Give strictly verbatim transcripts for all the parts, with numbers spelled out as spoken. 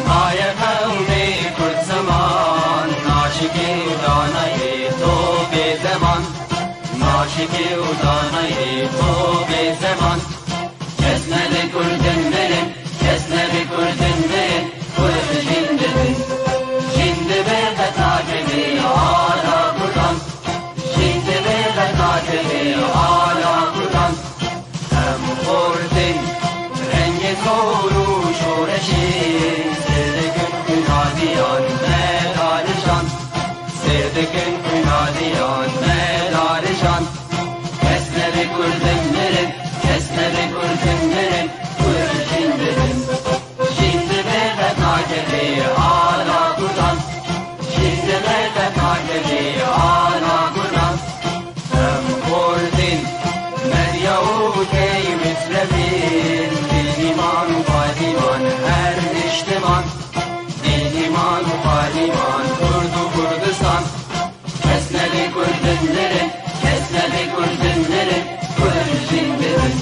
Aye qewmê Kurd ziman, naşikî û danayê to bê zeman. Naşikî û danayê to bê zeman. Kes nebe Kurdin mirin, kes nebe Kurdin mirin, Kurd jîn dibin. Jîn dibe qet nakeve ala Kurdan. Jîn dibe qet nakeve ala Kurdan. Em xortin rengê kor û şoreşê, sêr dikin xwîna diyan me darijan. Sêr dikin xwîna diyan me darijan. Kes nebe Kurdin mirin, kes nebe Kurdin mirin, Kurd jîn dibin. Jîn dibe qet nakeve ala Kurdan. Jîn dibe qet nakeve ala Kurdan. Em Kurdin, Medya û Tey Mislevin, Dîlîman û Qadîman her niştiman. Dîlîman û Qadîman, Kurd û Kurdistan. Kes nebe Kurdin mirin, kes nebe Kurdin mirin, Kurd jîn dibin.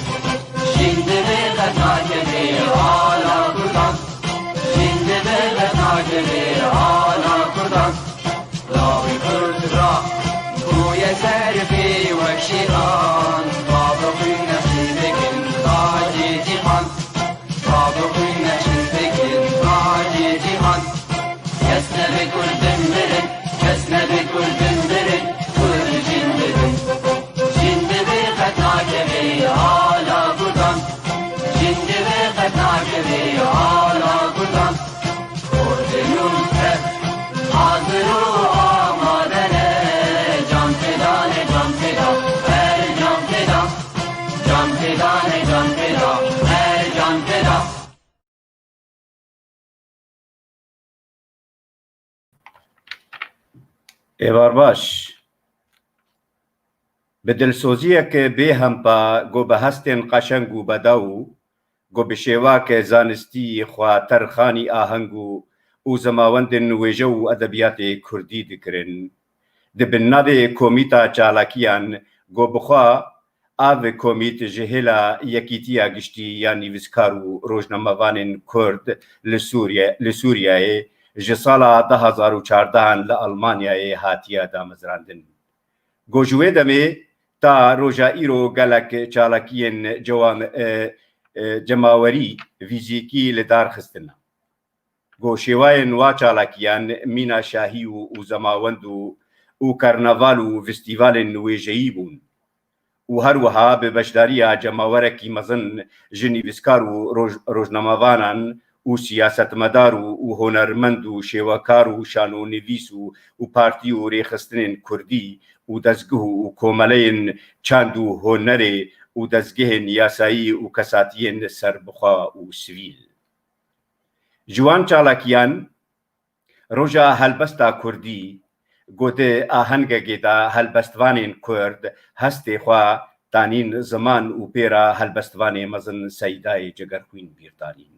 Jîn dibe qet nakeve ala Kurdan. Jîn dibe qet nakeve ala Kurdan. Lawê Kurd ra bûye ser pê wek şêran. Bavê xwîn nexşîn dikin tacê cîhan. Bavê xwîn nexşîn dikin tacê cîhan. Kes nebe Kurdin mirin, kes nebe Kurdin mirin, Kurd jîn dibin. Jîn dibe qet nakeve ala Kurdan. Jîn dibe qet nakeve ala Kurdan. Kurdin û Kurd hazir û amade ne. Can feda ne, can feda, her can feda. Can feda ne, can feda, her can feda. Êvar baş. Bi dilsoziyeke bêhempa ku bi hestên qeşeng û bedew, ku bi şêwake zanistî xwe terxanî aheng û, û zemawendên wêje û edebiyatê kurdî dikirin, di binnavê Komîta Çalakiyan ku bi xwe Ev komît ji hêla Yekîtiya Giştî ya Nivîskar û Rojnamevanên Kurd li Sûriye, li Sûriyeyê ji sala du hazar û çardehan li Almanyayê hatiye damezrandin. Ku ji wê demê ta roja îro gelek çalakiyên cewam-, e, e, cemawerî, fîzîkî li dar xistine. Ku şêwayên wa çalakiyan mîna şahî û, û zemawend û, û karnaval û festîvalên wêjeyî bûn û her wiha bi beşdariya cemawerekî mezin ji nivîskar û roj-, rojnamevanan û siyasetmedar û, û hunermend û şêwekar û şanonivîs û, û partî û rêxistinên kurdî û dezgeh û komeleyên çand û hunerê û dezgehên yasayî û kesatiyên serbixwe û sivîl. Ji wan çalakiyan, roja helbesta kurdî, ku di ahengekê de helbestvanên kurd hestê xwe danîn ziman û pê re helbestvanê mezin Seydayê Cegerxwîn bîr danîn.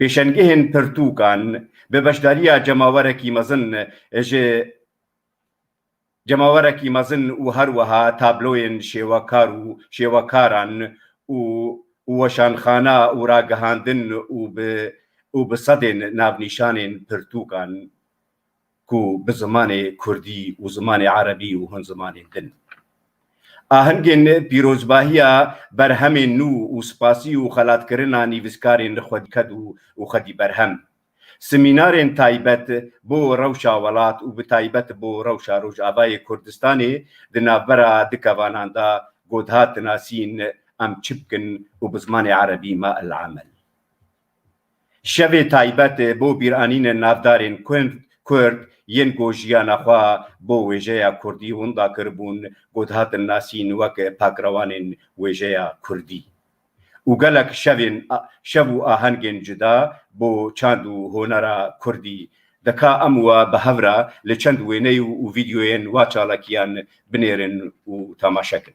Pêşengehên pirtûkan bi beşdariya cemawerekî mezin ji cemawerekî mezin û her wiha tabloyên şêwekar û şêwekaran û, û weşanxana û ragihandin û bi, û bi sedên navnîşanên pirtûkan ku bi zimanê kurdî û zimanê erebî û hin zimanên din. Ahengên pîrozbahiya berhemên nû û spasî û xelatkirina nivîskarên xwedî ked û, û xwedî berhem. Semînarên taybet bo rewşa welat û bi taybet bo rewşa Rojavayê Kurdistanê di navbera du kevanan de ku dihat nasîn Em çi bikin û bi zimanê erebî Ma el-Emel. Şevê taybet bo bîranînên navdarên Kurd, Kurd yên ku jiyana xwe bo wêjeya Kurdî winda kiribûn, ku dihatin nasîn wek pakrewanên wêjeya Kurdî. Û gelek şevên, şev û ahengên cuda bo çand û honera kurdî. De ka em we bi hev re li çend wêneyê û, û vîdeoyên wa çalakiyan binêrin û temaşe kin.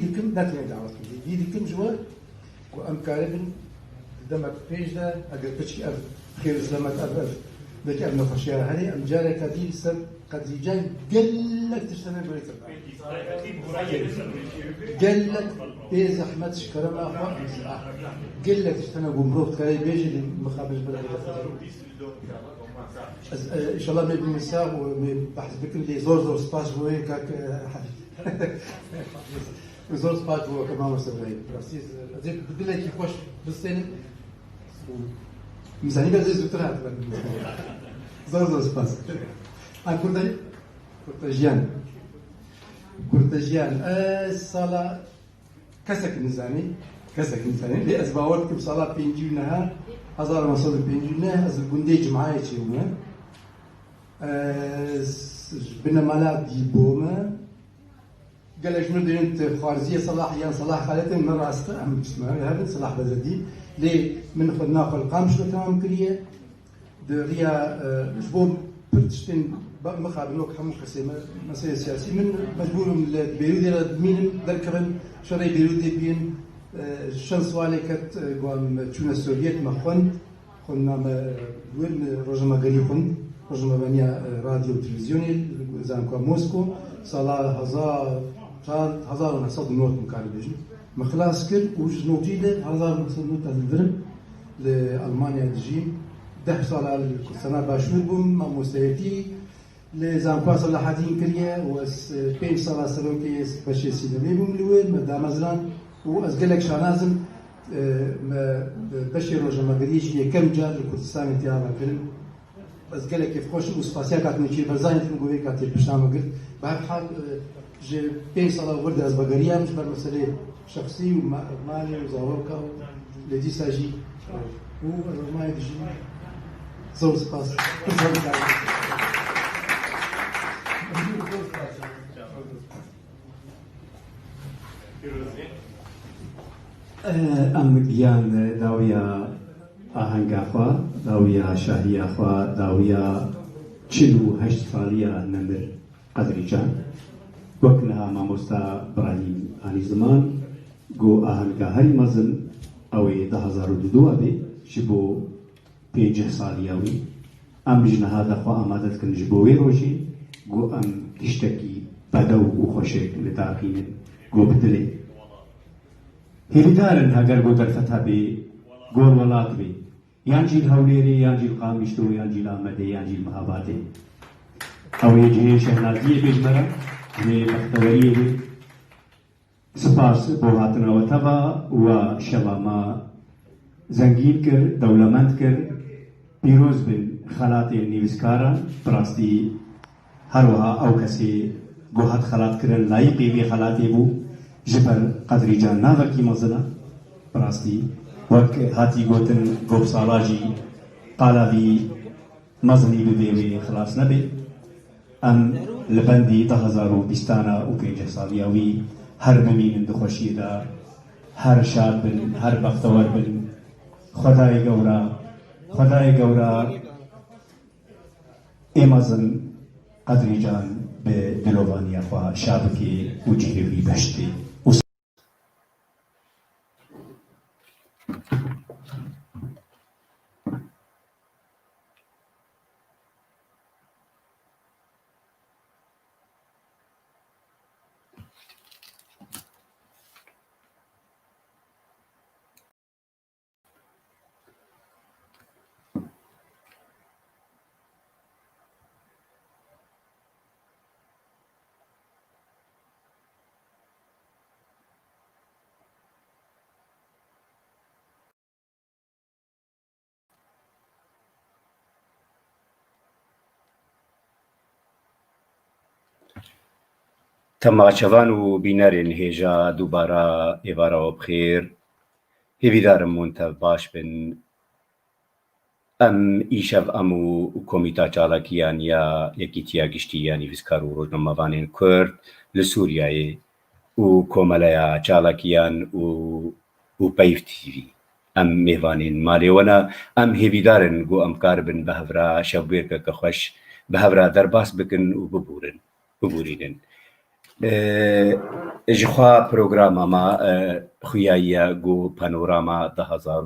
Dikim, ne tenê dawet bidî. Dî dikim ji we ku em karibin di demek pêş de, eger piçkî ev xêr û selamet, ev, ev, belkî ev nexweşiya herê, em careka dî li ser Qedrîcan gelek tiştene gorî tirka. Gelek bê zehmet ji kerema xwe, gelek tiştene ku mirov dikare bêje lê mixabin ji ber Ez, e, inşallah me bimîsa û me behs bikin lê zor zor spas bo wê kak, e, Hafîz. Zor spas bo wê mamoste Ibrahîm. Rastî, ez ê bi dilekî xweş bistênim. Mizanî be zê zûtir hatime. Zor zor spas. Ha, kurte, kurte jiyan. Kurte jiyan. E, sala Kesek nizanî, kesek nizanî. Lê ez bawer dikim sala pêncî û neh, hezar û neh sed û pêncî û neh, ez li gundê Cimhayê çêbûme. Ez ji binemala dî bûme. Gelek ji min dêrin tu xwarziyê Selah yan Selah Xaletê, min rast e, em ji me re hebin Selah Bezedî. Lê min xwe naxwe li Qamişlo temam kiriye. Di riya, e, ji bo pir tiştên ba-, mixabin wek hemû kesê me, meselê siyasî, min mecbûr im li Beyrûdê re bimînim, derkevim, şerê Beyrûdê bînim, e, çend swalê ket, e, ku em çûne Sovyet, me xwend, xwendina me, e, wir, min rojnamegerî xwend, rojnamevaniya, e, radyo û televîzyonê, zankoya Mosko, sala hezar, çar, hezar û neh sed û nod min karî bêjim. Me xilas kir û ji notî de hezar neh sed nod ez li vir im, li Almanya dijîm. Deh sala li Kurdistana Başûr bûm, mamosteyetî li Zankoya Selahaddîn kiriye û ez, e, pênc sala serokê beşê sînemê bûm li wir, me dameziran û ez gelek şanaz im, e, me beşê rojnamegeriyê jî yekem car li Kurdistanê tê ava kirin. Ez gelek kêfxweş im û spasiya Katî Nêçîrvan Barzanî dikim ku vê katî pişta min girt. Bi her hal, e, ji pênc sala wir de ez vegeriyam ji ber meselê şexsî û ma-, malê û zaroka û lê dîsa jî, e, û ez Almanyayê dijîm. Zor spas. Zor spas. Em giyan dawiya ahenga xwe, dawiya şahiya xwe, dawiya çil û heşt saliya nemir Qedrîcan. Wek niha mamosta Birahîm anî ziman, got ahenga herî mezin ew ê du hezar û dudu bê ji bo pêncî saliya wî. Em ji niha de xwe amade dikin ji bo wê rojê, ku em tiştekî bedew û xweşik li dar xînin, ku bi dilê. Hêvîdar in heger ku derfet hebê, gor welat bê, yan jî li Hewlêrê, yan jî li Qamişlo, yan jî li Amedê, yan jî li Mihabadê. Ew ê cihê şehnaziyê bê ji me re, cihê bexteweriyê bê. Spas bo hatina we teva, we şeva me zengîn kir, dewlemend kir. Pîroz bin xelatên nivîskaran, bi rastî her wiha ew kesê ku hat xelatkirin layîqê vê xelatê bû, ji ber Qedrîcan navekî mezin e. Bi rastî, wek hatî gotin, Gopsala jî qala vî mezinî bi vê wê xilas nebe. Em li bendî du hezar û bîstan û pêncî saliya wî her bimînin di xweşiyê de, her şad bin, her bextewer bin. Xwedayê Gewra, Xwedayê Gewra ê mezin Qedrîcan bi dilovaniya xwe şa bike û cihê wî behişt be. Temaşevan û bînerên hêja, dubara êvara we bi xêr. Hêvîdar im hûn tev baş bin. Em îşev em û Komîta Çalakiyan ya Yekîtiya Giştî ya Nivîskar û Rojnamevanên Kurd li Sûriyeyê û Komeleya Çalakiyan û, û Peyv T V. Em mêvanên malê we ne. Em hêvîdar in ku em karibin bi hev re şevbêrkeke xweş bi hev re derbas bikin û bibûrin, bibûrînin. E, ji xwe programa me, e, xuyayiye ku panorama du hazar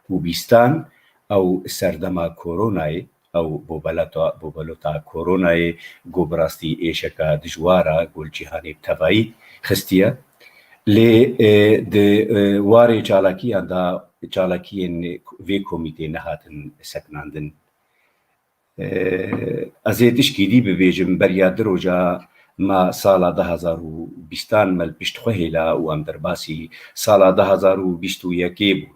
û bîstan ew serdema koronayê, ew bobeleta, bobelota koronayê ku bi rastî êşeke dijwar e ku li cîhanê bi tevayî xistiye. Lê, e, di, e, warê çalakiyan de çalakiyên vê komîtê nehatin sekinandin. E, ez ê tişkî dî bibêjim, beriya du roja me sala du hazar û bîstan me li pişt xwe hêla û em derbasî sala du hazar û bîst û yekê bûn.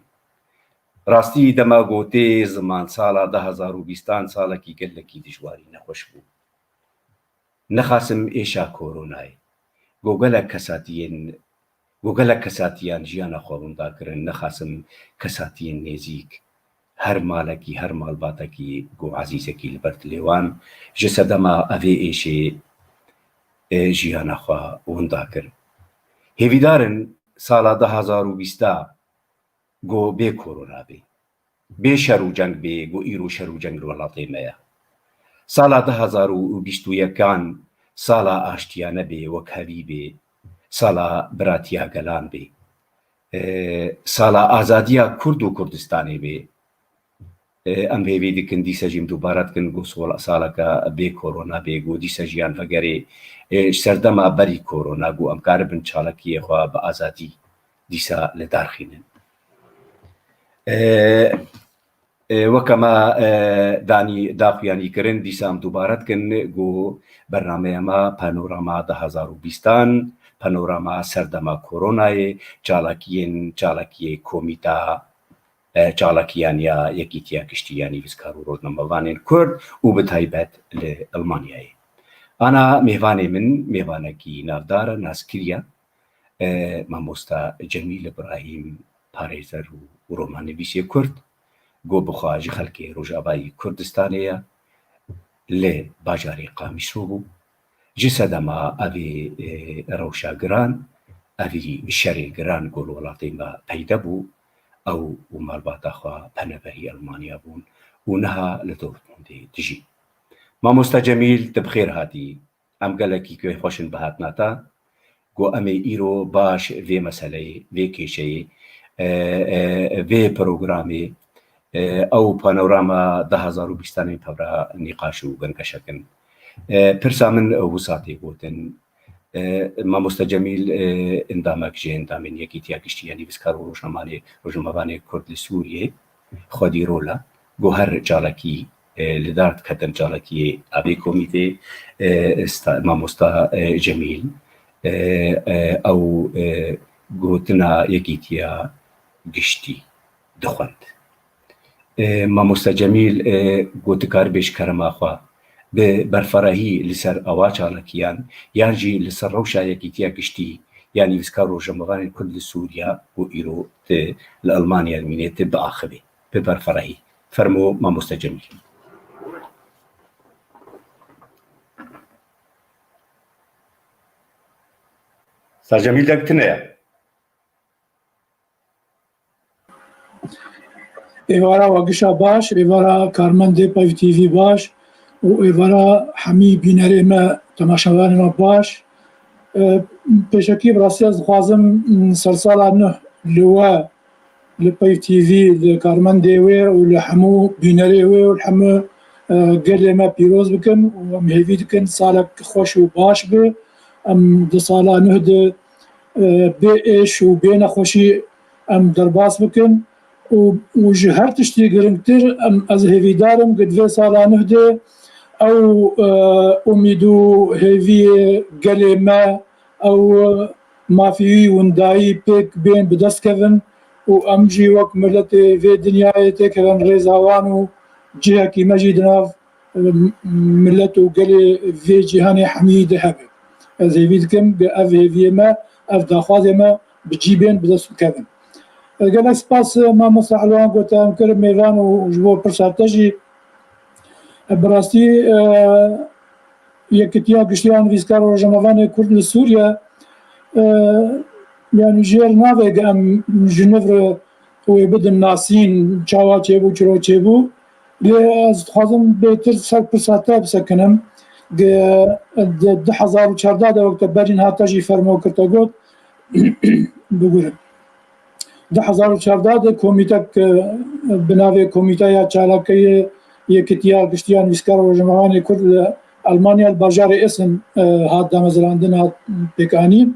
Rastî dema gotê ziman sala du hazar û bîstan salekî gelekî dijwarî nexweş bû. Nexasim êşa koronayê. Go gelek kesatiyên, go gelek kesatiyan jiyana xwe winda kirin. Nexasim kesatiyên nêzîk, her malekî, her malbatekî, go ezîzekî li ber dilê wan, ji sedema evê êşê, e, jiyana xwe winda kir. Hêvîdar in sala du hazar û bîsta go bê korona bê. Bê şer û ceng bê, go îro şer û ceng li welatê me ye. Sala du hazar û bîst û yekan sala aştiya nebê, wekhevî bê, sala biratiya gelan bê. E, sala azadiya Kurd û Kurdistanê bê. E, em hêvî dikin, dîsa jî em dubare dikin, go sol-, saleke bê korona bê, go dîsa jiyan vegerê, e, ji serdema berî korona, go em karibin çalakiyê xwe bi azadî dîsa li dar xînin. E, e, weke me, e, danî daxuyanî kirin, dîsa em dubare dikin ku bernameya me panorama du hazar û bîstan, panorama serdema koronayê, çalakiyên, çalakiyê komîta, e, çalakiyan ya Yekîtiya Giştî ya Nivîskar û Rojnamevanên Kurd û bi taybet li Elmanyayê. Ana mêvanê min, mêvanekî navdar e, naskirî ye, e, mamosta Cemîl Îbrahîm, parêzer û, û romannivîsê Kurd, go bi xwe ji xelkê Rojavayî Kurdistanê ye, li bajarê Qamîso bû. Ji sedema evê, e, rewşa giran, evî şerê giran ku li welatê me peyde bû, ew û malbata xwe peneberî Elmanya bûn û niha li Dortmundê dijî. Mamosta Cemîl, tu bi xêr hatî. Em gelekî kêfxweş in bi hatina te. Ku em ê îro baş vê meseleyê, vê kêşeyê, e, e, vê programê, e, ew panorama du hazar û bîstan ê pevra nîqaş û gengeşe kin. E, pirsa min wisa tê gotin. E, Mamoste Cemîl, e, endamek ji endamên Yekîtiya Giştî ya Nivîskar û Rojnamanê, Rojnamevanê Kurd li Sûriyê, xwedî rol e. Go her çalakî, e, li dar diketin çalakiyê evê komîtê, e, sta-, mamosta, e, Cemîl, e, e, ew, e, gotina Yekîtiya Giştî dixwend. E, mamosta Cemîl, e, go tu karibê ji kerema xwe bi berferahî li ser ewa çalakiyan yan jî li ser rewşa Yekîtiya Giştî ya Nivîskar û Rojnamevanên Kurd li Sûriya ku îro tu li Elmanya dimînê tu biaxivî. Bi berferahî. Fermo, mamoste Cemîl. Sa Cemîl deng tune ye. Êvara we gişa baş, êvara karmendê Peyv T V baş û êvara hemî bînerê me, temaşevanê me baş. E, pêşekî bi rastî ez dixwazim, m, sersala nuh li we li Peyv T V, li karmendê wê û li hemû bînerê wê û li hemû, e, gelê me pîroz bikim û em hêvî dikin salek xweş û baş be. Em di sala nuh de, e, bê êş û bê nexweşî em derbas bikin û, û ji her tiştî giringtir em, ez hêvîdar im ku di vê sala nuh de ew, e, umîd û hêviyê gelê me, ew, e, mafî wî windayî pêk bên bi dest kevin û em jî wek miletê vê dinyayê têkevin rêza wan û cihekî me jî di nav, e, milet û gelê vê cîhanê hemî de hebe. Ez hêvî dikim ku ev hêviyê me, ev daxwazê me bi cî bên, bi dest bikevin. E, gelek spas, e, mamosta Elwan, ku te em kir mêvan û ji bo pirsa te jî. E, bi rastî, e, Yekîtiya Giştî ya Nivîskar û Rojnamevanê Kurd li Sûriye, e, yanî jêr navê ku em ji nû re wê bidin nasîn, çawa çêbû, çiro çêbû. Lê ez dixwazim bêtir ser pirsa te bisekinim. Di du hezar û çardeh de wek te berî niha te jî fermo kir, te got, bigurin. Du hezar û çardeh de komîtek, e, bi navê Komîteya Çalakiyê Yekîtiya Giştiya Nivîskar û Rojnamevanê Kurd li Elmanya li bajarê Essen, e, hat damezrandin, hat pêkanîn.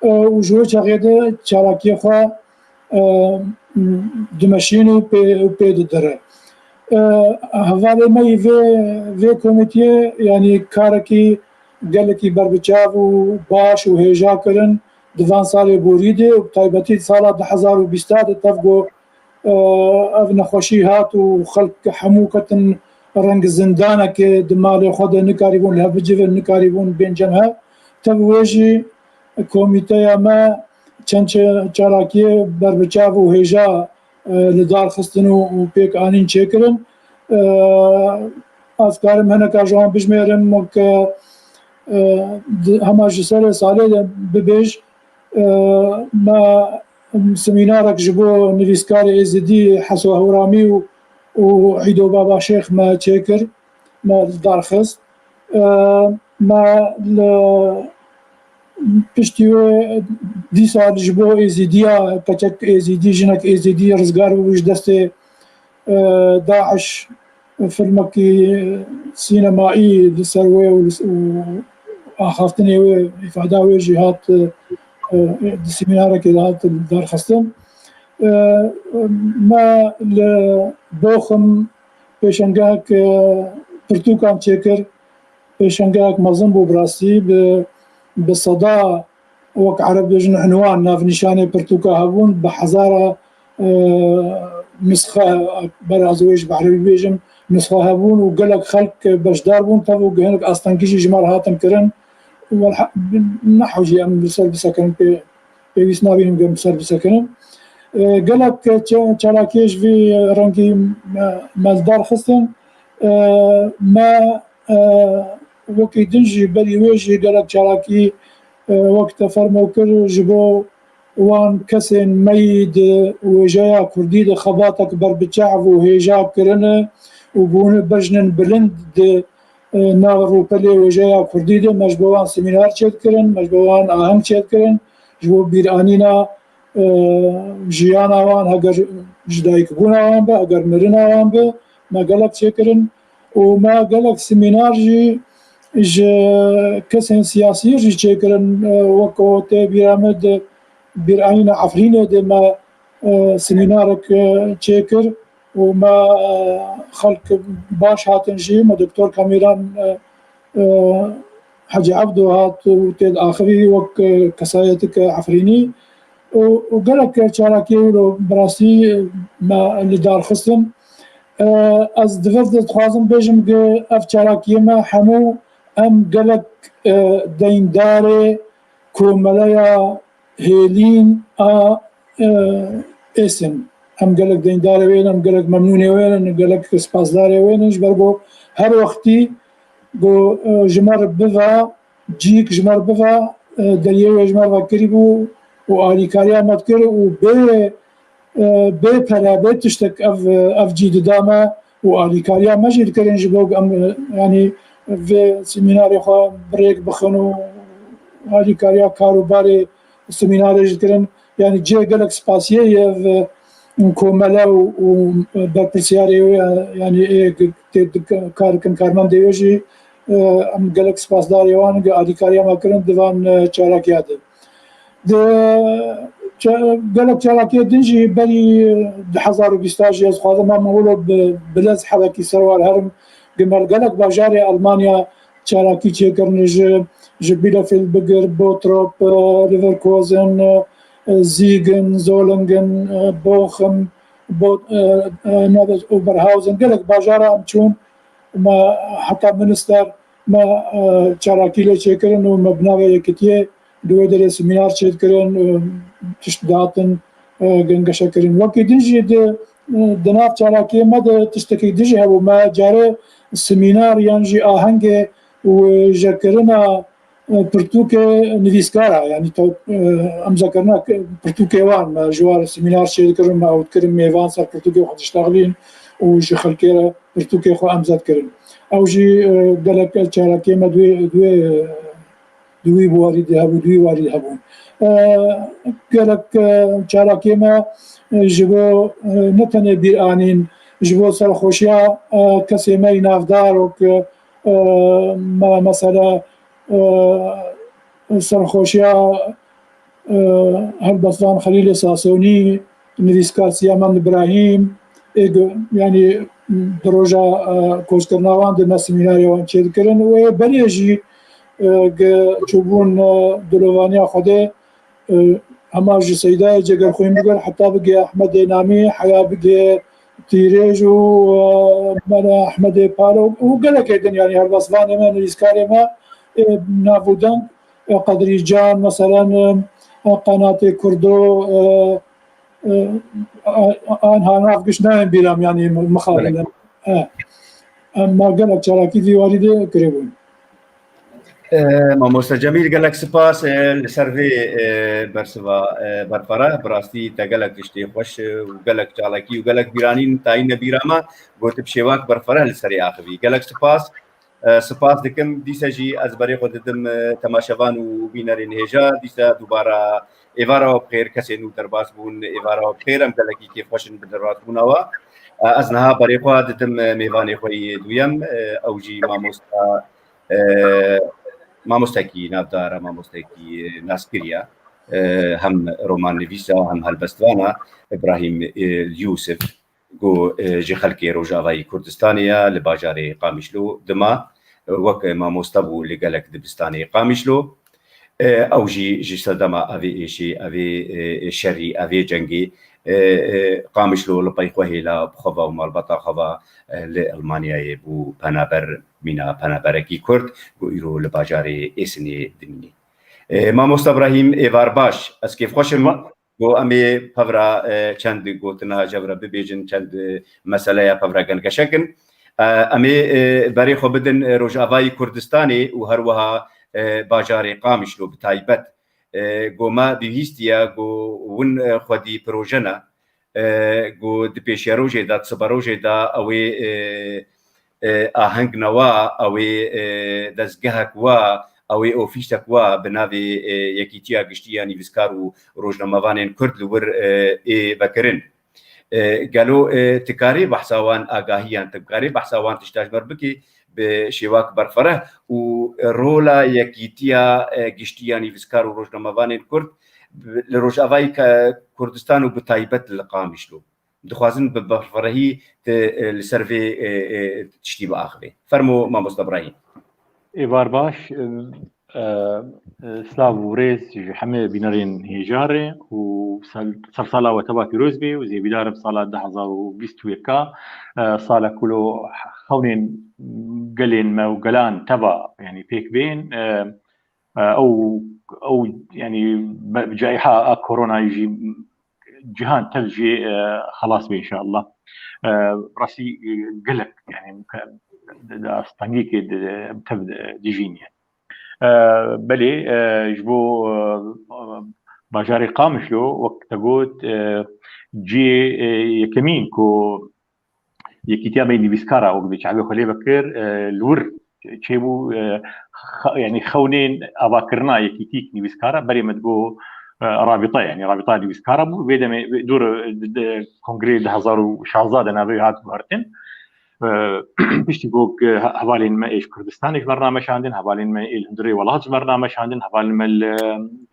E, û ji wê çaxê de çalakiyê xwe, e, dimeşîn û pê, û pê didire. E, hevalê me yî vê, vê komîtiyê, yanî karekî gelekî berbiçav û baş û hêja kirin di van salê borî de û bi taybetî di sala du hezar û bîst de tev got, e, ev nexweşî hat û xelk hemû ketin reng zindanekê di malê xwe de, nikarîbûn li hev bicivin, nikarîbûn bên cem hev. Tev wê jî komîteya me çend çe-, çalakiyê berbiçav û hêja, e, li dar xistin û, û pêk anîn çêkirin. E, ez karim hineka ji wan bijmêrim wek, e, di, hema ji serê salê de bibêj, e, me semînarek ji bo nivîskarê Êzidî Heso Hewramî û, û Îdo Baba Şêx me çêkir, me li dar xist. E, me li piştî wê dîsa ji bo Êzîdiya, keçek Êzîdî, jinek Êzîdî rizgar bû ji destê, e, DAIŞ, filmekî sînemayî li ser wê û, û axaftinê wê, îfada wê jî hat, e, di semînarekê de hat darxistin. E, me li Boxim pêşengehek, e, pirtûkan çêkir. Pêşengehek mezin bû bi rastî, bi, bi seda, wek ereb dibêjin, unwan, navnîşanê pirtûka hebûn, bi hezara, e, nusxe, ber ez wê ji bi erebî bêjim, nusxe hebûn û gelek xelk beşdar bûn, tev û hinek astengî jî ji me re hatin kirin. Welha-, nehew jî em li ser bisekinin, pê-, pêwîst nabînim em li ser bisekinin. E, gelek ça-, çalakiyê ji vî rengî me, me li dar xistin. E, me, e, wekî din jî berî wê jî gelek çalakî, e, wek te fermo kir, ji bo wan kesên me yî di wêjeya kurdî de xebatek berbiçav û hêja kirine û bûne bejnên bilind di, e, nav rûpelê wêjeya kurdî de. Me ji bo wan semînar çêdikirin, me ji bo wan aheng çêdikirin, ji bo bîranîna, e, jiyana wan, heger ji dayikbûna wan be, heger mirina wan be, me gelek çêkirin û me gelek semînar jî ji kesên siyasî jî çêkirin, e, wek ku tê bîra me di bîranîna Efrînê de me, e, semînarek, e, çêkir û me, e, xelk baş hatin jî, me Doktor Kamîran, e, e, Hecî Evdo hat û tê diaxivî wek, e, kesayeteke Efrînî û, û gelek çalakiyê wilo bi rastî me li dar xistin. E, ez di vir de dixwazim bêjim ku ev çalakiyê me hemû em gelek, e, deyndarê komeleya hêlîn a, e, Êsin. Em gelek deyndarê wê ne, em gelek memnûnê wê ne, gelek spasdarê wê ne, ji ber ku her wextî ku, e, ji me re biva, cîk ji me re biva, e, deriyê wê ji me re vekirî bû û alîkariya me dikir û bê, e, bê pere, bê tiştek ev, ev cî dida me û alîkariya me jî dikirin ji bo em, e, yanî vê semînarê xwe bi rêk bixin û alîkariya kar û barê semînarê jî dikirin. Yanî cihê gelek spasiyê ye ev, e, komele û, û berpirsiyarê wê, e, yanî ê tê dik-, kar dikin, karmendê wê jî, e, em gelek spasdarê wan in, alîkariya me kirin di van, e, çalakiya de. Di ça-, gelek çalakiyê din jî berî du hezar û bîst jî ez dixwazim em wilo bi, bi lez hebekî ser wan herim, ku me li gelek bajarê Elmanya çalakî çêkirin, ji, ji Bielefeld bigir, Bottrop, e, Leverkusen, e, Siegen, Solingen, e, Bochum, Bo-, e, e, navê Oberhausen, gelek bajara em çûn, me heta Münster, me, e, çalakî lê çêkirin û me bi navê yekitiyê di wê derê semînar çêdikirin, e, tişt dihatin, e, gengeşekirin. Wekî din jî di, e, di nav çalakiyê me de tiştekî din jî hebû. Me carê semînar yan jî ahengê wêjekirina, e, pirtûkê nivîskara, yanî taw-, e, emzekirina pirtûkê wan, me ji wan re semînar çêdikirin, me ew dikirin mêvan ser pirtûkê xwe diştexilîn û ji xelkê re pirtûkê xwe emzet kirin. Ew jî, e, gelek çalakiyê me di wê, di wê, e, di wî warî de hebû, di wî warî de hebûn. E, gelek, e, çalakiyê me, e, ji bo, e, ne tenê bîranîn, ji bo serxweşiya, e, kesê me yî navdar û ku, e, me, mesela, e, serxweşiya, e, helbestvan Xelîlê Sasonî, nivîskar Siyamend Îbrahîm, ê gu-, yanî di roja, e, koçkirina wan de me semînariya wan çêdikirin û ê berê jî, e, ge çûbûn, e, dilovaniya Xwedê, e, hema ji Seydayê Cegerxwîn bigir heta bigê Ehmedê Namî, heya bigê Tîrêj û, e, me Ehmedê Palo û gelekê din, yanî helbestvanê me, nivîskarê me, e, nav û deng, e, Qedrî Can, meselen, e, e, Qenatê Kurdo, e, e, a-, a-, anha nav giş nayên bîra me, yanî mixabin. E, em ma gelek çalakî vî warî de kiribûn. E, Mamoste Cemîl, gelek spas, e, li ser vê, e, bersiva, e, berfireh. Bi rastî te gelek tiştê xweş, e, û gelek çalakî û gelek bîranîn tayîne bîra me. Got bi şêwak berfireh li serê axivî. Gelek spas. E, spas dikim. Dîsa jî ez berê xwe didim, e, temaşevan û bînerên hêja. Dîsa dubara êvara we bi xêr, kesên nû derbas bûn. Êvara we bi xêr, em gelekî kêfxweş in bi derbasbûna we. E, ez niha berê xwe didim, e, mêvanê xwe yê duyem, e, ew jî mamosta, e, mamostekî navdar e, mamostekî naskirî ye. E, hem romannivîs e, hem helbestvan e, Îbrahîm, e, Yûsif. Ku, e, ji xelkê Rojavayî Kurdistanê ye, li bajarê Qamişlo dima, e, wek mamoste bû li gelek dibistanê Qamişlo. E, ew jî ji sedema evê êşê, evê, e, şerî, evê cengê, e, e, Qamişlo li pey xwe hêla bi xwe ve û malbata xwe ve, e, li Elmanyayê bû penaber, mîna penaberekî Kurd, ku îro li bajarê Êsinê dimîne. E, Mamoste Brahîm, êvar baş. Ez kêfxweş im. Ma- Ku em ê pevra, e, çend gotina ji hev re bibêjin, çend, e, meseleya pevra gelgeşe kin. E, em ê, e, berê xwe bidin, e, Rojavayî Kurdistanê û her wiha, e, bajarê Qamişlo bi taybet. E, ku me bihîstiye ku win, e, xwedî proje ne. E, ku di pêşiya rojê de, di sibe rojê de ew ê, e, e, aheng newa, ew ê, e, dezgehek wa, ew ê ofîsek wa bi navê, e, Yekîtiya Giştî ya Nivîskar û Rojnamevanên Kurd li wir, e, ê vekirin. E, gelo, e, tu karî behsa wan agahiyan, tu karî behsa wan tişta ji me bikî bi şêwak berfireh û rola Yekîtiya, e, Giştî ya Nivîskar û Rojnamevanên Kurd li Rojavayî Ke-, Kurdistan û bi taybet li Qamişlo? Dixwazin bi berfirehî tu, e, li ser vê, e, e, tiştî biaxivê. Fermo, Mamoste Brahîm. Êvar baş, e, e, e, silav û rêz ji hemê bînerên hêja re û sal-, sersala we teva pîroz bê û zêvîdar im sala du hezar û bîst û yeka, e, salek ku lo xewnên gelên me û gelan teva, yanî pêk bên, e, e, ew, ew, yanî be-, cayha a koronayê jî cihan tev jê, e, xelas be înşallah. E, rastî, e, gelek, yanî, ke-, di, di astengîkê di, em tev di, dijîn ye. E, belê, e, ji bo, e, bajarê Qamişlo, wek te got, e, cihê, e, yekemîn ku Yekîtiya me nivîskara wek bi çavê xwe lê vekir, e, li wir çêbû, e, xa-, yanî xewnên avakirina yekîtîk nivîskara berê me digo, e, rabîta, yanî rabîta nivîskara bû. Vê demê, vê dûr, e, di, di kongrê du hezar û şazda de navê wî hat guhertin. E, piştî ku, e, he-, hevalên me ê ji Kurdistanê ji me re nameşandin, hevalên me ê li hundirê welat ji me re nameşandin, hevalên me li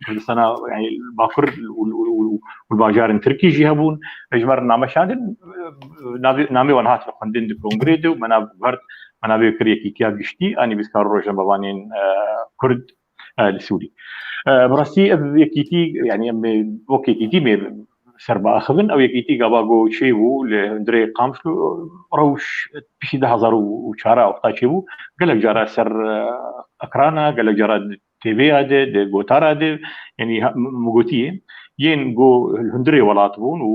Kurdistana, yanî Bakur û, û, û, û, û bajarên Tirkî jî hebûn, ji me re nameşandin, navê, namê wan hatin xwendin di kongrê de û me nav guhert, me navê kir Yekîtiya Giştî a Nivîskar û Rojnamevanên, e, Kurd, e, li Sûrî. E, bi rastî ev yekîtî, yanî em ê wek yekîtî mê ser biaxivin, ew yekîtî gava ku çêbû li hundirê Qamişlo, rewş piştî du hezar û çar a wexta çêbû, gelek cara ser, e, ekrana, gelek cara di T V'ya de, di gotara de, yanî ha-, m-, min gotiyê, yên ku li hundirê welat bûn û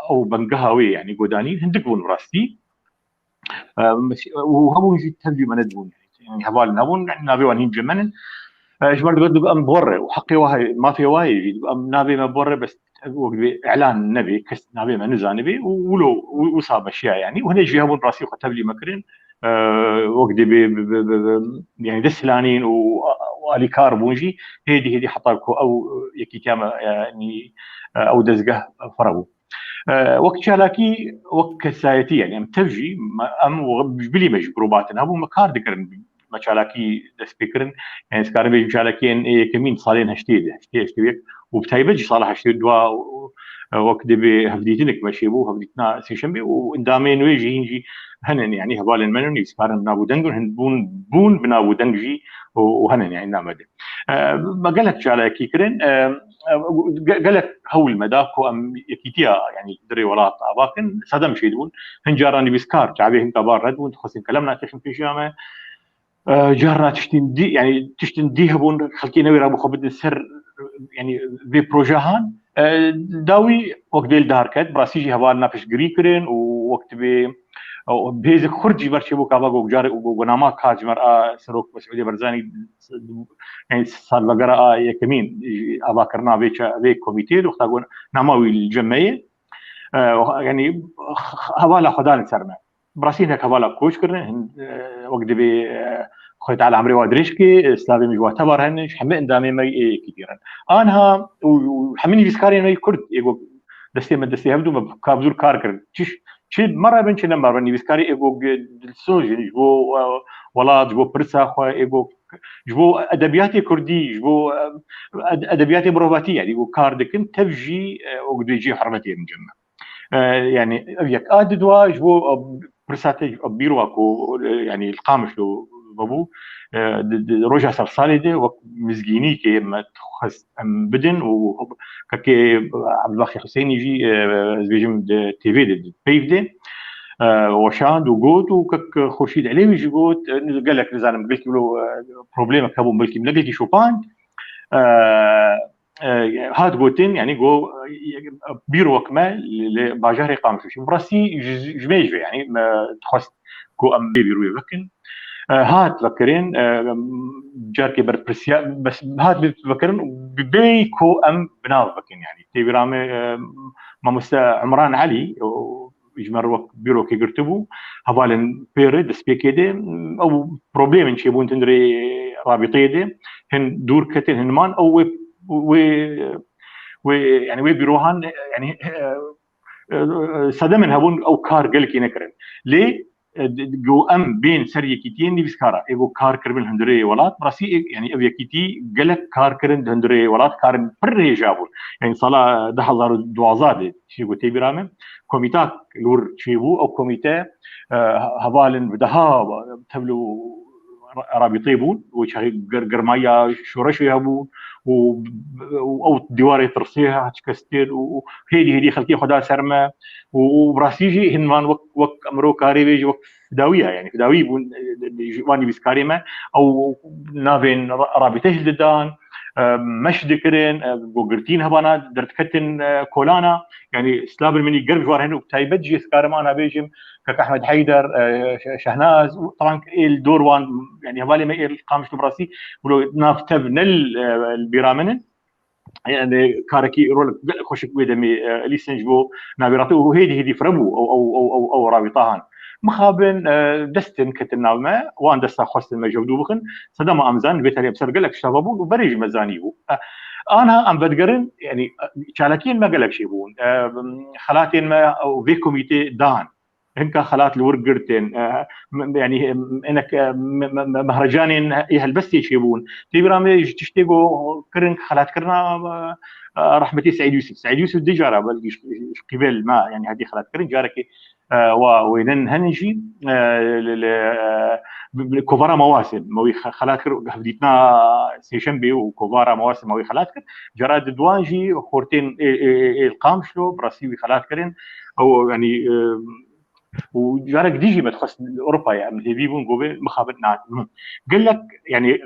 ew bengeha wê, yanî godanî hindik bûn bi rastî. E, û hebûn jî tev jî me nedibûn, yanî hevalên hebûn, yanî navê wan hîn cem me nin. E, ji ber digot, digot em bor re û heqê wa heye, mafê wa heye jî, digot em navê me bor re, bes wek dibê îlan nebê, kes navê me nizanibê û wilo wisa meşiya, yanî û hinek jî hebûn rastî xwe tevlî me kirin, e, wek dibê bi, bi, bi, bi, yanî dest hilanîn û, û alîkar bûn jî, hêdî hêdî heta ku ew yekîtiya me, yanî, e, ew dezgeh xwe bû. E, wek çalakî, wek kesayetî, yanî em tev jî, me, em bilî me jî grûbatin hebûn, me kar dikirin, me çalakî dest pê kirin. Yanî ez karim bêjim çalakiyên ê yekemîn salên heştê de, heştê, heştê û yek û bi taybet jî sala heştê û dua û, e, wek dibê hevdîtinek me çêbû, hevdîtina sêşembê û endamên wê jî hîn jî henin, yanî hevalên me ne nivîskarin bi nav û deng in, hin bûn, bûn bi nav û deng jî û, û henin, yanî name de. E, me gelek çalakî kirin, e, e, ge-, gelek hewl me da ku em yekîtiya, yanî dirê welat ava kin, sedem çêdibûn. Hin caran nivîskar, çavê hinka bar red bûn, dixwestin kelem natêxin pêşiya me. E, carna tiştên dî, yanî tiştên dî hebûn, xelkê newêra bû xwe bidin ser, yanî vê projehan. E, dawî wek dêl derket, bi rastî jî hevalina piştgirî kirin û wek dibê, e, hêzik xurt jî ber çêbû kava got, carê û got, got nama ka ji me re a Serok Mesûdê Barzanî, yanî salvegera a yekemîn jî avakirina vê ça-, vê komîteyê, wexta got nama wî li cem me ye. E, yanî hevala xwe dan li ser me. Bi rastî hinek hevala koç kirine, hin, e, wek dibê, e, Xwedê Teala emrê wa dirêj ke, e, slavê min ji wa tevar hene, ji hemî endamê me ê yekîtî re. Anha û, û hemî nivîskarên me yê Kurd, ê got destê me destê hev dû, me ka bi zûr kar kirin. Çi, çi me re bin, çi ne me re bin, nivîskarê ê got dilsoz in ji bo, e, welat, ji bo pirsa xwe, ê got ji bo edebiyatê Kurdî, ji bo, e, ed-, edebiyatê mirovatî, yanî got kar dikin, tev jî, e, got dê cihê hurmetê in cem me. E, yanî ev yek. A di dua ji bo, e, pirsa te, e, bîr wa ku, e, yanî li Qamişlo vebû, e, di, di roja sersalê de wek mizgînîkê me dixwest em bidin û kekê Ebdulbaxî Huseynî jî, e, ez bêjim di T V de, di peyv de, e, weşand û got û kek Xurşîd Elewî jî got, e, gelek nizanim, belkî wilo, e, problemek hebûn, belkî min ne gelkî şopand. E, e, hat gotin, yanî got, e, bîr wek me li, li bajarê Qamişlo. Şimdi bi rastî ji, ji me jî ve, yanî me dixwest ku em bê bîr wê bikin. E, hat vekirin, e, carkê berpirsiyar, bes hat bê vekirin, bi bê ku em bi nav bikin, yanî tê bîra me, e, mamoste Umran Elî, o, ji me re wek bîrokê girtibû, hevalên pê re destpêkê de, ew problemên çêbûn di hundirê rabîteyê de, hin dûr ketin, hin man, ew wê, wê, wê, yanî wê bîrohan, yanî, e, e, sedemên hebûn ew kar gelkî nekirin. Lê, e, d-, d-, go em bên ser yekîtiyên nivîskara, ê go kar kiribin hundirê welat, bi rastî, e, yanî ev yekîtî gelek kar kirin di hundirê welat, karin pir hêja bûn. Yanî sala du hezar û duwazdeh de, çi got tê bîra min, komîtak li wir çêbû, ew komîte, e, hevalên bi deha tevlî rabîtê bûn û çaxê ger-, germaya şoreşê hebû û, û ew dîwarê tirsê hat şikestin û, û hêdî hêdî xelkê xwe da ser me û, û bi rastî jî hin van wek, wek emro karê vê jî wek fidawî ya, yanî fidawî bûn, e, ji van nivîskarê me, ew navên ra-, rabîte jî didan, e, meş dikirin, e, go girtîn hebana derdiketin, e, kolana, yanî slavên min î germ ji war hene û bi taybet jî ez karim ana bêjim, Kek Ehmed Heyder, e, Şe-, Şehnaz, û taban ê li dor wan, yanî hevalê me ê li Qamişlo bi rastî, wilo nav tev ne li, e, li bîra min in. Yanî karekî rolek gelek xweşik wê demê, e, lîstin ji bo navbîratî û hêdî hêdî fire bû ew, ew, ew, ew, ew rabîta han. Mixabin, e, destin ketin nav me, wan desta xwestin me ji hev dû bixin. Sedema em zanin, vê tarî em ser gelek tişta vebûn û berê jî me zanî bû. E, anha em vedigerin, yanî, e, çalakiyên me gelek jî bûn. E, xelatên me, e, vê komîtê dan. Hinka xelat li wir girtin, e, m-, yanî, em, hinek, e, me-, me-, me-, mehrecanên ê helbestê çêbûn. Tê bîra me ji tiştê ku kirin xelatkirina, e, e, rehmetî Seîd Yûsif. Seîd Yûsif du cara belkî ji, ji qîbel me, yanî hatî xelatkirin. Carekê, e, wa wênen hene jî, e, li, li, e, bi, bi, kovara Mawasim, me wî xe-, xelat kir, hevdîtina Sêşembê û kovara Mawasim me wî xelat kir. Cara di duan jî xortên ê, ê, ê, ê li Qamişlo, bi rastî wî xelat kirin. Ew, yanî, e, û carek dî jî me dixwest li Ewropayê em hêvî bûn, got bê mixabin nadim. Gelek, yanî,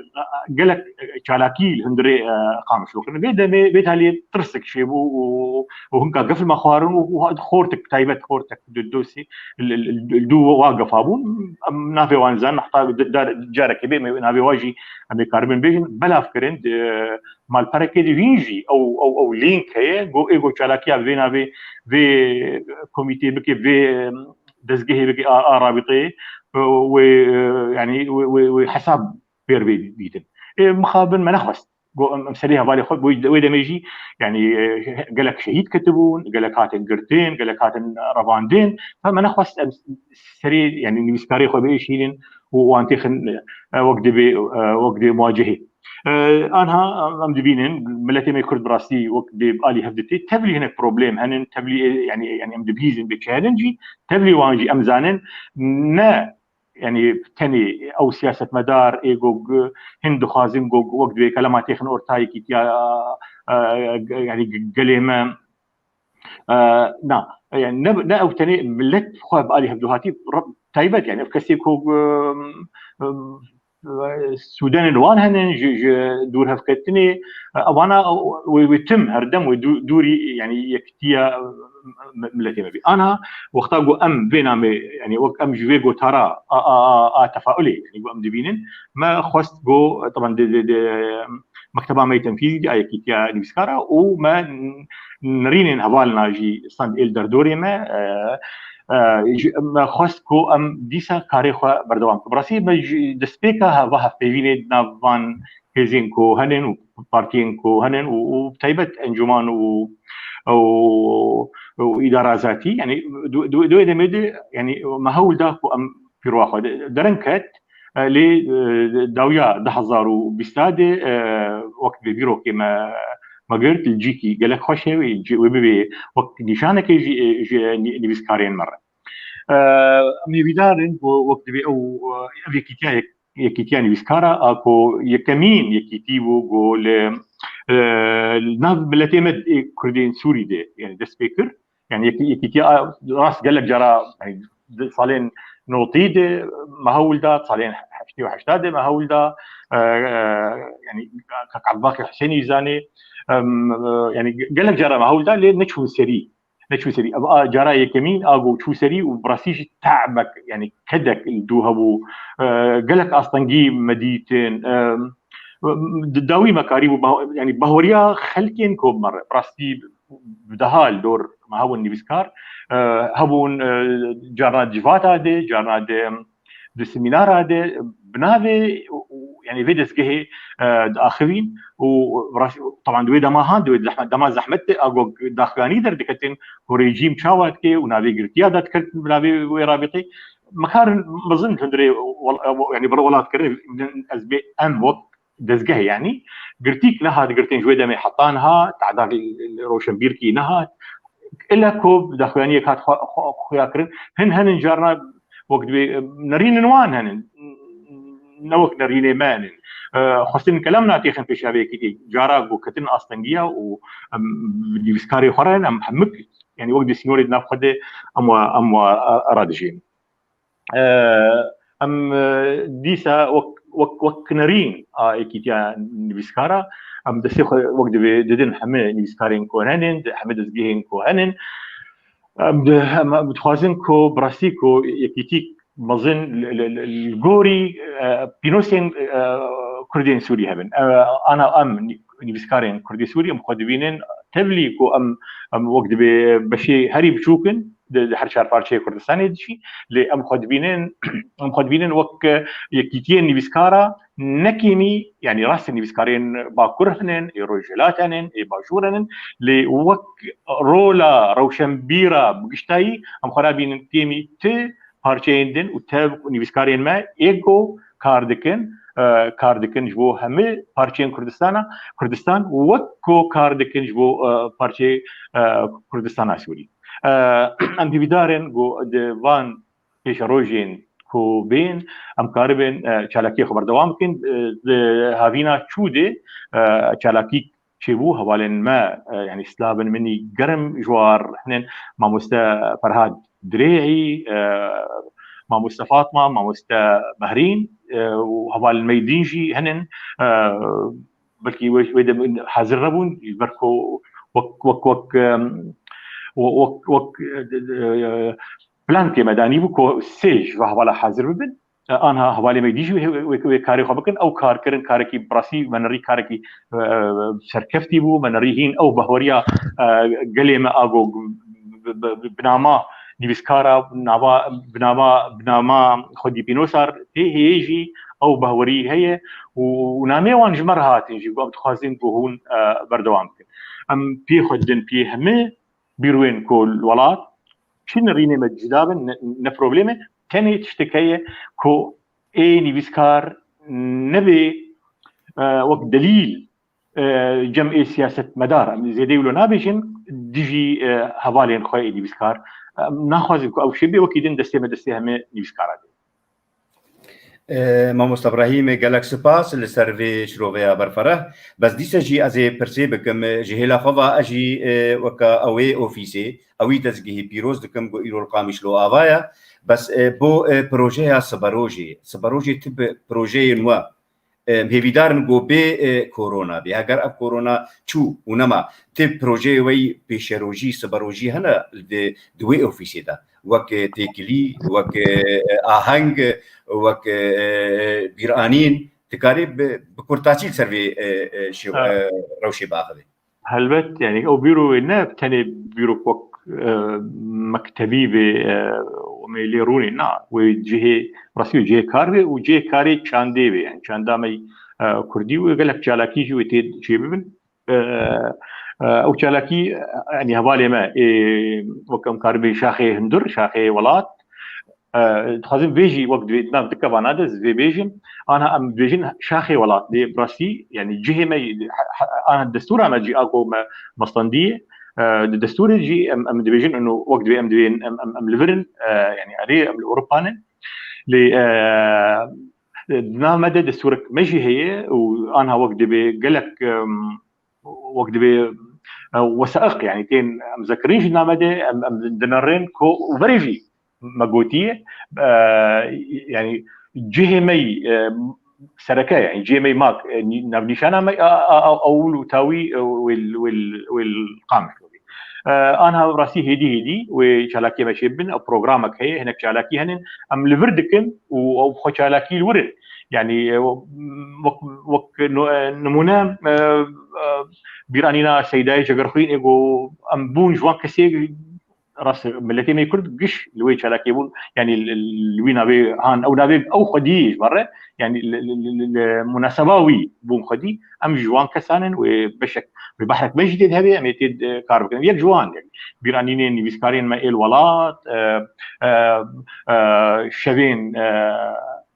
gelek çalakî li hundirê, e, Qamişlo kirin. Vê demê, vê talê tirsek çêbû û, û hinka gef li me xwarin û, û xortek taybet, xortek di dosî li, li, li, li dû wa gefa bûn. Em navê wan zanin, heta di, dar, carekê bê me navê wa jî em ê karibin bêjin. Belav kirin, di, malperekê de hîn jî ew, ew, ew link heye, go, ê go çalakiya vê navê, vê komîtê bike, vê, em, dezgehê bike a, a rabîteyê, e, wê, e, yanî wê, wê, wê hesab pêr bê dîtin. Ê, mixabin me nexwest. Go, em, em serê hevalê xwe, wê, wê demê jî, yanî, e, gelek şehîd ketibûn, gelek hatin girtin, gelek hatin revandin. Fa me nexwest em serê, yanî nivîskarê xwe biêşînin û wan têxin, e, wek dibê, e, wek dibê muwacehê. E, anha em dibînin, miletê me Kurd bi rastî wek dê alî hev ditê, tevlî hinek problem henin, tevlî, e, yanî, yanî em dibihîzin bê çi henin jî, tevlî wan jî em zanin, ne, yanî tenê ew siyasetmedar ê go g-, hin dixwazin go g-, wek dibê kelema têxin ortayekî tiya, e, yanî g-, gelê me, e, na, yanî ne, ne ew tenê milet xwe bi alî hevduhatî re-, taybet, yanî ev kesê ku, e, e, sûdenên wan henin, ji, ji dûrhevketinê, e, ewana wê, wê tim herdem wê dû-, dûrî, yanî yekitiya, e, miletê me bî. Ana wexta ku em vê namê, yanî wek em ji vê gotara a, a, a, a tefaulê, yanî ku em dibînin, me xwest ku, teban di, di, di, mekteba me yê tenfîzî, a yekîtiya nivîskara û me n-, nerînên hevalina jî stend êl derdorê me, e, e, ji, me xwest ku em dîsa karê xwe berdewam bikin. Bi rastî me ji destpêka heva hevpeyvînê di nav van hêzên ku henin û partiyên ku henin û, û bi taybet encûman û, û, û îdara zatî, yanî di, di, di wê demê de, yanî me hewl da ku em pîroya xwe de-, derin ket, e, lê, e, dawiya du hezar û bîst de, e, wek bi bîrokê me, me girt, li cîkî gelek xweş e, wê cî-, wê bibê wek nîşanekê jî, e, ji nî-, nivîskarên me re. E, em hêvîdar in ku wek dibê ew, e, ev yekîtiya yek-, yekîtiya nivîskara a ku yekemîn yekîtî bû ku li, e, li nav miletê me ê Kurdên Sûrî de, yanî dest pê kir. Yanî yekî-, yekîtiya a, rast gelek cara, yanî di salên notî de me hewl da, salên heştê û heşta de me hewl da, e, e, yanî Kak Ebubakir Husênî zanê, em, e, yanî ge-, gelek cara me hewl da, lê neçûn serî. Neçûn serî. Ev a cara yekemîn a ku çû serî û bi rastî jî temek, yanî kedek li dû hebû. E, gelek astengî me dîtin. E, di dawî me karîbû, bah-, yanî bahweriya xelkên ku me re, bi rastî bi deha li dor me hebûn nivîskar, e, hebûn, e, carna civata de, carna de di semînara de, bi navê û, û, yanî vê dezgehê, e, diaxivîn û rast, teban di wê dema han, di wê zehmet, dema zehmet de, a ku daxuyanî derdiketin ku rejîm çawa dike û navê girtiya de diketin bi navê wê rabîtê. Me karin mezin hundirê wel-, yanî bi welat kirin, ez bê em wek dezgeh, yanî girtîk nehat girtin ji wê demê heta niha, tehdar li, li roşenbîrkî nehat. Île ku daxuyaniyek hat xwe, xwe, xuya kirin. Hin henin carna wek dibê, nerînin wan henin. Ne wek nerînê me henin. E, xwestin kelem natêxin pêşa vê yekîtî. Cara ku ketin astengiya û, em, nivîskarê xwe re em hemik, yanî wek di sînorê di nav xwe de em wa, em wa, e, radijîn. E, em, e, dîsa wek, wek, wek nerîn a yekîtiya nivîskara, em destê xwe wek divê didin hemî nivîskarên ku henin, di hemî dezgehên ku henin. Em di, em, em dixwazin ku bi rastî ku yekîtîk mezin li, li, li, li gorî, e, pînosên, e, Kurdên Sûrî hebin. E, ana em nî-, nivîskarên Kurdê Sûrî em xwe dibînin tevlî ku em, em wek dibê beşê herî biçûk in, di, di her çar parçeyê Kurdistanê de jî, lê em xwe dibînin, em xwe dibînin wek yekîtiyên nivîskara, ne kêmî, yanî rastî nivîskarên Bakur henin, ê Rojhilat henin, ê Bajûr henin, lê wek rola rewşenbîra bi giştayî em xwe nabînin kêmî ti parçeyên din û tev nivîskarên me ê ku kar dikin, e, kar dikin ji bo hemî parçeyên Kurdistana, Kurdistan, wek ku kar dikin ji bo, e, parçeyê, e, Kurdistana Sûrî. E, em hêvîdar in ku di van pêşerojên ku bên, em karibin, e, çalakiyê xwe berdewam bikin, e, di havîna çû de, e, çalakî çêbû, hevalên me, e, yanî slavên min î germ ji war hinin, mamoste Ferhad Dirê'î, e, mamoste Fatma, mamoste Behrîn, e, û hevalên me yî din jî hinin, e, belkî wê, wê de hazir nebûn, ji ber ku wek, wek, wek, em, wek, wek, e, e, plan tê me danî bû ku sê ji va hevala hazir bibin. E, anha hevalê me dî jî wê, wê, wê karê xwe bikin. Ew kar kirin, karekî bi rastî me nerî karekî, e, e, serkeftî bû, me nerî hîn ew bahweriya, e, gelê me ago bi, bi, bi, bi nama nivîskara, nava, bi nama, bi nama xwedî Pînosar tê heye jî ew bahwerî heye û, û namê wan ji me re hatin jî, ku em dixwazin ku hûn, e, berdewam bikin. Em piyê xwe didin piyê hemî bîrwên ku li welat çi nerînê me cida bin, ne, ne probleme. Tenê tiştek heye ku ê nivîskar nebê, e, wek delîl, e, cem ê siyasetmedar, em zêdeyî wilo nabêjin, dijî, e, hevalên xwe ê nivîskar. Em naxwazin ku ew şê bê, wekî din destê me destê hemê nivîskara dê. E, Mamoste Brahîm, gelek spas li ser vê şiroveya berfereh. Bes dîse jî ez ê pirsê bikim, ji hêla xwe ve ez jî, e, weke ew ê ofîsê, ewî dezgehî pîroz dikim ku îro li Qamişlo ava ye. Bes, e, bo, e, projeya siberojê, siberojê ti bi projeyên we, e, hêvîdar in ku bê, e, korona bê. Heger ev korona çû û nema, ti projeyê we yî pêşerojî, siberojî hene di, di wê ofîsê de? Wek, e, têkilî, wek, e, aheng, wek, e, bîranîn, dikarî bi, bi kurtasî li ser vê, e, e, şêw-, He. e, rewşê biaxivî? Helbet, yani ew bîro wê ne tenê bîro wek, e, mektebî bê, e, û me lê rûnê, na, wê cihê, rastî wê cihê kar bê û cihê karê çandê bê, yani çanda me, e, kurdî û gelek çalakî jî wê tê çêbibin. E, e, ew çalakî, e, yani hevalê me, ê, wek em karibê şaxê hundir, şaxê welat, e, dixwazin vê jî wek divê, di nav dikevana de ez vê bêjim, anha em dibêjin şaxê welat, lê bi rastî, yani cihê me, ha, ha, anha destûra me jî a ku me mestandî ye, e, di destûrê jî em, em dibêjin ino wek divê em divên, em, em, em li vir in, e, yani erê em li Ewropa ne. Lê, e, di nav me de destûrek me jî heye û anha wek divê gelek, em, wek divê, e, wesaiq, yani tên em zekirin jî name de, em, em dinerin ku û verê jî me gotiye, e, yani cihê me yî, e, sereke, yani cihê me yî mak, e, nî-, navnîşana me, a, a, a, ewil û tawî, e, wê, wê, wê Qamişlo bî. E, anha rastî hêdî hêdî wê çalakiyê me çêbibin, ew programek heye, hinek çalakî henin, em li vir dikin û ew xwe çalakî li wir in. Yani, e, wek, wek no-, e, nimûne, e, e, bîranîna Seydayê Cegerxwîn ê ku em bûn ji wan kesê rast miletê me Kurd giş li wê çalakê bûn, yani li, li wî navê han, ew navê ew xwedî ji me re, yani li, li, li, li, li munaseba wî bûn xwedî, em ji wan kesan in, wê beşek, wê behrek me jî tê de hebe, em ê tê de kar bikin. Yek ji wan, yani, bîranînên nivîskarên me êl welat, e, e, e, şevên, e,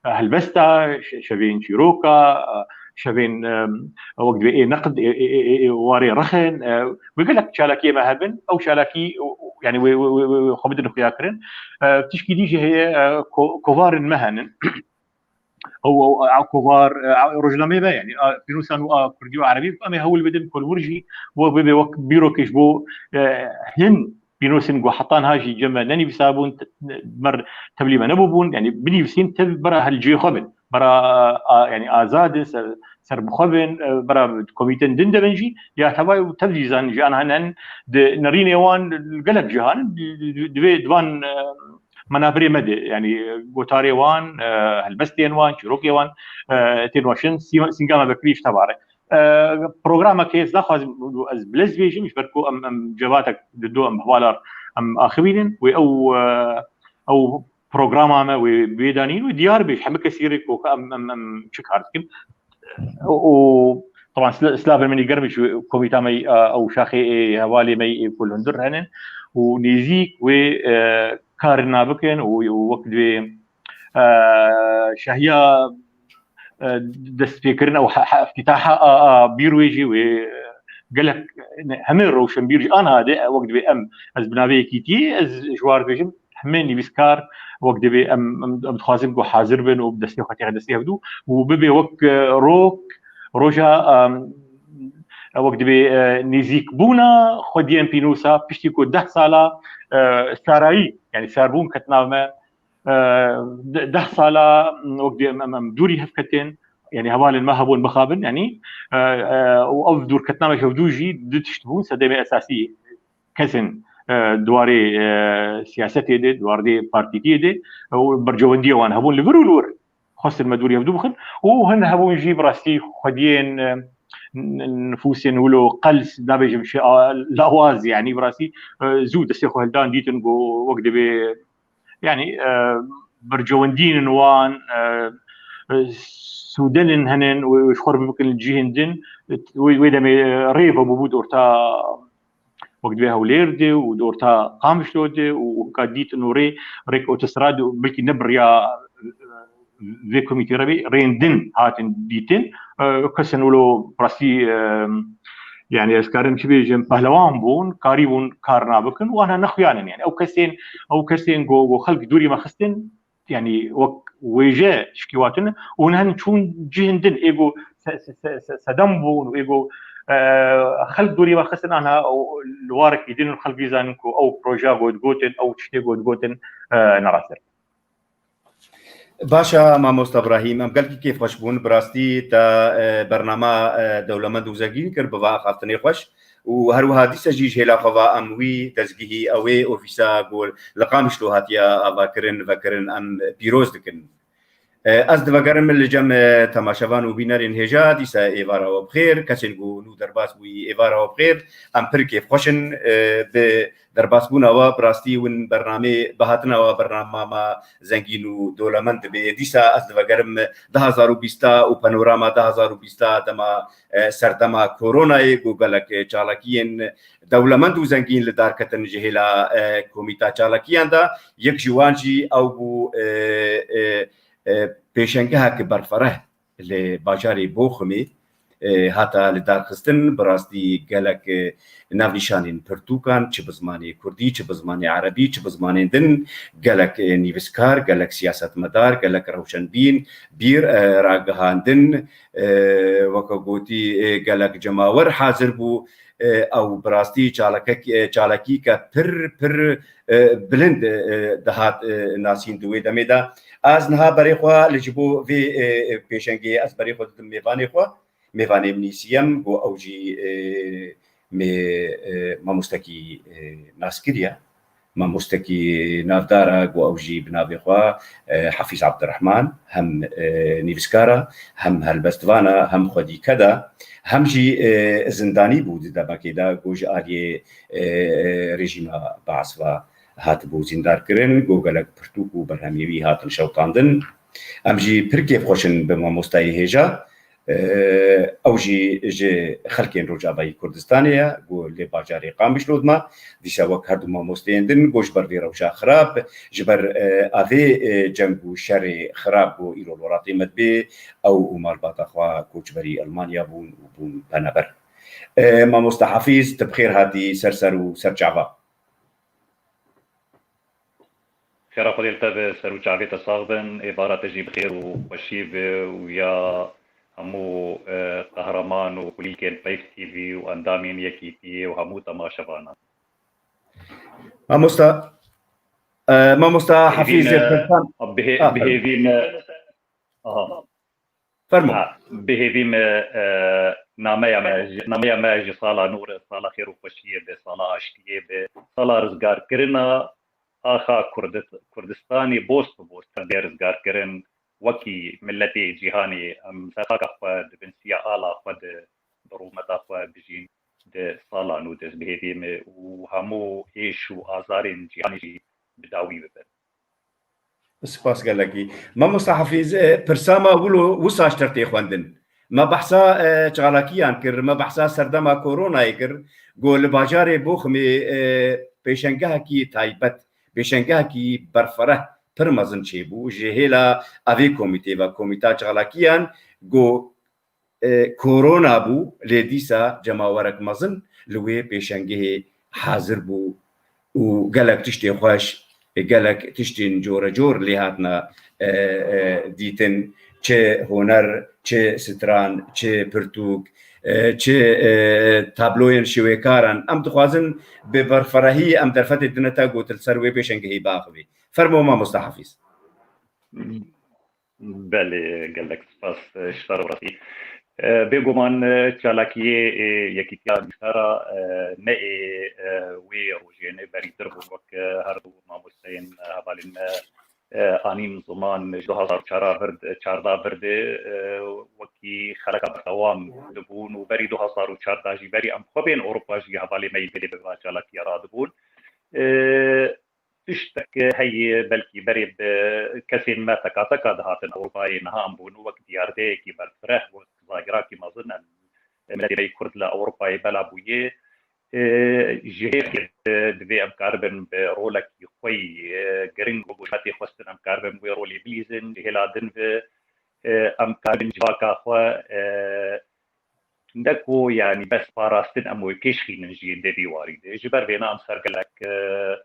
helbesta, şe-, şevên çîroka, e, şevên, e, wek divê ê neqd, ê, ê, ê, ê, ê warê rexin, e, wê gelek çalakiyê me hebin, ew çalakî, yani wê, wê, wê, wê, wê xwe bidin xuya kirin. E, tişkî dî jî heye, e, ko-, kovarên me henin. Ew, ew, a kovar, e, a rojnameyê me, yani, a pînûsan û a kurdî û erebî, em ê hewl bidin ku li wir jî we bibe wek bîrokê ji bo, e, hin pînosên ku heta niha jî cem me nenivîsabûn, te-, mer tevlî me nebûbûn, yani binivîsîn tev bera hel cihê xwe bin, bera, a, yani azad in, ser, ser bi xwe bin, e, bera komîtên din de bin jî, ya tevay û tev jî zanin jî an henen di nerînê wan li gelek cihan, di, di, di, divê di van, e, menabirê me de, yani gotarê wan, e, helbestên wan, çîrokê wan, e, tên weşin, sî-, sînga me vekirî ji tevare. E, programekê ez naxwazim ez bilez bêjim, ji ber ku em, em cevatek di do em hevalar em axivînin wê ew, e, ew programa me wê bê danîn wê diyar bê ji hemî kesî rê ku em, em, em çi kar dikin. Û, û, teban sila-, silavên min ê germ ji komîta me, e, ew şaxê ê hevalê me ê ku li hundir henin û nêzîk wê, e, karina bikin û, û wek divê, e, şahiya, e, destpêkirin ew he-, he-, iftîtaha a, a bîr wê jî wê, e, gelek, ne, hemê rewşenbîr jî anha de, e, wek divê em, ez bi navê yekîtiyê, ez ji war dibêjim, hemê nivîskar wek divê em, em, em dixwazin ku hazir bin û bi destê xwe têxe destê hevdû û bibe wek, e, rok, roja, em, wek dibê, e, nêzîkbûna xwediyên pînûsa, piştî ku deh sala, e, sarayî, yanî sarbûn ket nav me, e, de-, deh sala, wek dibê em, em, em dûrî hev ketin, yanî hevalên me hebûn mixabin, yanî, e, e, û ev dûrketna me hevdû jî du tişt bûn, sedemê esasî kesên, e, di warê, e, siyasetê de, di warê partîtiyê de, e, û berjewendiya wan hebûn li vir û li wir. Xwestin me dûrî hevdû bixin û hin hebûn jî bi rastî xwediyên, e, n-, n-, nifûsên wilo qels, nabêjim şê-, a, lawaz, yanî bi rastî, e, zû destê xwe hildan, dîtin ku wek dibê, yanî, e, berjewendiyên wan, e, e, sûdenên henin wê, wê ji xwe re bikin li cihên din, wê, wê demê rê vebûbû di orta wek dibê Hewlêr de û di orta Qamişlo de û hika dîtin û rê, rêk otostrade û belkî ne bi riya, e, vê komîtê re bê, rêndin hatin dîtin. E, kesên wilo rastî, e, yanî ez karim çi bêjim, pehlewan bûn, karîbûn kar nabikin, wana nexuyanin. Yanî ew kesên, ew kesên go, go xelk dûrî me xistin, yanî wek wêje şikî watin û nihan çûn cihên din, ê go se-, se-, se-, se-, sedem bûn û ê go, e, xelk dûrî me xistin, anha û li warekî din û xelk vî zanin ku ew projeya got gotin, ew tiştê got gotin, e, ne rast e. Baş e, mamosta Brahîm, em gelkî kêfxweş bûn. Bi rastî te, e, bernama, e, dewlemend û zengîn kir, bi va axaftinê xweş. Û her wiha dîsa jî ji hêla xwe ve em wî dezgehî, ew ê ofîsa ku li Qamişlo hatiye avakirin, vekirin, em pîroz dikin. E, ez divegerim li cem, e, temaşevan û bînerên hêja, dîsa êvara we bi xêr. Kesên ku nû derbas bûyî, êvara we bi xêr. Em pir kêfxweş in, e, bi derbasbûna we, bi rastî win bernamê, bi hatina we bernama me zengîn û dolemend dibe. Dîsa ez divegerim du hazar û bîst û panorama du hazar û bîst dema, e, serdema koronayê ku gelek, e, çalakiyên dewlemend û zengîn li dar ketin ji hêla, e, komîta çalakiyan de. Yek ji wan jî ew bû, e, e, e, pêşengehek berfereh li bajarê Boximê, e, hata lidarxistin, bi rastî gelek, e, navnîşanên pirtûkan, çi bi zimanê kurdî, çi bi zimanê erebî, çi bi zimanên din, gelek, e, nivîskar, gelek siyasetmedar, gelek rewşenbîn, bîr, e, ragihandin, e, weke gotî, e, gelek cemawer hazir bû, e, ew bi rastî çalakek-, e, çalakîke pir, pir, e, bilind, e, dihat, e, nasîn di wê demê de. Ez niha berê xwe li ji bo vê, e, e, pêşengê ez berê xwe didim mêvanê xwe. Mêvanê min î siyem, ku ew jî, e, mê, e, mamostekî, e, naskirî ye. Mamostekî navdar e, ku ew jî bi navê xwe, e, Hafîz Abdurrahman, hem, e, nivîskar e, hem helbestvan e, hem xwedî ked e, hem jî, e, zindanî bû di demekê de, ku ji aliyê, e, e, rejîma Baas ve hatibû zîndarkirin, ku gelek pirtûk û berhemê wî hatin şewitandin. Em jî pir kêfxweş in bi mamostayê hêja. Ew jî ji xelkên Rojavayî Kurdistanê ye, ku li bajarê Qamişlo dima. Dîsa wek her du mamosteyên din, ku ji ber vê rewşa xirab, ji ber, e, avê, e, ceng û şerê xirab ku îro li welatê me dibê, ew û malbata xwe koçberî Elmanya bûn û bûn penaber. E, mamosta Hafîz, tu bi xêr hatî ser ser û ser çava. Xêra Xwedê li te be, ser û çavê te sax bin, êvara te jî bi xêr û xweşî be û ya hemû, e, qehreman û kulîlkên Peyv T V û endamên Yekîtiyê û hemû temaşevanan. Mamosta, e, mamosta Hafîz, e, Berkan. Bi hê-, ah, bi hêvî me, aha. Fermo. Ha, bi hêvî me, e, nameya me, nameya me ji sala nû re, sala xêr û xweşiyê be, sala aştiyê be, sala rizgarkirina axa Kurdis-, Kurdistanê boz bi boz tevê rizgarkirin, wekî miletê cîhanê em ser xaka xwe di bin siya ala xwe de, bi rûmeta xwe bijîn, di sala nû de, bi hêvî me û hemû êş û azarên cîhanê jî bi dawî bibin. Spas gelekî. Mamosta Hafîz, e, pirsa me wilo wisa ji ter tê xwendin. Me behsa, e, çalakiyan kir, me behsa serdema koronayê kir. Ku li bajarê Boximê, e, pêşengehekî taybet, pêşengehekî berfereh pir mezin çêbû. Ji hêla evê komîtê ve, komîta çalakiyan, ku e, korona bû, lê dîsa cemawerek mezin li wê pêşengehê hazir bû û gelek tiştê xweş, gelek tiştên corecor lê hatine, e, e, dîtin, çi huner, çi stran, çi pirtûk, e, çi, e, tabloyên şêwêkaran. Em dixwazin bi berfirehî em derfetê dine te ku tu li ser wê pêşengehî biaxivî. Fermo mamosta Hafîz. Belê, gelek spas, e, ji te re rastî. E, bêguman, e, çalakiyê, e, Yekîtiya Nûşera, e, ne ê, e, wê rojê ne berîtir bûn, wek, e, her du mamosteyên, e, hevalên me, e, anîn ziman, ji du hezar û çar vir, çardeh vir de, e, wekî xeleka berdewam dibûn û berî du hezar û çardeh jî berî em xwe bên Ewropa jî hevalê me yî bêdê bi va çalakiya radibûn. E, Tiştek heye, belkî berê bi kesên me teka teka dihatin Ewropayê, niha em bûn wek diyardeyekî berfireh, wek zagirakî mezin em, miletê me yê Kurd li Ewropayê bela bûye. E, ji hêrkê di-, divê em karibin bi rolekî xwe yî, e, giring wek ku ji me tê xwestin em karibin wê rolê bilîzin, ji hêla din ve, e, em karibin civaka xwe, e, ne ku, yanî, bes parastin em wê pêş xînin jî di vî warî de. Ji ber vêna em ser gelek, e,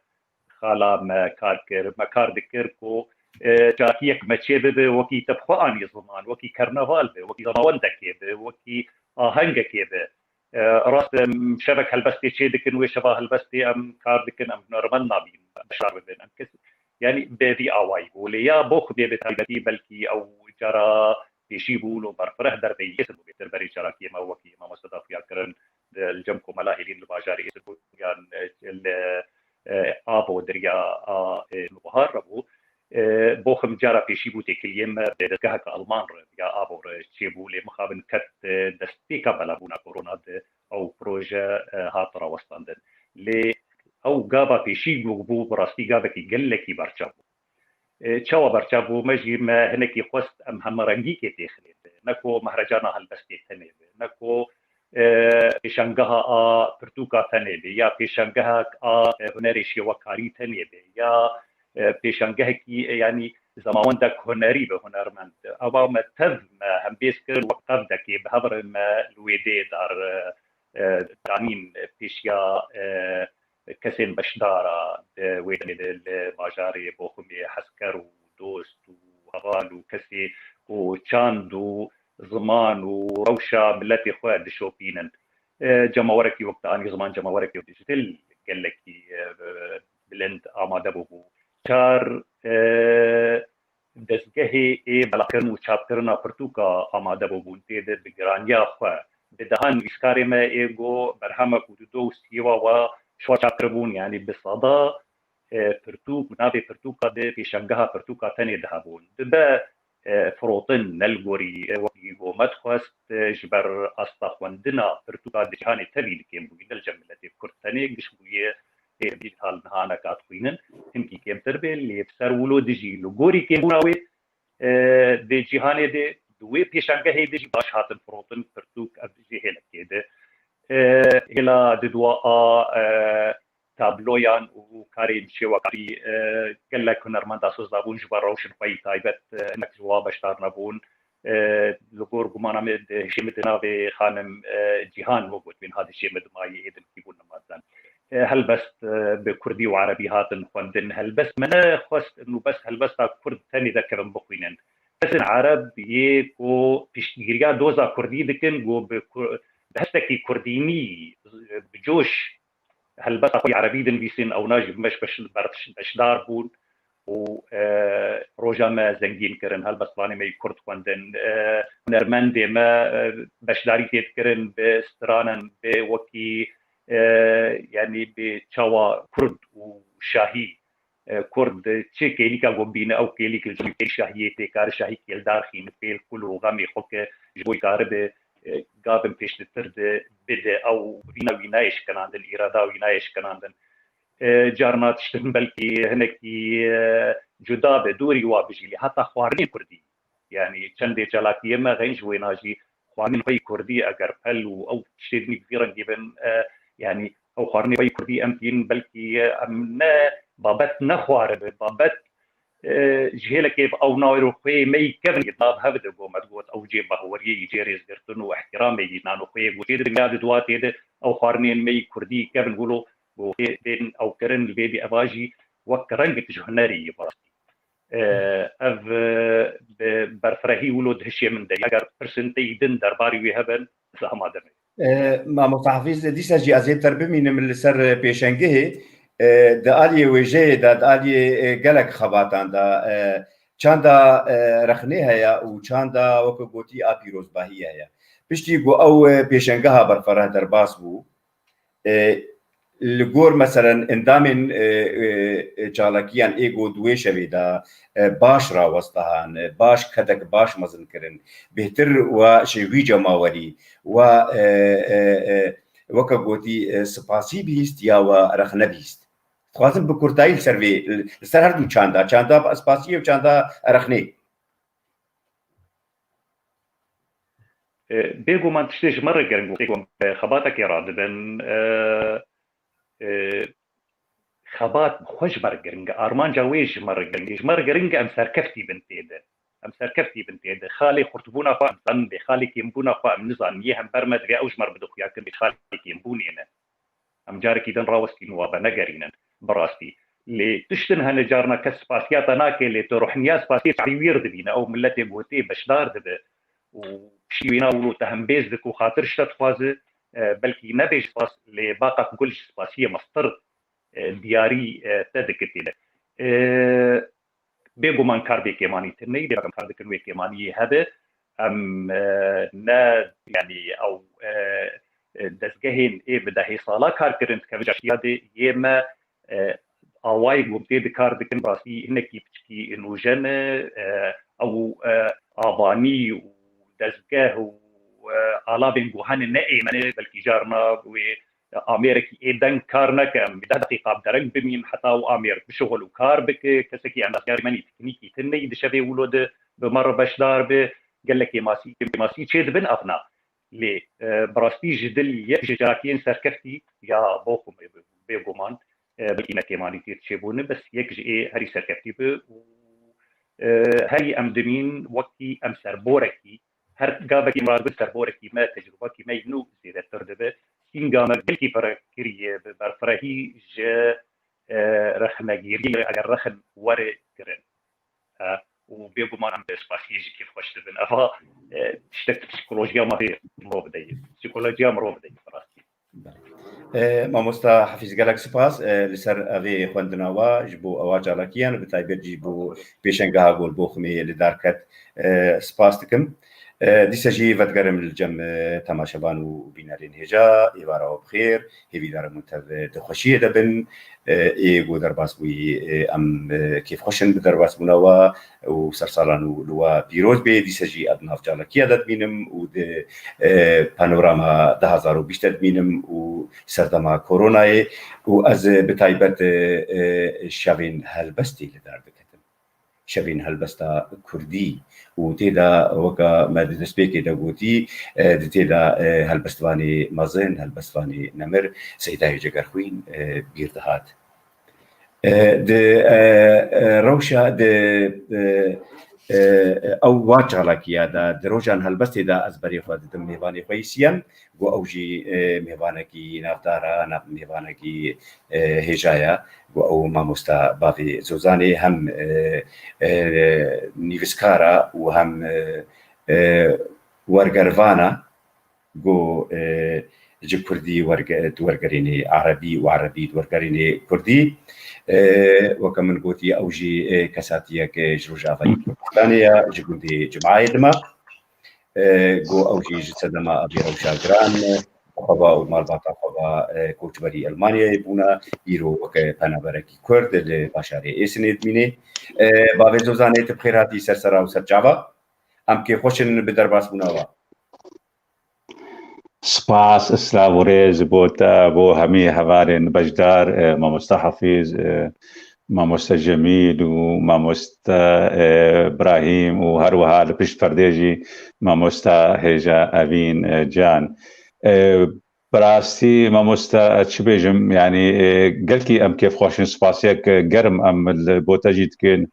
xala me kar kir, me kar dikir ku, e, çalakiyek me çê bibe, wekî te bi xwe anî ziman, wekî kerneval be, wekî zemawendekê be, wekî ahengekê be. E, rast em şevek helbestê çê dikin, wê şeva helbestê em kar dikin, em hunermend nabîn, beşdar bibin, em kes, yanî bi vî awayî bû. Lê ya Boxumê bi taybetî belkî ew cara pêşî bûn û berfireh derbeyî kesin bû bêtir berê çalakiyê me wekî mamoste daxuya kirin, e, li cem komela hêlîn li bajarê Êzidbû yan, e, li, e, Abo derya a, e, Nûbihar re bû. E, Boxim cara pêşî bû têkiliyê me bi dezgeheke Alman re ya Abo re çêbû, lê mixabin ket, e, destpêka belabûna korona de ew proje, e, hat rawestandin. Lê ew gava pêşî ku bû, bi rastî gavekî gelekî berçav bû. E, çawa berçav bû? Me jî me hinekî xwest em hemerengîkê têxinê be. Ne ku mehrecana helbestê tenê be. Ne ku, e, pêşangeha a pirtûka tenê be. Ya pêşangehek a, e, hunerê şêwekarî tenê be. Ya, e, pêşangehekî, e, yanî zemawendek hunerî be, hunermend. Eva me tev me hembêz kir wek qevdekê bi hev re me li wê dê dar, e, e, danîn pêşiya, e, kesên beşdara di wê demê de li bajarê Boxumê hezker û dost û heval û kesê ku çand û ziman û rewşa miletê xwe dişopînin. E, cemawerekî wek te anî ziman, cemawerekî wek dijî gelekî, e, bilind amade bûbû. Çar, e, dezgehê ê belakirin û çapkirina pirtûka amade bûbûn. Tê de bi giraniya xwe bi dehan nivîskarê me ê got berhemek û dido û sî wa wa şwa çap kiribûn, yanî bi seda, e, pirtûk û navê pirtûka di pêşangeha pirtûka tenê de hebûn. Dibe, e, firotin, ne li gorî, e, wekî got me dixwest, e, ji ber asta xwendina pirtûka di cîhanê tevî li kêm bûyî, ne li cem miletê Kurd tenê giş bûye, ê vî hal niha neka dixwînin, hinkî kêmtir bê, lê bi ser wilo dijî li gorî kêmbûna wê, e, di cîhanê de, di wê pêşangehê de jî baş hatin firotin, pirtûk, ev jî hêlekê de. E, hêla di dua a, e, tabloyan û karên şêwekarî, e, gelek hunermenda soz dabûn ji ber rewşên xwe yî taybet, e, hinek ji wa beşdar nebûn. E, li gor gumana min di hişê min di navê xanim, e, Cîhan wek got, wên ha di hişê min di mayî êdin kî bûn nemazen. E, helbest, e, bi kurdî û erebî hatin xwendin. Helbest me nexwest û bes helbesta kurd tenê derkevin bixwînin. Kesên ereb yê ku piştgiriya doza kurdî dikin, ku bi kur-, bi hestekî kurdînî, bi coş helbesta xwe yê erebî dinivîsîn, ewna jî bi me ji beş-, berş-, beşdar bûn û, e, roja me zengîn kirin. Helbestvanê me yî kurd xwendin, e, hunermendê me, e, beşdarî tê dikirin bi stranan, bi wekî, e, yanî bi çawa kurd û şahî, e, kurd çi kêlîka ku bîne, ew kêlîk li cem şahiyê tê kare şahî kêldar xîne, pêl kul û xemê xwe ke ji bo karibe, e, gavin pêşlitir de bide, ew vîna wî nayê şikinandin, îrada wî nayê şikinandin. E, carna tiştin belkî hinekî, e, cuda be, dûrî wa bijî, lê heta xwarinên kurdî. Yanî çendê çalakiyê me xeyn ji wêna jî xwarinên xwe yî kurdî eger pel û ew tiştê din bi vî rengî bin, e, yanî ew xwarinê xwe yî kurdî em tînin belkî, e, em ne babet ne xwaribe, babet, e, ji hêlekê bi ew nayê û xwê me yî kevin yê nav hev de got, me digot ew cê bahweriyê yî, cê rêzgirtin û ihtiramê yî nan û xwê got, cê di dinya di dua tê de ew xwarinên me yî kurdî kevin wilo got, xwê bên ew kirin li vê dî eva jî wek rengek ji hunerê yî bi rastî. E, ev, e, bi berfirehî wilo di hişê min de ye. Eger pirsên te yî din derbarî wî hebin, ez amade me. E, Mamosta Hafîz, dîsa jî ez ê ter bimînim li ser pêşengihê. E, di aliyê wêjeyê de, di aliyê, e, gelek xebatan de, e, çanda, e, rexnê heye û çanda, weke gotî, a pîrozbahî heye. Piştî ku ew, e, pêşengeha berfireh derbas bû, e, li gor, meselen, endamên, e, e, e, çalakiyan ê ku di wê şevê de, e, baş rawestihan, e, baş kedek baş mezin kirin, bêhtir wa şêwî cemawerî, wa, e, e, e, weke gotî, e, spasî bîst ya wa rexne bîst. Dixwazim bi kurtayî li ser vê, li ser her du çanda, çanda spasiyê û çanda rexnê. E, bêguman tiştê ji me re giring û xebatekê radibin. E, e, xebat bi xwe ji me re giring e, armanca wê ji me re giring e. Ji me re giring e em serkeftî bin tê de. Em serkeftî bin tê de. Xalê xurtbûna xwe em zanin, bê xalê kêmbûna xwe em nizanin. Yê hember me divê ew ji me re bide xuyakirin, bê xalê kêmbûnê ne. Em carekî din rawestîn û venegerînin bi rastî. Lê tiştin hene carna kes spasiya te nake, lê tu ruhniya spasiyê çaxî wîr dibîne. Ew miletê ku tê beşdar dibe û piştî wêna wilo te hembêz dike û xatir ji te dixwaze, e, belkî nebêj spas, lê baqa gul ji spasiyê meztir, e, diyarî, e, te dike tê de. E, Bêguman kar bê kêmanî tune ye, bêguman kar dikin wê kêmaniyê hebe. Em, e, ne, yanî ew, e, e, dezgehên ê bi dehê sala kar kirin, dikeve caşiya de yê me, e, awayê ku tê di kar dikin, rastî hinekî piçkî nûjen e, e, ew, e, avanî û dezgeh û, e, alavên ku hene ne ê me ne, belkî carna wê amêrekî ê deng kar neke, em deh deqîqa bi dereng bimîn, heta û amêr bişuxul û kar bike, kesekî endaziyarî me nî teknîkî tune yî di şevê wilo de bi me re beşdar be, gelek kêmasî, kêmasî çê dibin, ev na. Lê, e, bi rastî ji dil yek ji carakiyên serkeftî ya bo xwe me bêguman, e, belkî me kêmanî tê çêbûne, bes yek ji ê herî serkeftî bi û, e, herî em dimîn wekî em serborekî her gavekî em radibin serborekî me, tecrûbekî me yî nû zêdetir dibe. Sînga me gelkî pere kiriye bi berfirehî ji, e, rexnegirî, eger rexin were kirin. E, û bêguman em bi spasiyê jî kêfxweş dibin. Eva, e, tiştek psîkolojiya me vê mirov de ye. Psîkolojiya mirov de ye, bi rastî. E, Mamosta Hafîz, gelek spas, e, li ser evê xwendina we ji bo ewa çalakiyan, bi taybet jî bo pêşengeha Gol Boxumê li dar ket, e, spas dikim. E, dîsa jî vedigerim li cem, e, temaşevan û bînerên hêja, êvara we bi xêr, hêvîdarim hûn tev, e, di xweşiyê de bin. E, ê ku derbas bûyî, e, em, e, kêfxweş in bi derbasbûna we û sersalan û li we pîroz bê. Dîsa jî ez di nav çalakiya de dimînim û di, e, panorama du hazar û bîst de dimînim û serdema koronayê û ez, e, bi taybet, e, e, şevên helbestê li dar diketim. Şevên helbesta kurdî û tê de weke me di destpêkê de gotî, e, di tê de, e, helbestvanê mezin, helbestvanê nemir Seydayê Cegerxwîn, e, bîr dihat. E, di, e, e, rewşa, di, e, e, ew wa çalakiya de, di rojan helbestê de ez berê xwe didim mêvanê xwe yî siyem, ku ew jî, e, mêvanekî navdar e, nav-, mêvanekî, e, hêja ye, ku ew mamosta Bavê Zozanê hem, e, e, nivîskar e û hem, e, e, wergervan e. Ku, e, ji kurdî werge-, di wergerînê erebî û erebî di wergerînê kurdî. E, weke min gotî, ew jî, e, kesatiyek, e, ji Rojavayê Kurdistanê ye, ji gundê Cimayê dima. E, ku ew jî ji sedema evê rewşa giran, e, xwe ve û malbata xwe ve, e, koçberî Elmanyayê bûne, îro weke penaberekî kurd li bajarê Êsinê dimîne. E, Bavê Zozanê, tu bi xêr hatî ser sera û ser çava. Em kêfxweş in bi derbasbûna we. Spas, silav û rêz bo te, bo hemî hevalên beşdar, e, mamosta Hafîz, e, mamosta Cemîl û mamosta, e, Brahîm û her wiha li pişt perdê jî mamosta hêja Evîn, e, Can. E, bi rastî mamosta, ez çi bêjim, yanî, e, gelkî em kêfxweş in, spasiyek, e, germ em li bo te jî dikin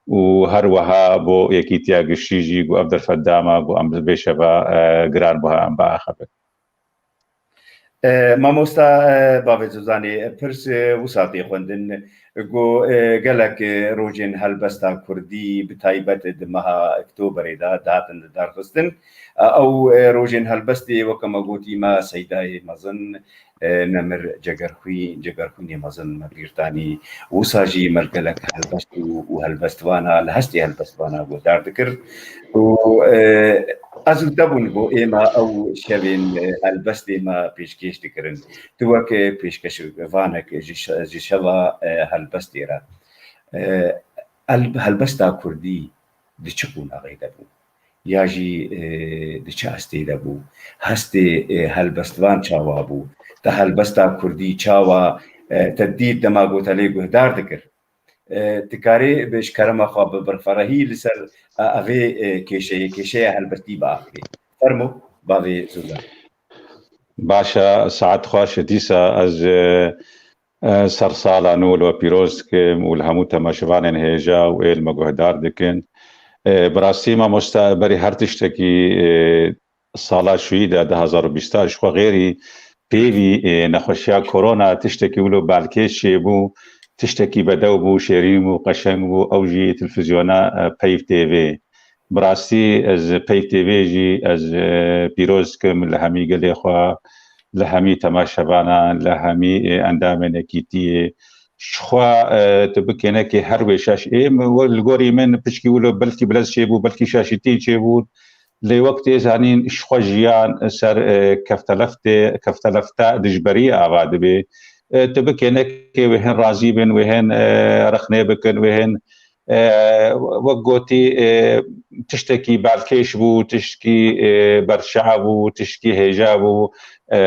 û her wiha bo yekîtiya giştî jî ku ev derfet dama ku em vê şeva, e, giran buha em biaxivin. E, mamosta, e, Bavê Zozanê, pirs, e, wisa tê xwendin, ku, e, gelek, e, rojên helbesta kurdî, bi taybet di meha Oktoberê de dihatin lidarxistin. E, ew, e, rojên helbestê, weke me gotî, me Seydayê mezin, e, nemir, Cegerxwîn, Cegerxwînê mezin me bîr danî. Wisa jî me gelek helbest û, û helbestvana, li hestê helbestvana guhdar dikir. Û, e, ez û te bûn ku êma ew şevên, e, helbestê me pêşkêş dikirin. Tu wek, e, pêşkeşvanek ji şe-, ji şeva, e, helbestê re, e, hel-, helbesta kurdî di çi qonaxê de bû? Ya jî, e, di çi hestê de bû? Hestê, e, helbestvan çawa bû? Te helbesta kurdî çawa, e, te dît dema ku te lê guhdar dikir? E, tu karê bi, ji kerema xwe bi birferehî li ser, e, evê, e, kêşeyê, kêşeya helbestî biaxivî. Fermo, bavê Zozan. Baş e, saet xweş. Dîsa ez, e, e, sersala nû li we pîroz dikim û li hemû temaşevanên hêja û ê li me guhdar dikin. E, bi rastî mamosta, berî her tiştekî, e, sala şûyî de du hazar û bîst ji xwe xêrî pêvî, e, nexweşiya korona tiştekî wilo balkêş çêbû, tiştekî bedew bû, şêrîn bû, qeşeng bû, ew jî televîzyona, e, Peyv T V. Bi rastî ez Peyv T V jî ez, e, pîroz dikim li hemî gelê xwe, li hemî temaşevanan, li hemî, e, endamên Yekîtiyê. Ji xwe, e, tu bikênekê her wê şaş ê, min we li gorî min piçkî wilo belkî bilez çêbû, belkî şaşîtî çêbû. Lê wek tê zanîn, ji xwe jiyan ser, e, keftelef tê, keftelef te dijberiyê ava dibe. E, tu bikênekê wê hin razî bin, wê hin, e, rexnê bikin, wê hin, e, wek gotî, e, tiştekî balkêş bû, tiştkî, e, berçav bû, tiştkî hêja bû. E,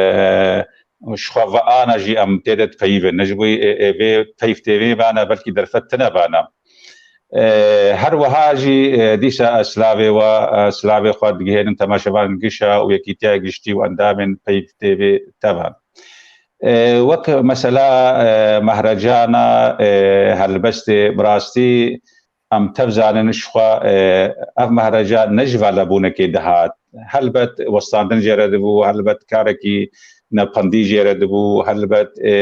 ji xwe ve ana jî em tê de dipeyivin. Ne ji bo, e, e, vê Peyv T V bane, belkî derfet tine bane. E, her wiha jî, e, dîsa ez silavê we, e, silavê xwe digihênim temaşevanên gişa û Yekîtiya Giştî û endamên Peyv T V tevan. E, wek mesela, e, mehrecana, e, helbestê, bi rastî em tev zanin ji xwe, e, ev mehrecan ne ji velebûnekê dihat. Helbet westandin jê re dibû, helbet karekî nependî jê re dibû, helbet, e,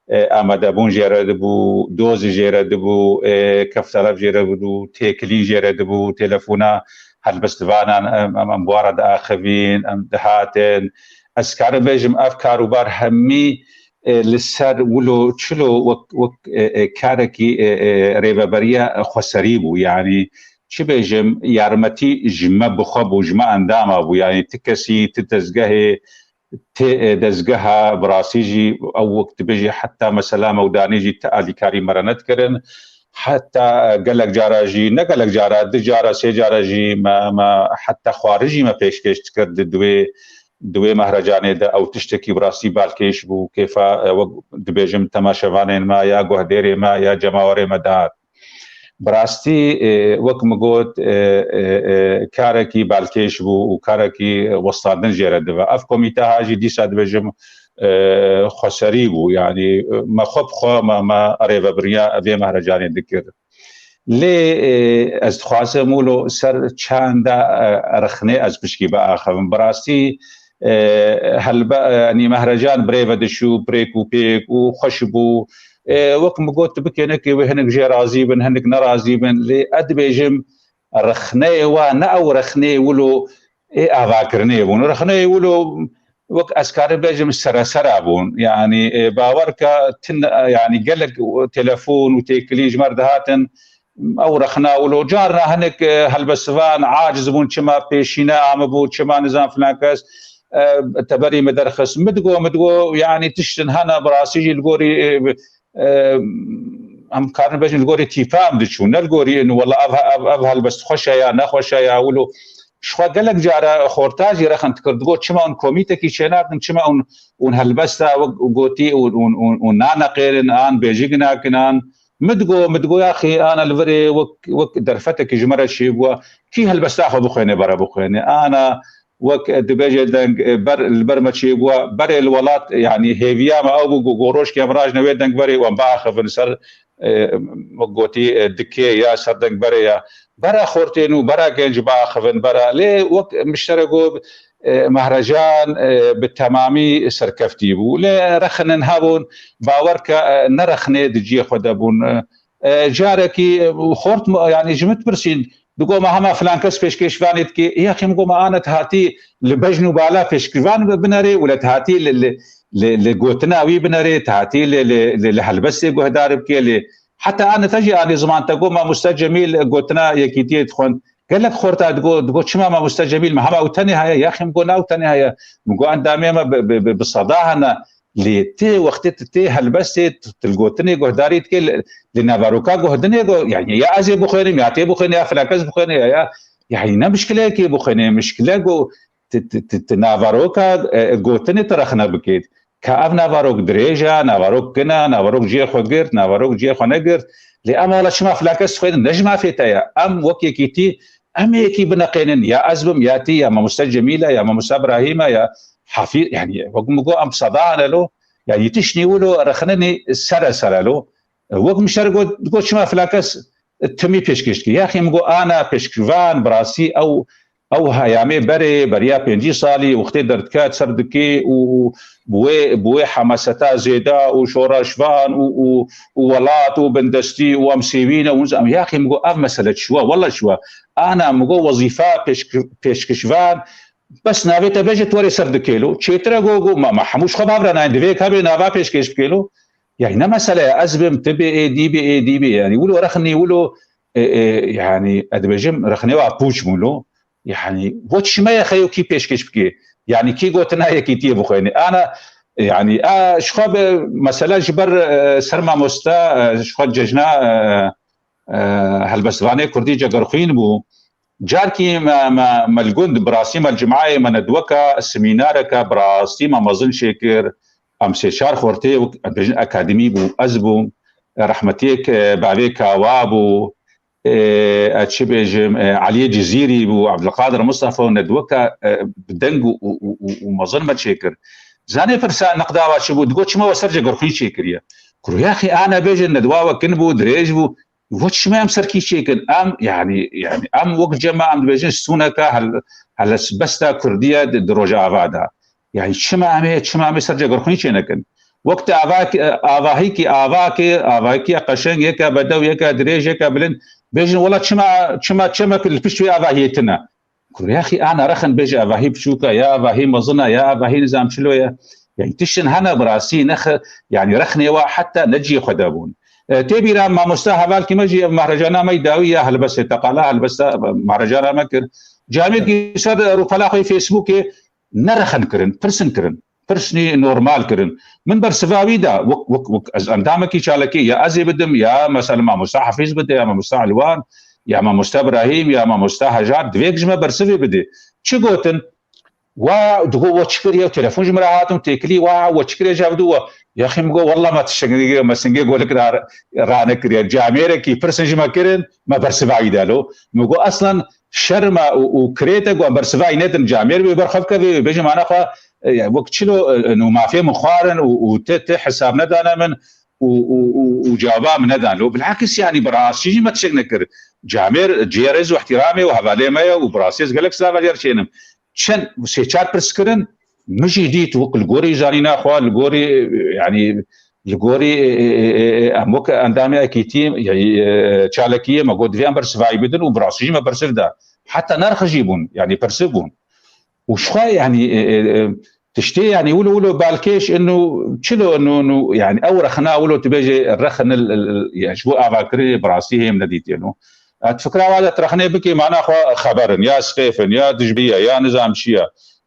e, amadebûn jê re dibû, doz jê re dibû, e, keftelef jê re dibû, têkilî jê re dibû, telefona helbestvanan em, em, em bi wan re diaxivîn, em dihatin. Ez karim bêjim, ev karûbar hemî, e, li ser wilo çilo wek, wek, e, e, karekî, e, e, rêveberiya xweserî bû. Yanî çi bêjim, yarmetî ji me bi xwe bû, ji me endama bû. Yanî ti kesî, ti dezgehê, ti, e, dezgeha bi rastî jî ew wek dibêjî heta mesela me û danî jî ti alîkarî me re nedikirin. Heta gelek cara jî, ne gelek cara, du cara, sê cara jî me, me heta xwarin jî me pêşkêş dikir di, di wê, di wê mehrecanê de. Ew tiştekî bi rastî balkêş bû, kêfa, e, wek dibêjim temaşevanên me ya guhdêrê me ya cemawerê me dihat. Bi rastî, e, wek min got, e, e, e, karekî balkêş bû û karekî westandin jê re dibe. Ev komîte ha jî dîsa dibêjim, e, xweserî bû. Yanî, e, me xwe bi xwe me, me rêvebiriya vê mehrecanê dikir. Lê, e, ez dixwazim wilo ser çanda, e, rexnê ez pişkî biaxivim. Bi rastî, e, helbe-, e, yanî mehrecan bi rê ve diçû, bi rêk û pêk û xweş bû. E, wek min got, tu bikênekê wê hinek jê razî bin, hinek nerazî bin. Lê ez dibêjim, rexneyê wa ne ew rexneyê wilo ê avakirinê bûn. Rexneyê wilo wek ez karim bêjim seresera bûn. Yanî, e, bawer ke tin, e, yanî gelek telefon û têkilî ji me re dihatin, ew rexna wilo. Carna hinek, e, helbestvan aciz bûn, çima pêşîne amibû, çima nizam filan kes, e, teberî me derxist. Min digo, min digo, yanî tiştin hene bi rastî jî li gorî, e, e, em karin bêjin li gorî tîpa em diçûn. Ne li gorî in, wela ev, ev, ev helbest xweş e ya, nexweş e ya, wilo. Ji xwe gelek cara xorta jî rexin dikir. Digot, çima hûn komîtekî çênakin, çima hûn, hûn helbesta wek gotî û, û, û, û naneqêrin an, bêjik nakin an. Min digo, min digo, yaxî, ana li virê wek, wek derfetekî ji me re çêbû. Kî helbesta xwe bixwêne, bere bixwêne. Ana wek dibêje deng, e, ber, li ber me çêbû, berê li welat, yanî hêviya me ew bû, ku, ku rojkê em rajne wê dengberê û em biaxivin ser, e, wek gotî, e, dikê ya ser dengberê ya. Bera xortên û bera genc biaxivin, bera. Lê wek miştere got, e, mehrecan, e, bi temamî serkeftî bû. Lê rexnin hebûn, bawer ke, e, ne rexnê di cihê xwe de bûn. E, e, carekî, e, xort, yanî ji min dipirsîn, digot me hema filan kes pêşkêşvanê dike. Yexî min got me ana ti hatî li bejn û bala pêşkêşvan bi-, binerê û li ti hatî li, li, li, li gotina wî binerê, ti hatî li, li, li, li helbestê guhdar bike, lê heta ana te jî anî ziman te got mamoste Cemîl gotina yekîtiyê dixwend. Gelek xorta digot, digot çima mamoste Cemîl me hema ew tenê heye, yexî min got na ew tenê heye. Min got endamê me bi, bi, bi, bi seda hene. Lê tê wextê tu tê helbestê, tu, tu li gotinê guhdarî dikê, li, li naveroka guhdinê got, yani ya ez ê bixwênim, ya tê bixwêne, ya filan kes bixwêne, ya, ya, yani ne mişkileyekê bixwêne, mişkile got, tu, tu, tu, tu naveroka, e, gotinê tu rexne bikêt. Ka ev naverok dirêj e, naverok kin e, naverok cihê xwe girt, naverok cihê xwe negirt. Lê em hala çima filan kes dixwênin, ne ji mafê te ye. Em wek yekîtî, em ê yekî bineqênin. Ya ez bim, ya tî, ya mamoste Cemîl e, ya mamoste Birahîm e, ya Hafîz, yani wek min got em bi seda hene lo, yani tiştî wilo rexnenî sere sere lo. Wek min şer got, got çima filan kes timî pêşkêş dike. Yexî min got ana pêşkêşvan, bi rastî ew, ew heyamê berê, beriya pêncî salî, wextê derdiket ser dikê û, û bi wê, bi wê hemaseta zêde û şoreşvan û, û, û welat û bindestî û em sêwî ne û nizam. Yexî min got ev mesele çi wa, wela çi wa. Ana min got wezîfa pêşk-, pêşkêşvan, bes navê te bêje tu werê ser dikê lo. Çêtir e got, got, ma, ma hemû ji xwe bavre nayên, divê yek hebê nava pêşkêş bikê lo. Yani ne mesele ye, ez bim, tu bê, ê dî bê, ê dî bê. Yani wilo rexnî, wilo, e, e, yani ez dibêjim, rexnê wa pûç bûn lo. Yani we çi me ye xeyo kî pêşkêş bikê? Yani kî gotina yekîtiyê bixwêne? Ana, yani, a, ji xwe bi mesela ji ber, e, ser mamoste, e, ji xwe cejna, e, e, helbestvanê kurdî Cegerxwîn bû. Carkî me, me, me li gund, bi rastî me li cimeyê me nedweka, semînareke bi rastî me mezin çêkir. Em sê çar xortê wek, em bêjin akademî bû, ez bûm, rehmetiyek, e, bavê Kawa bû, e, ez çi bêjim, e, Eliyê Cizîrî bû, Ebdulkadir Mustafa û nedweka, e, bi deng û, û, û, û, û mezin me çêkir. Zanê pirsa neqda wa çi bû? Digot çima we ser Cegerxwîn çêkiriye? Kuro yaxî ana bêjin nedwa we kin bû, dirêj bû. We çima em ser kî çêkin? Em, yani, yani, em wek cema em dibêjin stûneke hel-, helbesta Kurdiye di, di Rojava de. Yani çima em ê, çima em ê ser Cegerxwîn çênekin? Wek tu avak-, avahîkî, avakê, avahikiya qeşeng, yeke bedew, yeke dirêj, yeke bilind, bêjin, wela çima, çima çemek li pişt wê avahiyê tune? Kuryaxî ana rexin bêje avahî biçûk e, ya avahî mezin e, ya avahî nizam çilo ye. Yani tiştin hene bi rastî nexe, yani rexnê wa heta ne cihê xwe de bûn. E, tê bîra mamoste hevalkî me jî ev mehrecana me dawî ya helbestê teqala helbesta mehrecana me kir. Camêkî ser rûpela xwe yê Facebookê nerexin kirin, pirsin kirin. Pirsnî normal kirin. Min bersiva wî da, wek, wek, wek ez endamekî çalakî, ya ez ê bidim, ya mesela mamoste Hafîz bide, ya mamoste Elwan, ya mamoste Birahîm, ya mamoste Hejar, divêk ji me bersivê bide. Çi gotin? Wa digo we çi kiriye? Telefon ji min re hatin, têkilî wa we çi kiriye ji hev du we? Yaxî min got, wella me tiştekî me singê golik ra-, ranekiriye. Camêrekî pirsin ji me kirin, me bersiva wî da lo. Min got, eslen şerm e û, û kirêt e, got, em bersiva wî nedin, camêr wê berxwe bike, wê bêje mana xwe, e, wek çilo, e, nû mafê min xwarin û, û ti, ti hesab nedane min û, û, û, û cewaba min nedan. Lo bilakis, yani, bi rastî jî me tiştek nekir. Camêr cihê rêz û ihtiramê û hevalê me ye û bi rastî ez gelek silav ji wan çênim. Çend sê çar pirs kirin, min jî dît wek li gorî zanîna xwe, li gorî, yani, li gorî, e, e, e, e, em wek endamê ekîtî, yani, e, çalakiyê me got, divê em bersiva wî bidin û bi rastî jî me bersiv da. Heta nerxij jî bûn, yani bersiv bûn. Û ji xwe, yani, e, e, e, tiştê, yani, wilo, wilo balkêş, inu, çilo, inu, inu, yani, ew rexna, wilo tu bêjê, rexin il, il, il, yani, ji bo avakirinê bi rastî hêm nedîtiye, no. E, tu fikra wa de tu rexnê bikî, mana xwe xeberin, ya sixêfin, ya dijbî ye, ya nizam çi ye.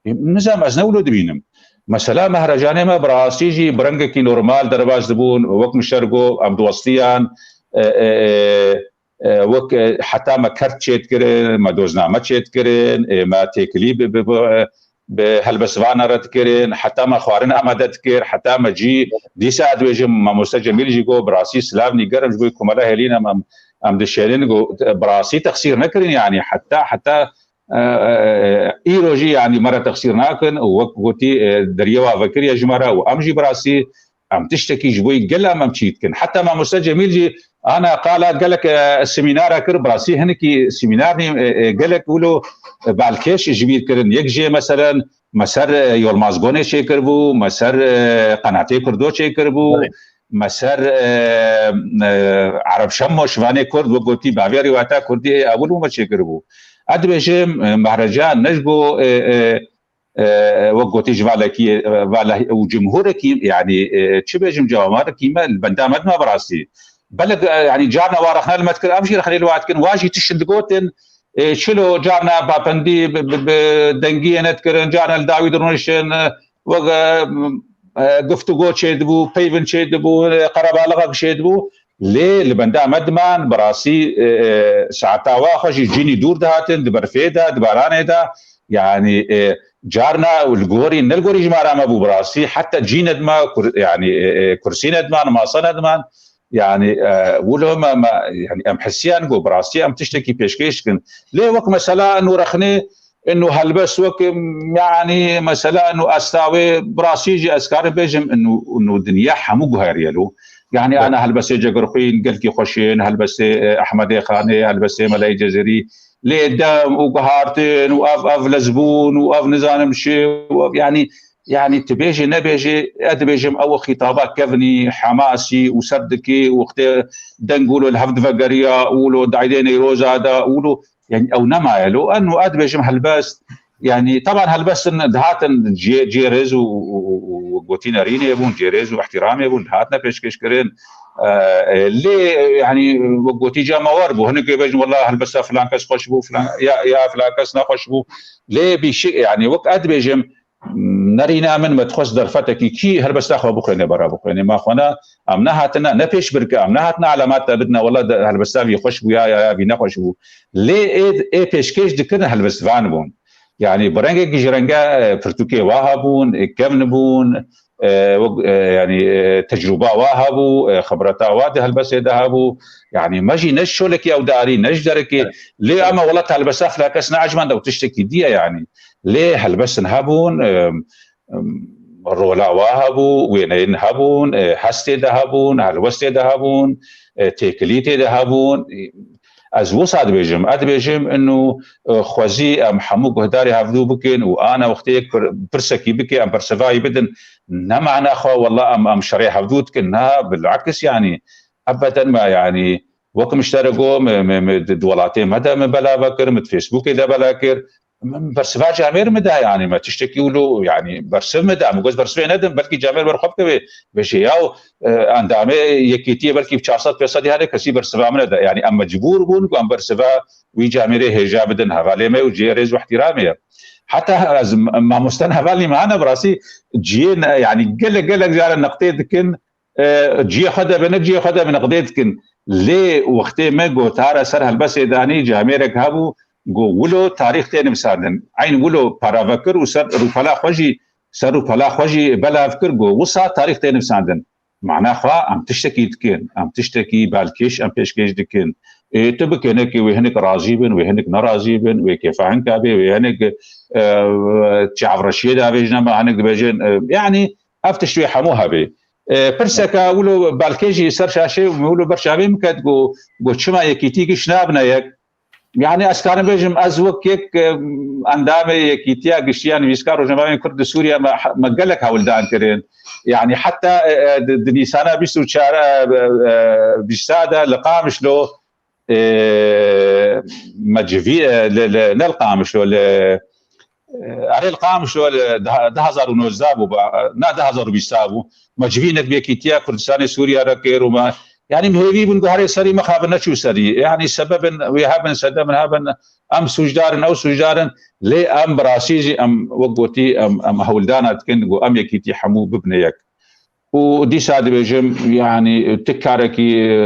E, nizam ez ne wilo dibînim. Mesela mehrecanê me bi rastî jî bi rengekî normal derbas dibûn, wek min şer got, em diwestiyan, e, e, e, e, wek, e, heta me kert çêdikirin, me dozname çêdikirin, e, me têkilî bi, bi, bi, e, bi helbestvana re dikirin, heta me xwarin amade dikir, heta me cî, dîsa dibêjim, mamoste Cemîl jî got, bi rastî silav nîger im ji bo komela hêlîn em, em, em dişênin, got, bi rastî texsîr nekirin, yani, heta, heta, e, e, e, îro jî, yani, me re texsîr nakin û wek gotî, e, deriyê wa vekiriye ji me re û em jî bi rastî em tiştekî ji bo gel em, em çî dikin. Heta mamoste Cemîl jî Ana qala gelek, e, semînara kir, bi rastî hinekî semînar nî, e, e, gelek wilo, e, balkêş ji bîr kirin. Yek jê meselen me ser, e, Yolmazgonê çêkiribû, me ser, e, Qenatê Kurdo çêkiribû, Belê. me ser, e, e, Ereb Şemo şivanê Kurd, wek gotî, bavê rîwayeta Kurdî ê ewil bû me çêkiribû. Ez dibêjim, e, mehrecan ne ji bo, e, e, e, wek gotî ji valekî, e, valeh-, û cumhûrekî, yanî, e, çi bêjim, cawarekî me li benda me dima bi rastî. Belek, e, yanî carna wa rexne li me dikir, ev jî rexnê li wa dikin, wa jî tiştin digotin, e, çilo carna papendî bi, bi, bi dengiyê nedikirin, carna li dawî dirûniştin, e, wek, e, e, guftûgo çêdibû, peyvin çêdibû, e, qerebalixek çêdibû. Lê li benda me diman, bi rastî, e, e, saeta wa xwe jî cinî dûr dihatin, di berfê de, di baranê de, yanî, e, carna li gorî, ne li gorî jimara me bû bi rastî, heta cî nedima, kur-, yanî, e, e, kursî nediman, masa nediman, yanî, e, wilo me, me, yanî em hisiyan ku bi rastî em tiştekî pêşkêş dikin. Lê wek mesela eno rexnê, eno helbest wek, yanî mesela eno estawê, bi rastî jî ez karim bêjim eno, eno dinya hemû guheriye lo. Yanî Evet. ana helbestê Cegirxwîn gelkî xweş in, helbestê, e, Ehmedê Xanê, helbestê Melayê Cezirî, lê dem û guhartin û ev, ev lezbûn û ev nizanim çi û ev, yanî, yanî tu bêjî nebêjî, ez dibêjim ew xîtaba kevnî, hemasî û ser dikê û wextê deng wilo li hev divegeriya û lo daydê Neyroza de û lo, yanî ew nemaye lo. Eno ez dibêjim helbest, yanî teban helbestin dihatin cê, cê rêz û, û, û, û gotî nerînê bûn, cê rêz û ihtiramê bûn, dihatine pêşkêşkirin. E, e, lê, e, yanî, wek gotî cama war bû. Hinek bêjin, "Wela helbesta filan kes xweş bû, filan, ya, ya filan kes nexweş bû." Lê bîşik, yanî, wek ez dibêjim, nerîna min me dixwest derfetekî kî helbesta xwe bixwêne, bera bixwêne. Ma xwe ne, em nehatine, ne pêşbirke, em nehatine elemat te bidine, "Wela de, helbesta vî xweş bû, ya, ya, ya, vî nexweş bû." Lê ê, ê pêşkêş dikirin helbestvan bûn. Yanî, bi rengekî ji renge, e, pirtûkê wa hebûn, e, kevn bûn, e, wek, e, yanî, e, tecrûba wa hebû, e, xibreta wa di helbestê de hebû. Yanî me jî ne ji şolekî ew darî, ne ji derekê. Evet. Lê Evet. ama welat helbesta filan kes neecmend ew tiştekî dî ye yanî. Lê helbestin hebûn, e, e, rola wa hebû, wêneyên hebûn, e, hestê de hebûn, helwestê de hebûn, e, têkilî tê de hebûn. Ez wisa dibêjim, ez dibêjim inu, e, xwezî em hemû guhdarê hevdû bikin û ana wextê yek pir-, pirsekî bike, em bersivayî bidin. Ne mana xwe, wela em, em şerê hevdû dikin. Na, bilakis, yanî, ebeden me, yanî, wek min ji te re got, me, me, me di, di welatê me de me belave kir, me di Facebookê de bela kir. Min bersiva camêr min da, yanî, me tiştekî wilo, yanî, bersiv min da. Min got, bersivê nedim, belkî camêr ber xwe bikeve. Bêje, yaw, e, endamê yekîtiyê belkî bi çar sed pênc sed hene, kesî bersiva min neda. Yanî, em mecbûr bûn ku em bersiva wî camêrê hêja bidin hevalê me û cihê rêz û ihtiramê ye. Heta ez m-, mamosten hevalî me hene, bi rastî cihê ne, yanî, gelek, gelek cara neqdê dikin, e, cihê xwe de be, ne cihê xwe de be, neqdê dikin. Lê wextê me gotara ser helbestê danî, camêrek hebû, got, wilo tarîx tê nivîsandin. Eyn wilo parave kir û ser rûpela xwe jî, ser rûpela xwe jî belav kir, got, wisa tarîx tê nivîsandin. Mana xwe, em tiştekî dikin, em tiştekî balkêş, em pêşkêş dikin. Ê, tu bikêne ki wê hinek razî bin, wê hinek nerazî bin, wê kêfa hinka bê, wê hinek, e, çavreşiyê davêjin, em hinek dibêjin, e, yanî ev tişt wê hemû hebê. E, pirseka wilo belkê jî ser şaşê wilo ber çavê min ket, got, got, çima yekîtî giş nabine yek? Yanî ez karim bêjim, ez wek yek, e, endamê Yekîtiya Giştî ya Nivîskar Rojnamevanên Kurd di Sûriye me, me gelek hewldan kirin. Yanî heta, e, e, di, di Nîsana bîst û çar, e, e, bîsta de li Qamişlo, e, me civî, e, li, li, ne li Qamişlo, li, e, erê li Qamişlo li du, du hazar û nozdeh bû, ba, na du hazar û bîsta bû. Me civînek bi Yekîtiya Kurdistanê Sûriye re kir û me, yanî em hêvî bûn ku herê serî mixabin, neçû serî. Yanî sebebin wê hebin, sedebin hebin, em sûcdar in, ew sûcdar in. Lê em bi rastî jî em, wek gotî, em, em hewldana dikin ku em yekîtî hemû bibine yek. Û dîsa dibêjim, yanî, tu karekî, e,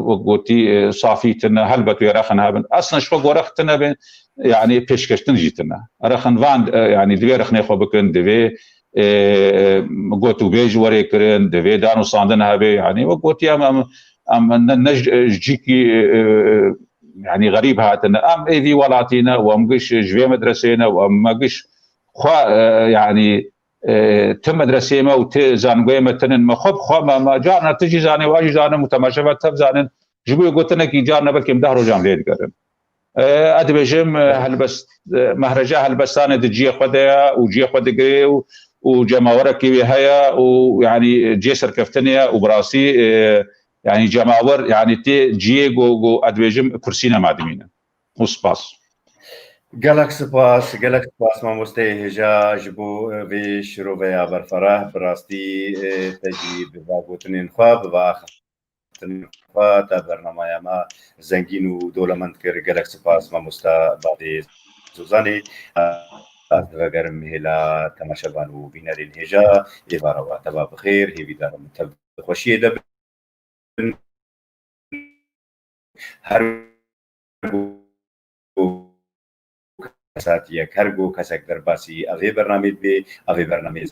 wek gotî, e, safî tune, helbet wê rexin hebin. Eslen ji xwe ku rex tune be, yanî, pêşkeştin jî tune. Rexin van, e, yanî, divê rexnê xwe bikin, divê, e, e, gotûbêj were kirin, divê danûstandin hebe, yanî, wek gotî em, em, em ne, ne ji, ji cîkî, e, e, yanî, xerîb hatine. Em êdî welatî ne û em giş ji vê medresê ne û em me giş xwe, e, yanî, e, ti medresê me û ti zangoyê me tinin, me xwe bi xwe me, me carna tu jî zanê, wa jî zanin û temaşevan tev zanin. Ji bo gotinekî carna belkî em deh rojan lê digerin. E, ez dibêjim, e, helbest-, e, mehreca helbestanê di cihê xwe de ye û cihê xwe digire û, û cemawerekî wê heye û, yanî, cihê serkeftinê ye û bi rastî, e, yanî cemawer, yanî tê cihê ku, ku ez dibêjim kursî nema dimîne. Û spas. Gelek spas, gelek spas mamosteyê hêja ji bo, e, vê şiroveya berferah. Bi rastî, e, te jî bi va gotinên xwe, bi va axaftinên xwe te bernamaya me zengîn û dolemend kir. Gelek spas mamosta Badê Zozanê. Ez vegerim hêla temaşevan û bînerên hêja êvara we teva bi xêr, hêvîdarim tev di xweşiyê de bin. Her go kesatiyek, her go kesek derbasî evê bernamê dibê, evê bernamê bi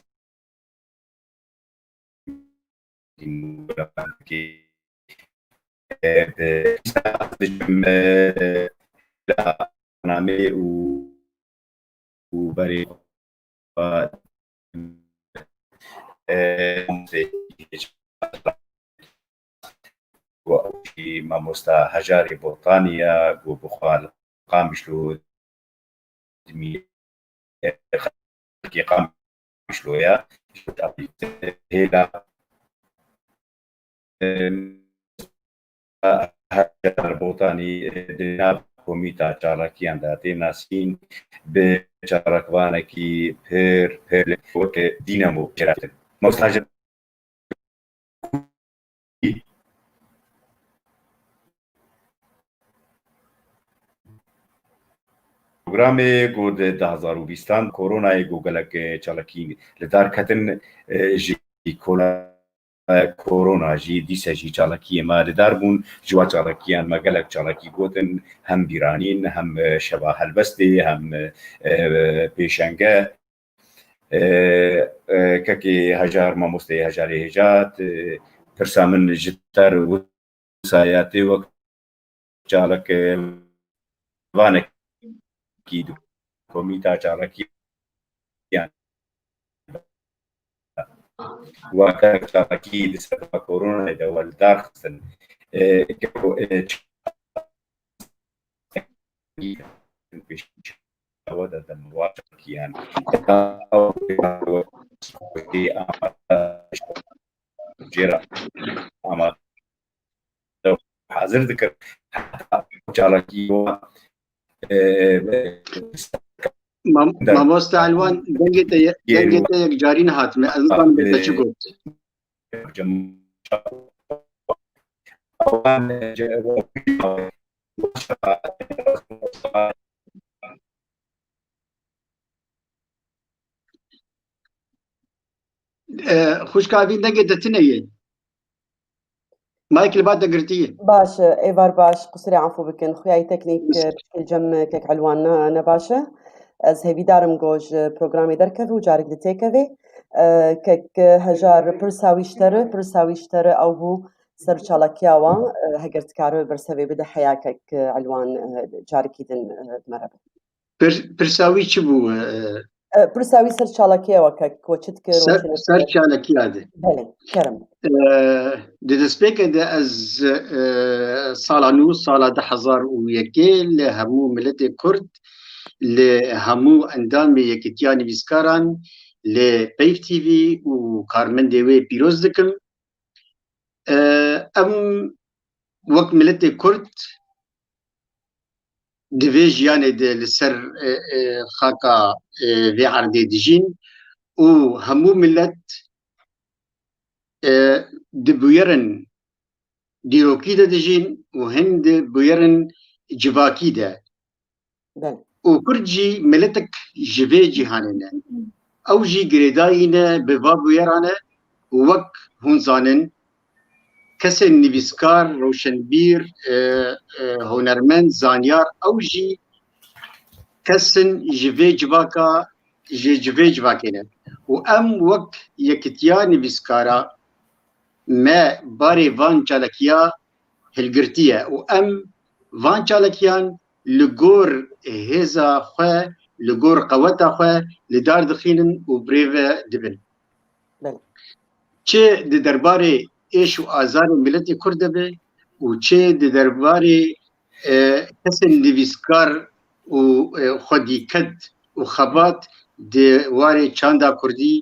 bernamê û û berê xwe, e, ku ew jî mamosta Hejarê Botanî ye, ku bi xwe li Qamişlo dimîne, xelkê Qamişlo ye. Hêla, e, Hejar Botanî di nav komîta çalakiyan de tê nasîn, bi çalakvanekî pir, pir weke dînamo jê re dikin. Mamosta Hejar programê ku di du hezar û bîstan koronayê ku gelek çalakî li dar ketin, e, jî kola korona jî dîse jî çalakiyê me li dar bûn. Ji wan çalakiyan me gelek çalakî gotin, hem bîranîn, hem, e, şeva helbestê, hem, e, pêşenge. E, e, kekê Hejar, mamosteyê Hejarê Hêjat, e, pirsa min ji te re wisa ye, tê wek çalakvanekî di komîta çalakiyan, weke çalakî di ser koronayê de we li dar xistin. E, ke-, e, ç-, pêş we de dem wa çalakiyan. Jê re amade hazir dikir. Heta çalakî wan, e, Mam-, Mamoste Elwan, dengê te ye-, dengê te yek carî nehatime. Ez nizanim bê te çi got. E, xwişka Evîn, dengê te tune ye. Mayk li ba te girtiye. Baş e, êvar baş, qusirê afû bikin. Xuyayî teknîk, e, pişkil cem, e, kek Elwan ne, ne baş e. Ez hêvîdar im ku ji programê derkeve û carik di têkevê. E, kek, e, Hejar, pirsa wî ji te re, pirsa wî ji te re ew bû ser çalakiya wan, e, heger dikare bersevê bide heya kek, e, Elwan, e, carikî din, e, di me re be. Pir-, pirsa wî çi bû? E, E, pirsa wî ser çalakiya we kek, we çi dikir, we ser, çi ser nadikir? Çalakiya de. Belê, kerem. E, di destpêkê de ez, e, sala nû, sala du hezar û yekê li hemû miletê Kurd, li hemû endamê Yekîtiya Nivîskaran, li Peyv T V û karmendê wê pîroz dikim. E, em wek miletê Kurd di vê jiyanê de li ser, e, e, xaka, e, vê erdê dijîn û hemû milet, e, di bûyerin dîrokî de dijîn û hin di bûyerin civakî de. Belê. Û Kurd jî miletek ji vê cîhanê ne. Ew jî girêdayî ne bi va bûyeran e û wek hûn zanin, kesên nivîskar, rewşenbîr, e, e, hunermend, zanyar, ew jî kes in ji vê civaka, ji, ji vê civakê ne. Û em wek Yekîtiya Nivîskara me barê van çalakiya hilgirtiye û em van çalakiyan li gor hêza xwe, li gor qeweta xwe li dar dixînin û birêve dibin. Belê. Çi di derbarê êş û azarê miletê Kurd de be, û çi di derbarê, e, kesên nivîskar û, e, xwedîket û xebat di warê çanda kurdî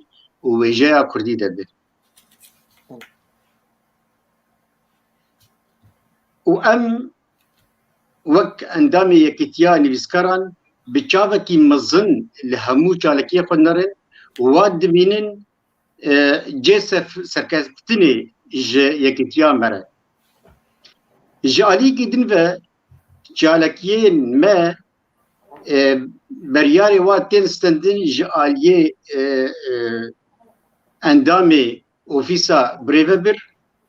û wêjeya kurdî de be. Û em wek endamê Yekîtiya Nivîskaran bi çavekî mezin li hemû çalakiyê xwe nerin û wa dibînin, e, cê sef-, serkeftinê ji yekîtiya me re. Ji aliyekî din ve çalakiyên me, e, beryarê wa tên stendin ji aliyê, e, e, endamê Ofîsa Birêvebir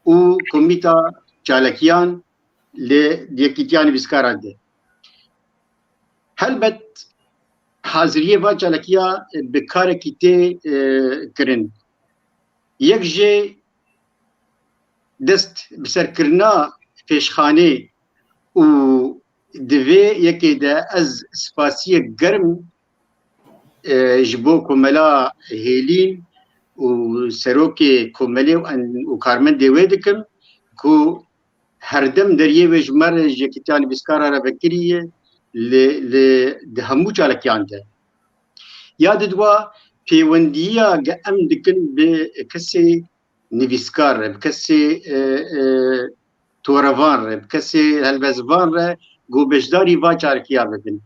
û Komîta Çalakiyan li Yekîtiya Nivîskaran de. Helbet haziriyê va çalakiya bi karekî tê, e, kirin. Yek jê dest bi serkirina pêşxanê û di vê yekê de ez spasiyek germ, e, ji bo Komela Hêlîn û serokê komelê û en-, û karmendê wê dikim ku herdem deriyê wê ji me re, ji Yekîtiya Nivîskara re vekirî ye li, li, di hemû çalakiyan de. Ya di dua pêwendiya ge em dikin bi kesê nivîskar re, bi kesê, e, e, torevan re, bi kesê helbestvan re ku beşdarî va çalakiya bibin.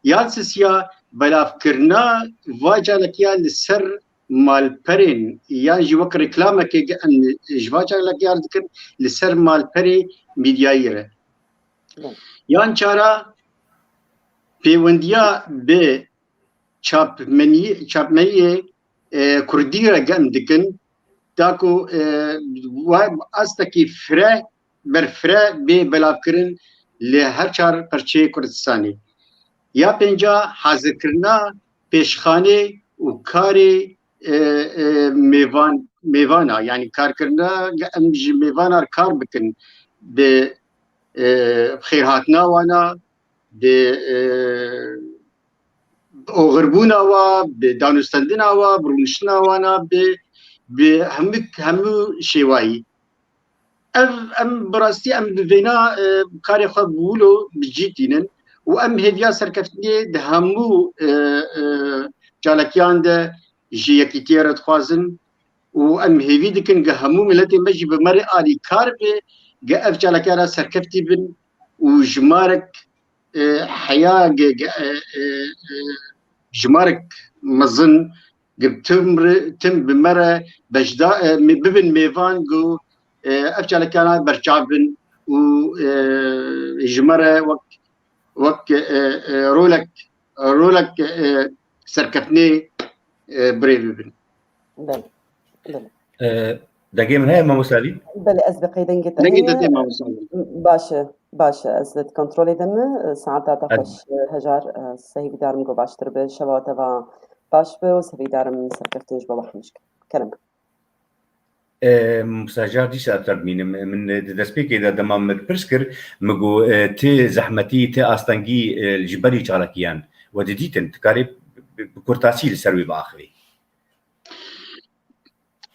Ya sisiya belavkirina va çalakiya li ser malperên yan jî wek reklamekê ge em ji va çalakiya dikin li ser malperê medyayî re. Belê. Yan çara pêwendiya bi çapmenî-, çapmeniyê, e, kurdî re ge em dikin, da ku, e, wa-, astekî fire, berfire bê belavkirin li her çar perçeyê Kurdistanê. Ya pênca hazirkirina pêşxanê û karê, e, e, mêvan, mêvana, yanî karkirina em ji mêvana re kar bikin, bi, e, xêrhatina wana, bi, e, oxirbûna wa, bi danûstendina wa, bi rûniştina wana, bi, bi hemû, hemû şêwayî. Ev, em bi rastî em bi vêna, e, karê xwe bi wilo bi cî tînin û em hêviya serkeftinê di hemû, e, e, çalakiyan de ji yekîtiyê re dixwazin û em hêvî dikin ge hemû miletê me jî bi me re alîkar be, ge ev çalakiya re serkeftî bin û jimarek, e, heya ge, ge, e, e, e, jimarek mezin ge tim re, tim bi me re bejda, e, me, bibin mêvan ku, e, ev çalakiyana berçav bin û, e, ji me re wek, wek, e, e, rolek, rolek, e, serkeftinê, e, birêve bin. Belê. Belê. E, dengê min heye, Mamoste Elî? Belê, ez bi qey dengê te Dengê te heye. Tê, Mamoste Elî. Baş e, baş e. Ez di kontrolê de me. E, saeta te Hadi. Xweş, e, Hejar. E, sehîvîdarim ku baştir be. Şeva te va baş be û sehîvîdarim serkeftin ji bo we hemî jî. Kerem. E, Musa Jar, dîsa te dimînim. Min di destpêkê de dema min pirs kir, min got, e, ti zehmetî, ti astengî, e, ji berî çalakiyan we didîtin. Dikarî bi, bi kurtasî li ser wê biaxivî?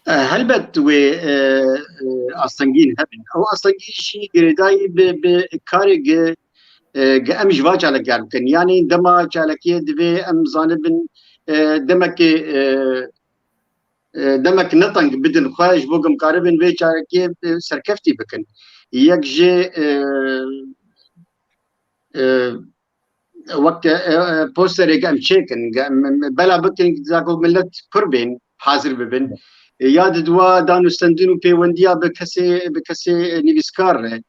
E, helbet wê, e, e, astengîn hebin. Ew astengî jî girêdayî bi, bi karê gi, e, gi em ji va çalakiyan bikin. Yanî dema çalakiyê divê em zanibin, e, demekê, e, e, demek ne teng bidin xwe ji bo ku em karibin vê çalakiyê, e, serkeftî bikin. Yek jê, e, e, wek, e, e, posterê em çêkin, em, em bela bikin, za ku millet pir bên, hazir bibin. E, ya di dua danûstendin û pêwendiya bi kesê, bi kesê nivîskar re.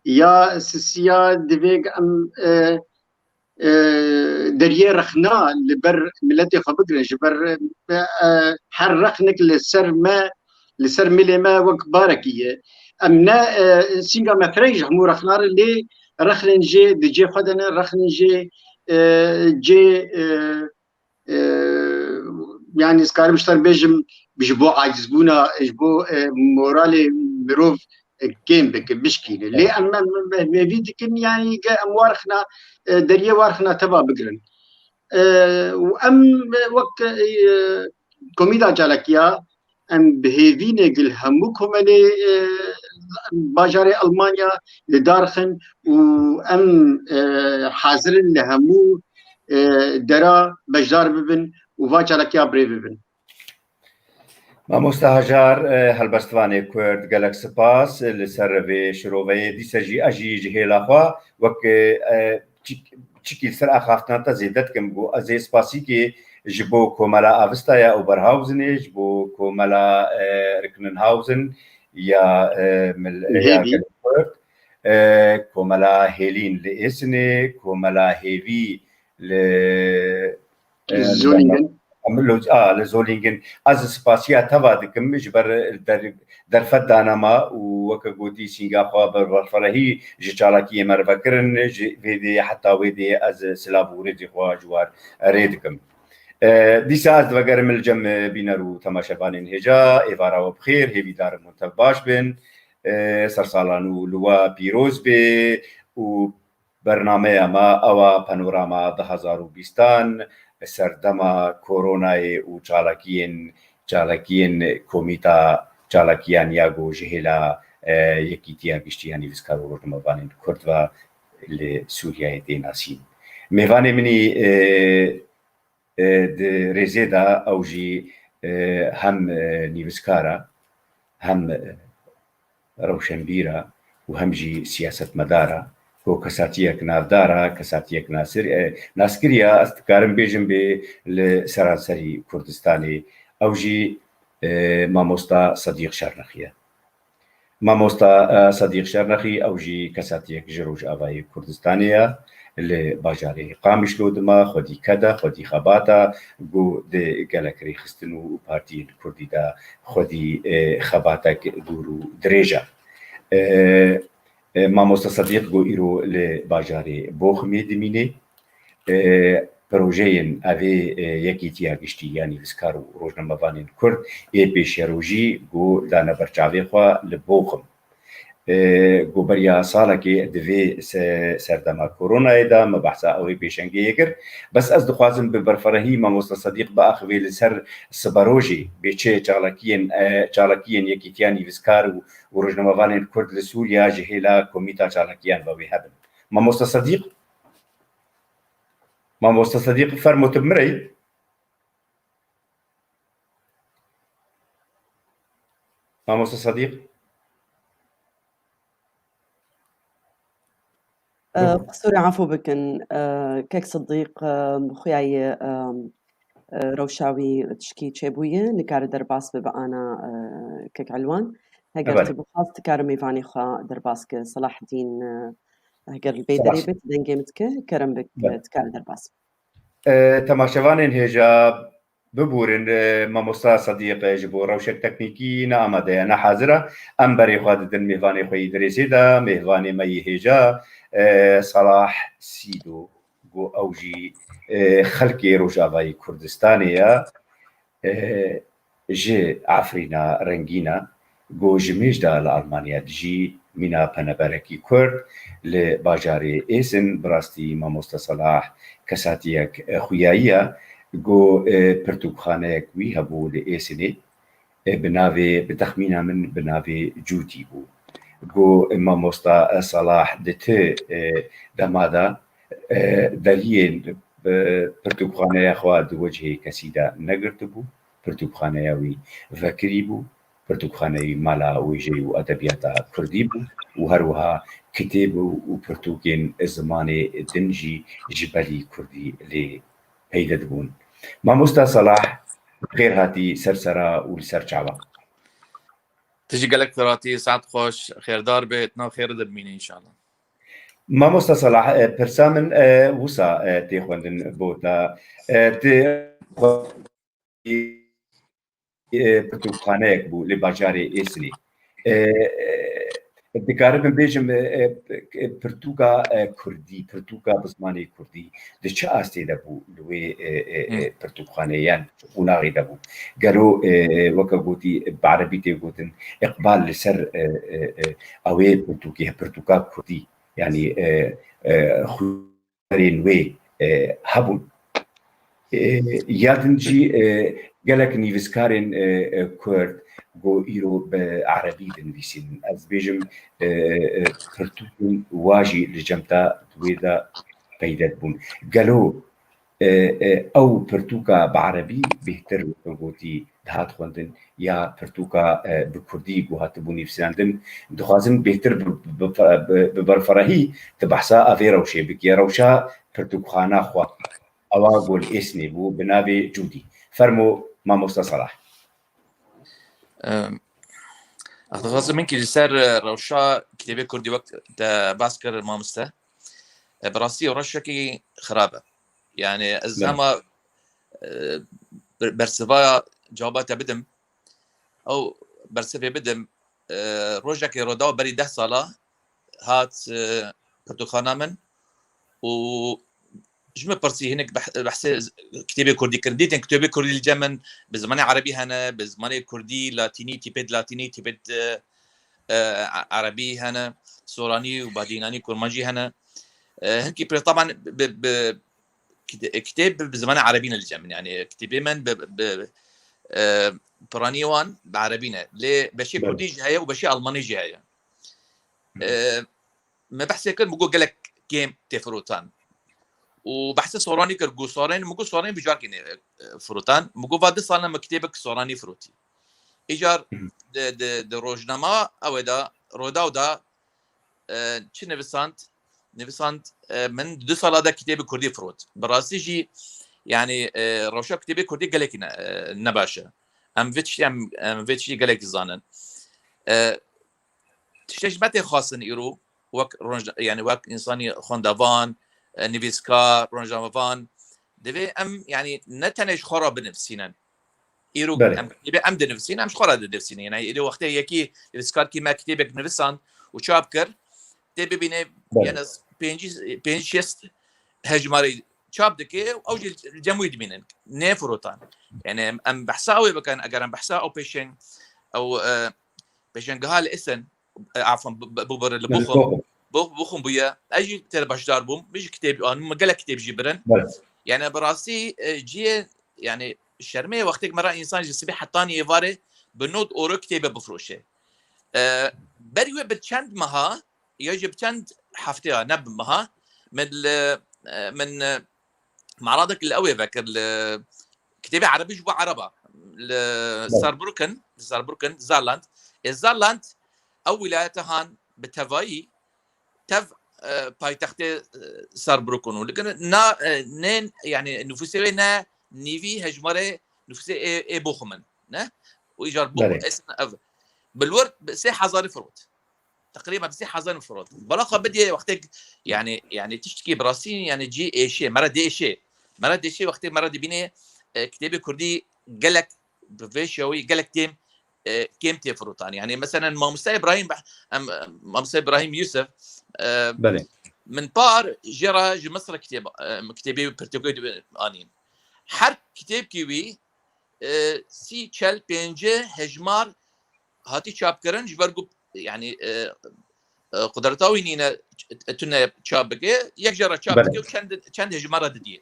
Ya sisiya divê em, e, e, deriyê rexna li ber miletê xwe bigirin, ji ber, e, e, her rexnek li ser me, li ser milê me wek barekî ye. Em ne, e, sînga me fireh ji hemû rexna re, lê rexnên jê di cê xwe de ne, rexnên jê, e, cê, e, e, yanî ez karim ji te re bêjim, ji bo acizbûna, ji bo, e, moralê mirov, e, kêm bike, bişkîne. Lê Evet. em, em, em hêvî dikin, yanî ge em warxina, e, deriyê warxina teva bigirin. E, û em, e, wek, e, komîda çalakiya, em bi hêvî ne gil hemû komelê, e, bajarê Almanya li dar xin û em, e, hazir in li hemû, e, dera beşdar bibin û va çalakiya birêve bin. Mamoste Hajar, e, helbestvanê Kurd, gelek spas li ser vê şiroveyê. Dîse jî ez jî ji hêla xwe wek, e, çik-, çikî li ser axaftina te zêde dikim. Ku ez ê spasîkê ji bo Komela Avistaya Oberhausenê, ji bo Komela, e, Riknenhausen ya, e, mil-, ya Hêvî. Gelê Kurd, e, Komela Hêlîn li Êsinê, Komela Hêvî li, e, Zolingen. Em li, a, li Zolingen. Ez spasiya te va dikim ji ber der-, derfet danama û weke gotî sînga xwe bi berferehî ji çalakiyê me re vekirin, ji vê dê heta wê dê ez silav û rêzê xwe ji we re rê dikim. E, dîsa ez divegerim li cem bîner û temaşevanên hêja, êvara we bi xêr, hêvîdar im hûn tev baş bin. E, sersalan û li we pîroz bê û bernameya me ew a panorama du hezar û bîstan, serdema koronayê û çalakiyên, çalakiyên Komîta Çalakiyan ya ku ji hêla, e, Yekîtiya Giştî ya Nivîskar û Rojnamevanên Kurd ve li Sûriyeyê tê nasîn. Mêvanê min î, e, e, di rêzê de ew jî, e, hem, e, nivîskar e, hem, e, rewşenbîr e û hem jî siyasetmedar e. Ku kesatiyek navdar e, kesatiyek nasir-, e, naskirî ye, ez dikarim bêjim bê li seranserî Kurdistanê. Ew jî, e, mamosta Sedîq Şernexî ye. Mamosta, e, Sedîq Şernexî, ew jî kesatiyek ji Rojavayê Kurdistanê ye, li bajarê Qamişlo dima, xwedî ked e, xwedî xebat e, ku di gelek rêxistin û partiyên kurdî de xwedî, e, xebatek dûr û dirêj e. E, e, Mamosta Sedîq ku îro li bajarê Boximê dimîne, e, projeyên evê, e, Yekîtiya Giştî ya Nivîskar û Rojnamevanên Kurd ê pêşerojî ku dane ber çavê xwe li Boxim. E, ku beriya salekê di vê se-, serdema koronayê de me behsa ew ê pêşengê yê kir. Bes ez dixwazim bi berferehî mamosta Sedîq biaxivê li ser siberojê bê çi çalakiyên, e, çalakiyên Yekîtiya Nivîskar û, û Rojnamevanên Kurd li Sûriya ji hêla Komîta Çalakiyan ve wê hebin. Mamosta Sedîq? Mamosta Sedîq, fermo tu bi min re yî? Mamosta Sedîq? E, qisûrê efû bikin. E, kek Sidîq, e, xuya ye, e, e, rewşa wî tişkî çêbûye, nikare derbas bibe ana, e, kek Elwan. Heger Evet. tu bixwaz, dikare mêvanê xwe derbas ke. Selahdîn, e, heger li vê Spas. derê be, tu dengê min dike, kerem bik, Evet. dikare derbas. E, temaşevanên hêja bibûrin, e, mamosta Sedîq, e, ji bo rewşek teknîkî ne amade ye, ne hazir e. Em berê xwe didin mêvanê xwe yî di rêzê de, mêvanê me yî hêja, e, Salah Sîdo, ku ew jî, e, xelkê Rojavayê Kurdistanê ye. E, ji Efrîna rengîn e, ku ji mêj de li Almanya dijî, mîna peneberekî Kurd li bajarê Êsin, bi rastî mamosta Salah kesatiyek, e, xuyayî ye, ku, e, pirtûkxaneyek wî hebû li Êsinê, e, bi navê, bi texmîna min bi navê Cûtî bû. Ku mamosta, e, Salah di ti, e, dema de, e, deriyên, e, pirtûkxaneya xwe di wecihê kesî de negirtibû, pirtûkxaneya wî vekirî bû, pirtûkxaneyî mala wêjeyî û edebiyata kurdî bû û her wiha kitêb û, û pirtûkên zimanê din jî ji belî kurdî lê peyde dibûn. Mamosta Salah, xêr hatî ser sera û li ser çavan. Tu jî gelek xêr hatî, saet xweş, xêrdar be, nav xêr de bimîne înşallah. Mamosta Salah, e, pirsa min, e, wisa, e, tê xwendin bo te. E, tu, e, pirtûkxaneyek bû li bajarê Êsinê. E, e, dikaribim bêjim, e, e, pirtûka, e, kurdî, pirtûka bi zimanê kurdî di çi astê de bû li wê, e, e, e, Hmm. pirtûkxaneyê yan çi qonaxê de bû? Gelo, e, e, weke gotî, bi erebî tê gotin, îqbal li ser, e, e, e, ew ê pirtûkê, pirtûka kurdî, yanî, e, e, xwînerên wê, e, hebûn. E, ya din jî, e, Gelek nivîskarên, e, e, Kurd ku îro bi erebî dinivîsînin. Ez bêjim, e, e, pirtûkên wa jî li cem te di wê de peyde dibûn. Gelo, e, e, ew pirtûka bi erebî bêhtir wek gotî dihat xwendin ya pirtûka, e, bi kurdî ku hatibû nivîsandin, dixwazin bêhtir bi, bi, bi, bi berfirehî tu behsa evê rewşê bikî. Rewşa pirtûkxana xwe. Ewa gol êsnê bû bi navê Cûdî. Fermo mamosta Salah. Em, ez dixwazim min kî li ser, e, rewşa kitêbê kurdî wek te bas kir mamoste. E, bi rastî rewşekî xirab e. Yani ez Belê. hema, e, ber-, bersiva cewaba te bidim. Ew bersivê bidim. E, rojekê Rodaw berî deh sala hat, e, pirtûkxana min û ji min pirsî hinek beh-, behsê z-, kitêbê kurdî kirin. Dîtin kitêbê kurdî li cem min bi zimanê erebî hene, bi zimanê kurdî, latînî, tîpêd latînî, tîpêd, e, e, erebî hene, soranî û badînanî kurmancî hene. E, hinkî pir taban bi, bi, kite-, kitêb bi, bi zimanê erebî ne li cem min. Yani kitêbê min bi, bi, e, piranî wan bi erebî ne. Lê beşê Belê. kurdî jî heye û beşê almanî jî heye. Hı hı. E, me behsê kir, min got gelek kêm tê firotan. Û behsê soranî kir, got soranî, min got soranî bi carkê nê, e, firotan. Min got va du sal ne min kitêbek soranî firotî. Îcar Hı hı. di, di, di rojnama ew ê de, Rodaw de, e, çi nivisand? Nivisand, e, min du sala de kitêbê kurdî firot. Bi rastî jî, yani, e, rewşa kitêbê kurdî gelekî ne, e, nebaş e. Em vê tiştî, em, em vê tiştî gelekî zanin. E, tiştê ji me tê xwestin îro, wek ronj-, yani wek însanî xwendevan, e, nivîskar, rojnamevan, divê em, yani, ne tenê ji xwe re binivîsînin. Îro Belê. em kitêbê em dinivîsînin, em ji xwe re dinivîsînin. Yani, îro wextê yekî nivîskarkî me kitêbek nivisand û çap kir, tê bibîne, Belê. yani, pêncî, pêncî şêst hejmarê çap dike, ew jî li cem wî dimînin. Nê firotan. Yani, em, em behsa ew ê bikin, eger em behsa ew pêşeng-, ew, e, pêşengeha li Essen, e, afan, bu, bu, bu, li Li Bochum. Bochum. Bo-, Bochum bûye. Ez jî tê de beşdar bûm. Min jî kitêb anî, min gelek kitêb jî birin. Belê. Yani bi rastî, e, cihê, yani şermê wextêk me re însan ji sibê hetanî êvarê bi nod euro kitêbe bifroşe. E, berî wê bi çend meha, ya jî bi çend hefteya, ne bi meha, min li, e, min, e, meradek li ew ê vekir, li kitêbê erebî ji bo ereba. Li Belê. Saarbrücken, li Saarbrücken, Saarland. Ê Saarland, ew wîlayete han bi tevayî tev, e, paytextê, e, Saarbrücken û. Lekin na, e, ne, yani nüfusê wê ne nîvî hejmarê nüfusê ê, ê Bochum in, ne? Û îcar Bochum Belê. Essen ev. Bi li wir bi sê hezarî firot. Teqrîben sê hezar firot. Bala xwe bidiyê wextek, yani, yani tiştekî bi rastî, yani cî êşê, me re diêşê. Me re diêşê wextê me re dibînê, e, kitêbê kurdî gelek bi vê şewî, gelek têm, e, kêm tê firotan. Yani, meselen, Mamoste Îbrahîm, em, Mamoste Îbrahîm Yusuf, e, Belê. min par jê re ji Misir kitêb, e, kitêbê wî pirtûkê wî anîn. Her kitêbkî wî, e, sî, çel, pêncî hejmar hatî çapkirin, ji ber ku, yani, e, e, qudreta wî nîne, e, tune çap bike, yek cara çap Belê. bike û çend, çend hejmara didiyê.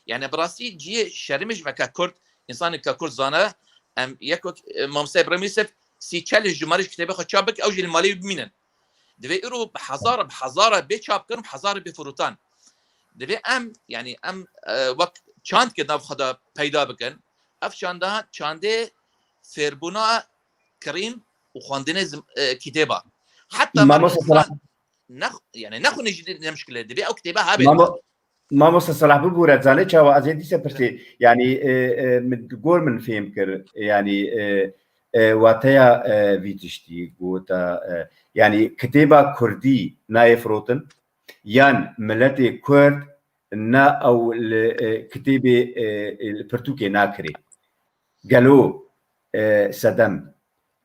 Yani bi rastî cihê şermê ji me ke Kurd, însanê ke Kurd zane, em yek wek, e, Mamoste Îbrahîm Yusuf sî, çel hejmarê ji kitêbê xwe çap bike, ew jî li malê wî bimînin. Divê îro bi hezara, bi hezara bê çapkirin, bi hezara bê firotan. Divê em, yani em, e, wek çandkê nav xwe de peyda bikin. Ev çanda, çandê fêrbûna kirîn û xwendinê zim-, e, kitêba. Heta Mamoste Salah. Nex-, yani nexwîne jî ne mişkile. Divê ew kitêbe habe. Mamo-, Mamoste Salah, bibûre, zanê çawa ez ê dîse pirsê. Yani, e, e, min gor min fêm kir. Yani, e, e, wateya, e, vî tiştî gota, e, yani kitêba kurdî nayê firotin. Yan miletê Kurd na ew li, e, kitêbê, e, e, li pirtûkê nakirê. Gelo, e, sedem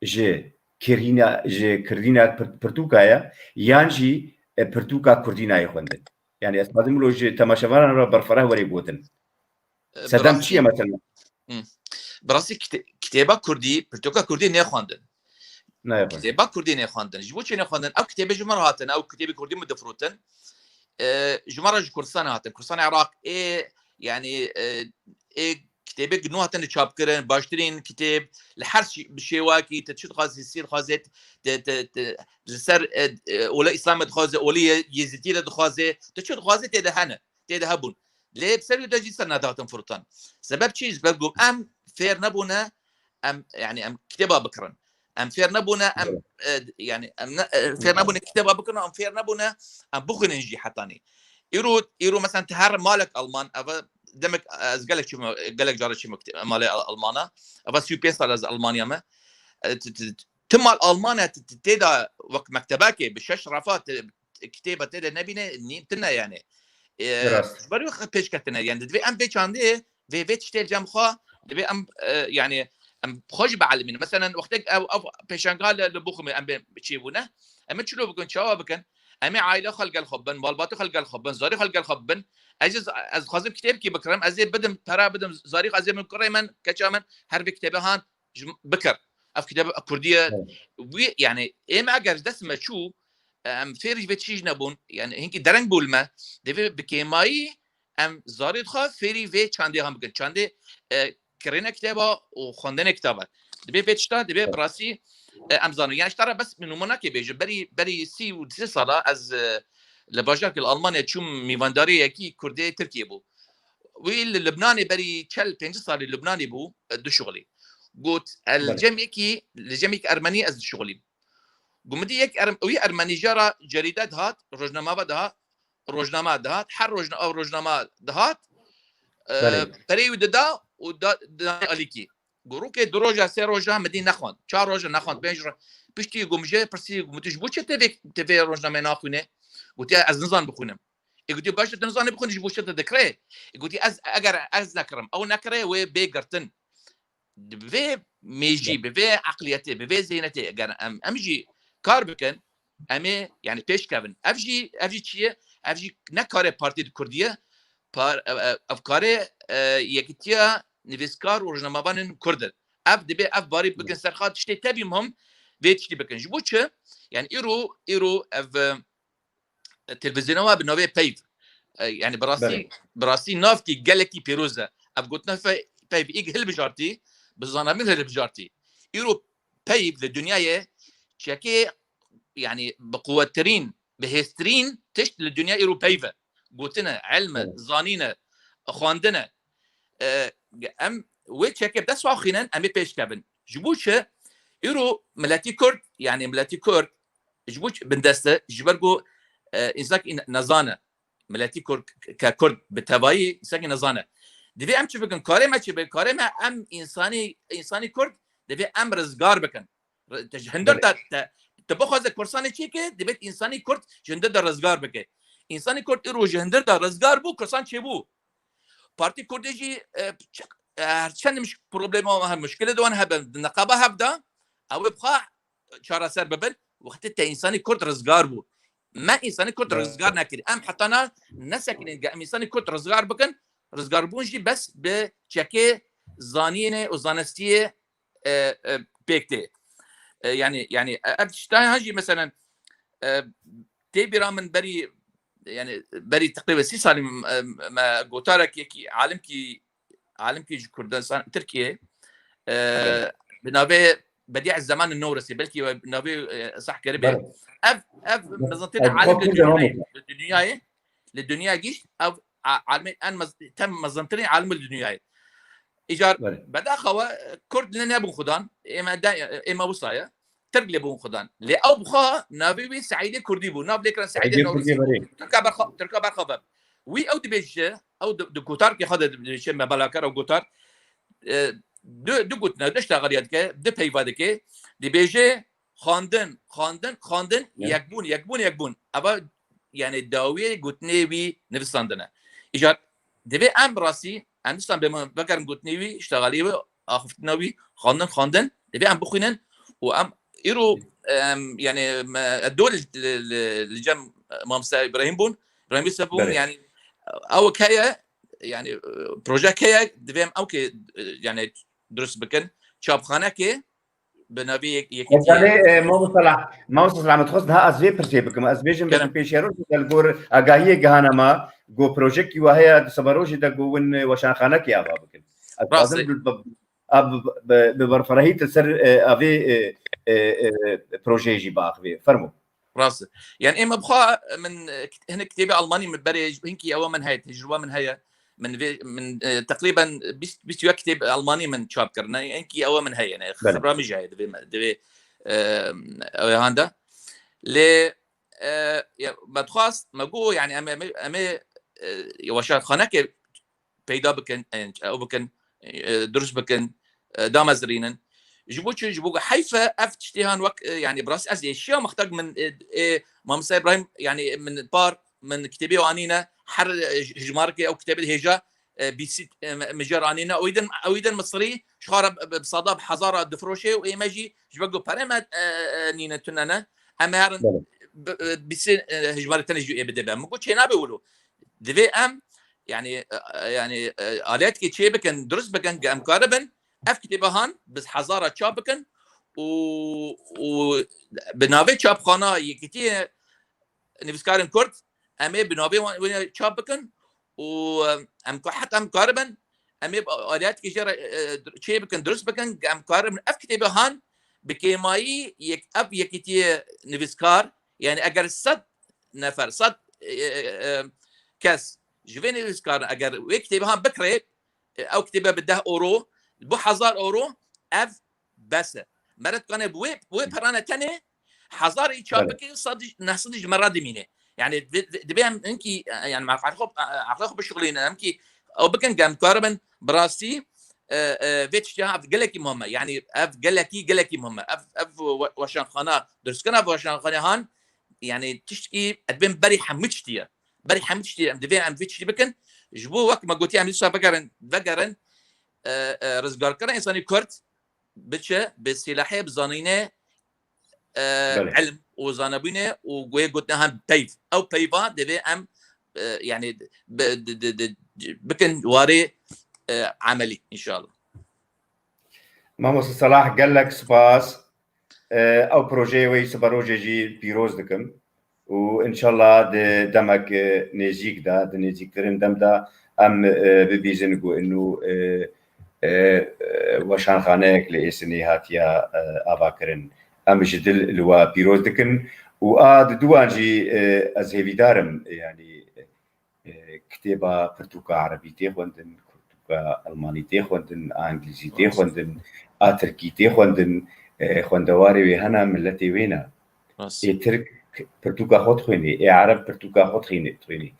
ji kirîna, ji kirîna pir-, pirtûka ye, yan jî, e, pirtûka kurdî nayê xwendin? Yani ez dixwazim wilo ji temaşevanan re berfireh were gotin. E, Sedem çi ye mesela? Hı. Bi rastî kite-, kitêba kurdî, pirtûka kurdî nêxwendin. Nayê xwendin. Kitêba kurdî nêxwendin. Ji bo çi nêxwendin? Ew kitêbê ji me re hatin, ew kitêbê kurdî min difirotin. E, ji me re ji Kurdistanê hatin. Kurdistana Iraq ê, yani, e, ê kitêbê nû hatine çapkirin, baştirîn kitêb, li her şi-, bi şêwakî, te çi dixwazî, sî dixwazê, te, te, te, li ser, e, e, ola Îslamê dixwaze, olê Yê-, Yêzîtî de dixwaze, te çi dixwazê tê de hene, tê de hebûn. Lê bi ser wî de jî ser nedatin firotan. Sebeb çi? Ji ber ku em fêr nebûne, em, yani em kitêba bikirin. Em fêr nebûne, em, Evet. e, yani em ne, e, fêr nebûne kitêba bikirin, em fêr nebûne, em bixwînin jî hetanî. Îro, îro mesela tu her malek Alman, eva demek ez gelek çûme, gelek cara çûme kite-, malê Al-, Almana. Eva sî û pênc sal ez Almanya me. E, tu, tu, tu mal Alman e, tu, tu tê de wek mektebekê bi şeş refa tu kitêba tê de nebîne, nî tune yani. E, Rast. Ji ber wî pêş ketine. Yani divê em vê çandê, vê, vê tiştê li cem xwe, divê em, e, yani em xwe jî bielimînin. Meselen wextek ev, ev pêşenga li, li Buxumê em bê çêbûne. Em ê çilo bikin, çawa bikin? Em ê aile xwe li gel xwe bibin, malbatê xwe li gel xwe bibin, zarê xwe li gel xwe bibin. Ez, ez dixwazim kitêbkî bikirim, ez ê bidim, pera bidim, zarî xwe ez ê min kurê min, keça min, her vê kitêbe han, ji bikir. Ev kitêbe Kurdî ye. Evet. Wî, yani, êm eger ji dest me çû, em fêr ji vê tişî jî nebûn, yani, hinkî dereng bû li me, divê bi kêmayî em zarê dixwe fêrî vê çandê han bikin. Çandê, e, kirêne kitêba û xwendinê kitaba. Divê vê tişta, divê Evet. bi rastî, e, em zanin. Yani, ji te re bes min nûmunakê bêjim. Berî, berî sî û sê sala ez, e, li bajarkê li Almanya çûm mîvandarî yekî Kurdê Tirkiyê bû. Wî li Libnanê berî çel pêncî salî Libnanê bû, e, dişuxulî. Got, e, li Belê. cem yekî, li cem yek Ermenî ez dişuxulîm. Got, min dî yek Erm-, wî Ermenî jara cerîde dihat, rojnamava dihat, rojnama dihat, her rojna-, ev rojnama dihat, e, Belê. perê wî dida û da, da alîkî. Got, rûkê du roja, sê roja min dî nexwend. Çar roja nexwend, pênc roja. Piştî got, min jê pirsî, got, min tu ji bo çi tê vê, tê vê rojnameyê naxwîne? Gotiye, ez nizan bixwînim. Ê gotiye, baş e, tu nizanî bixwînî, ji bo çi tu dikirê? Ê gotiye, ez, eger ez nekirim, ew nekire, wê bê girtin. Bi vê mêjî, bi vê eqliyetê, bi vê zênetê, eger em, em jî kar bikin, em ê, yani, pêş kevin. Ev jî, ev jî çi ye? Ev jî ne karê Partî di Kurdî ye, par-, ev, ev, ev karê, e, Yekîtiya Nivîskar û Rojnamevanên Kurd in. Ev dibê ev barî bikin ser xwe, tiştê tevî muhim vê tiştî bikin. Ji bo çi? Yani, îro, îro ev, e, televîzyona we bi navê Peyv. E, yani bi rastî, Belê. bi rastî navkî gelekî pîroz e. Ev gotina fe-, Peyv îg hilbijartî, bi zanabîn hilbijartî. Îro Peyv li dinyayê çekê, yani bi quwettirîn, bi hêztirîn tişt li dinya îro Peyv e. Gotin e, ilm e, Evet. zanîn e, xwendin e. E, em wê çekê bi dest xwe xînin, em ê pêş kevin. Ji bo çi? Îro miletî Kurd, yani miletî Kurd, ji bo çi bindest e? Ji ber ku, e, însankî ne-, nezan e. Miletî Kurd, ke Kurd bi tevayî însankî nezan e. Divê em çi bikin? Karê me çi be? Karê me em însanî, însanî Kurd divê em rizgar bikin. Re-, te ji hindir Belê. de, te, te bixwaze kursanê çêke, divê însanî Kurd ji hindir de rizgar bike. Însanî Kurd îro ji hindir de rizgar bû, kursan çêbû. Partî Kurdê jî, e, çi-, e, her çend miş-, problema wan hebe, muşkilê de wan hebe, di neqaba hev de, ew ê bi xwe çareser bibin, wextê te însanî Kurd rizgar bû. Me însanî Kurd Evet. rizgar nekir. Em heta na nesekinên ge em însanî Kurd rizgar bikin, rizgarbûn jî bes bi çekê zaniyê û zanistiyê, e, e, pêk tê. E, yani, yani, e, ev tiştayê han jî, meselen, e, tê bîra min berî, yani, berî teqrîben sî salî, e, me gotarekî, alimkî, alimkî ji Kurdistan, Tirkiye, e, Evet. bi navê Bedi'ez Zeman Newresî, belkî we navê, e, sah kiribe. Evet. Ev, ev Evet. mezintirîn Ez alim li xwe devam dinyayê, edelim. li dinyayê, li dinya gişt, ev a-, alimê en mez-, tem mezintirîn alim li dinyayê. Îcar Belê. bedaxewe Kurd lê nebûn xudan, ême de, ême wisa ye. Tirk lê bûn xudan. Lê ew bi xwe navê wî Seîdê Kurdî bû. Nav lê kirin Seîdê Seîdê Kurdî, Newrosî. belê. Tirka berxa-, Tirka berxwe ve. Wî ew dibêje, ew di, di gotarkê xwe de dibêje, me belakar ew gotar, e, du, du gotina, du ştexaliya dike, du peyva dike. Dibêje, xwendin, xwendin, xwendin, Ne? yekbûn, yekbûn, yekbûn. Eva, yani, dawiyê gotinê wî nivîsandine. Îcar, divê em rastî, em dîsan bê min vegerin gotinê wî, ştexaliyê wî, axiftina wî, xwendin, xwendin, divê em bixwînin û em îro, em, yani, me, do li, li, li, li cem, e, Mamoste Îbrahîm bûn. Îbrahîm Yusuf bûn, Belê. yani, ew heye, yani, e, projek heye, divê em ew kê, e, yani, dirust bikin. Çapxanekê, bi navê yek-, yekîtiyê. Mesele, e, Mamoste Sela-, Mamoste Selamet, xwest niha ez vê pirsê bikim. Ez bêjim, Kerem. bêjim pêşerojê de li gor agahiyê gihane me, ku projekî we heye, di siberojê de ku win, e, weşanxanekê ava bikin. Ez Rast dixwazim e. bi, bi, bi, bi, bi berfirehî te ser, e, avê, e, e, e, projeyê jî biaxivê. Fermo. Rast e. Yani, em bi xwe min, e, kit-, hinek kitêbê Almanî min berê, hinkî ewa min heye, tecrûba min heye. Min vê, min, e, teqrîben bîst, bîst û yek kitêb Almanî min çap kirine. Hinkî ewa min heye, ne, Belê. xebra min jî heye, divê me, divê, e, ew ê handa. Lê, e, ya, me dixwast, me got, yani, em, em, em ê, e, weşanxaneke peyda bikin, e, ew bikin, e, dirust bikin, e, damezirînin. Ji bo çi? Ji bo ku heyf e, ev tiştê han wek, e, yani, bi rastî ez êşiya mixtek min, e, e, Mamosta Îbrahîm, yani, min par, min kitêbê wan anîne, her, e, ji-, hijmarkê ew kitêbê hêja, e, bîsî, e, mi-, mijar anîne. Ew din, ew din Misirî, ji xwe re bi, bi, bi sada, bi hezara difiroşê û ê me jî ji ber ku perê me, e, e, nîne tune ne. Em ê herin Belê. bi, e, bîsî, e, hijmarê tenê jî ê bide be. Min got, çênabe wilo. Divê em, yani, e, e, yani, e, aliyetki çê bikin, dirust bikin, ge em karibin, ev kitêbe han bi hezara çap bikin û, û bi navê çapxana Yekîtiyê Nivîskarên Kurd, em ê bi navê wan, wê çap bikin û, e, em ka-, heta em karibin, em ê aliyetki jê re, e, çê bikin, dirust bikin, ge em karibin, ev kitêbe han bi kêmayî yek, ev Yekîtiyê Nivîskar, yani eger sed nefer, sed, e, e, e, kes ji vê nivîskarin eger wê kitêbe han bikirê, e, ew kitêbe bi deh euro, bi hezar euro, ev bes e. Me re dikane bi wê, wê perane tenê hezar î çap Belê. bike, sed, neh sed ji me re dimîne. Yani di-, di-, divê em hinkî, e, yani me aqlê xwe, e, aqlê xwe bişixulînin, em kî ew bikin, ge em karibin bi rastî, e, e, vê tiştê ev gelekî muhim e. Yani ev gelekî, gelekî muhim e. Ev, ev we-, weşanxana, dirustkirina weşanxanê han, yani tiştkî ez dibêm berî hemû tiştî ye. Berî hemû tiştî ye. Em divê em vê tiştî bikin. Ji bo wek me gotiye em dîsa vegerin, vegerin, e, e, rizgarkirina însanî Kurd biçe bi sîlahê, bi zanînê, e, Belê. ilm û zanebûnê û wê gotinê hem peyv. Ew peyva divê em, e, yani bi, di, di, di, bikin warê, e, emelî înşallah. Mamoste Salah, gelek spas. E, ew projeyê wê siberojê jî pîroz dikim û înşallah di demek, e, nêzîk de, di nêzîktirin dem de em, e, bibîzin ku inu, e, e, e, weşanxaneyek li Êsinê hatiye, e, avakirin. Em ji dil li we pîroz dikin û a di duwan jî, e, ez hêvîdar im, yanî, e, kitêba pirtûka erebî tê xwendin, pirtûka elmanî tê xwendin, a îngilîzî tê Rast. xwendin, a tirkî tê xwendin, e, xwendewarê wê hene, miletê wê ne. Rast. Ê tirk pirtûka xwe dixwînê, ê ereb pirtûka xwe dixwînê, dixwînê.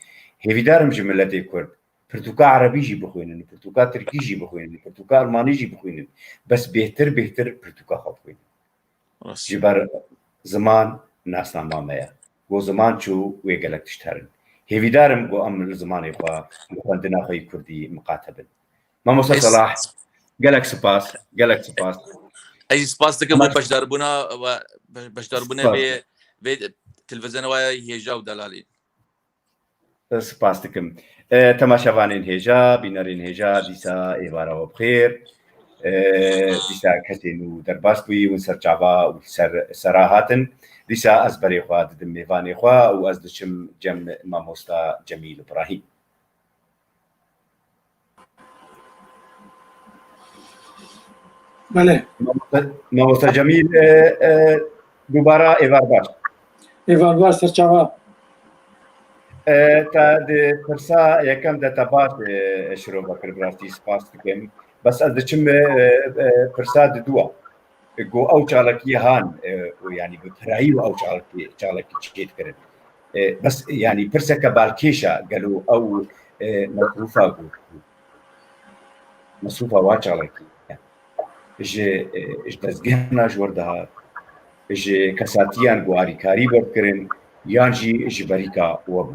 Hêvîdar im ji miletê kurd pirtûka erebî jî bixwînin, pirtûka tirkî jî bixwînin, pirtûka elmanî jî bixwînin. Bes bêhtir, bêhtir pirtûka xwe bixwînin. Rast. Ji ber ziman nasnama me ye. Go ziman çû wê gelek tişt herin. Hêvîdar im go em li zimanê xwe, li xwendina xwe yî kurdî miqate bin. Mamoste Ez- Salah, gelek spas, gelek spas. Ez jî spas dikim Ama- bo beşdarbûna we, be-, beşdarbûna Spas. vê, vê televîzyona we hêja û delalî. Spas dikim. E, temaşevanên hêja, bînerên hêja, dîsa êvara we bi xêr. E, dîsa kesên nû derbas bûyî, hûn ser çava û ser sera hatin. Dîsa ez berê xwe didim mêvanê xwe û ez diçim cem mamosta Cemîl Ibrahîm. Belê. Mamoste, Mamoste Cemîl, e, e, dubara êvar baş. Êvar baş, ser çava. E, te di pirsa yekem de te baş, e, şirove kir, bi rastî spas dikim. Bes ez diçim, e, e, pirsa diduwa. Go ew çalakiyê han, e, û yanî bi pirayî û ew çalakî, çalakî çê dikirin. E, bes, yanî pirseke balkêş e, gelo ew, e, mesrûfa got. Mesrûfa wa çalakî ji, e, ji dezgehna ji wir dihat, ji kesatiyan ku alîkarî we dikirin, yan jî ji berîka we bû?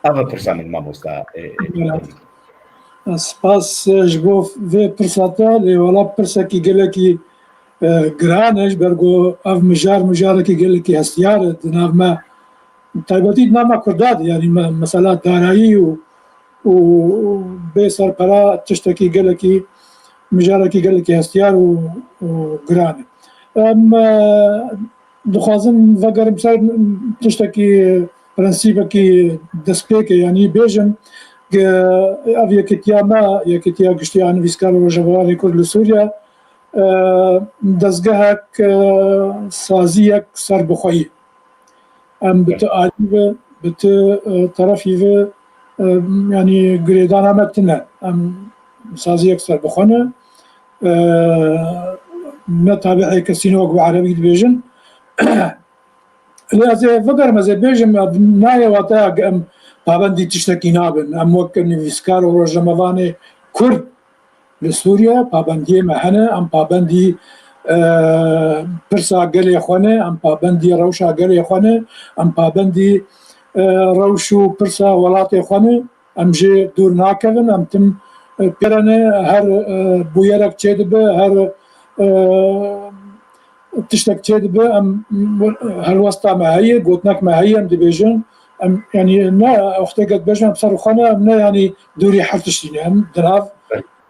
Ev e pirsa min, mamosta, e, e, Spas, e, ji bo vê pirsa te, lê wela pirsekî gelekî, e, giran e, ji ber ku ev mijar, mijarekî gelekî hestiyar e di nav me. Taybetî di nav me Kurda de, yanî me, mesela darayî û, û bê serpera tiştekî gelekî, mijarekî gelekî hestiyar û, û giran e. Em, e, dixwazim vegerim ser tiştekî, prensîbekî destpêkê, yanî bêjim, e, ev yekîtiya me, yekîtiya giştî ya nivîskar û rojnamevanê Kurd li Sûriye, e, dezgehek, e, saziyek serbixweyî. Em bi ti alî ve, bi ti, e, terefî ve, e, yanî girêdana me tune. Em saziyek serbixwe ne. E, ne tabi'ê kesî ne, wek bi erebî dibêjin. Lê ez ê vegerim, ez ê bêjim, ev nayê wateya ku em pabendî tiştekî nabin. Em wek nivîskar û rojnamevanê Kurd li Sûriye pabendiyê me hene, em pabendî, e, pirsa gelê xwe ne, em pabendî rewşa gelê xwe ne, em pabendî, e, rewş û pirsa welatê xwe ne. Em jê dûr nakevin, em tim, e, pêre ne, her, e, bûyerek çêdibe, her, e, tiştek çêdibe, em, helwesta me heye, gotinek me heye, em dibêjin. Em, yanî ne, wextê ke dibêjin, em ser xwe ne, em ne, yanî dûrî her tiştî ne. Em di nav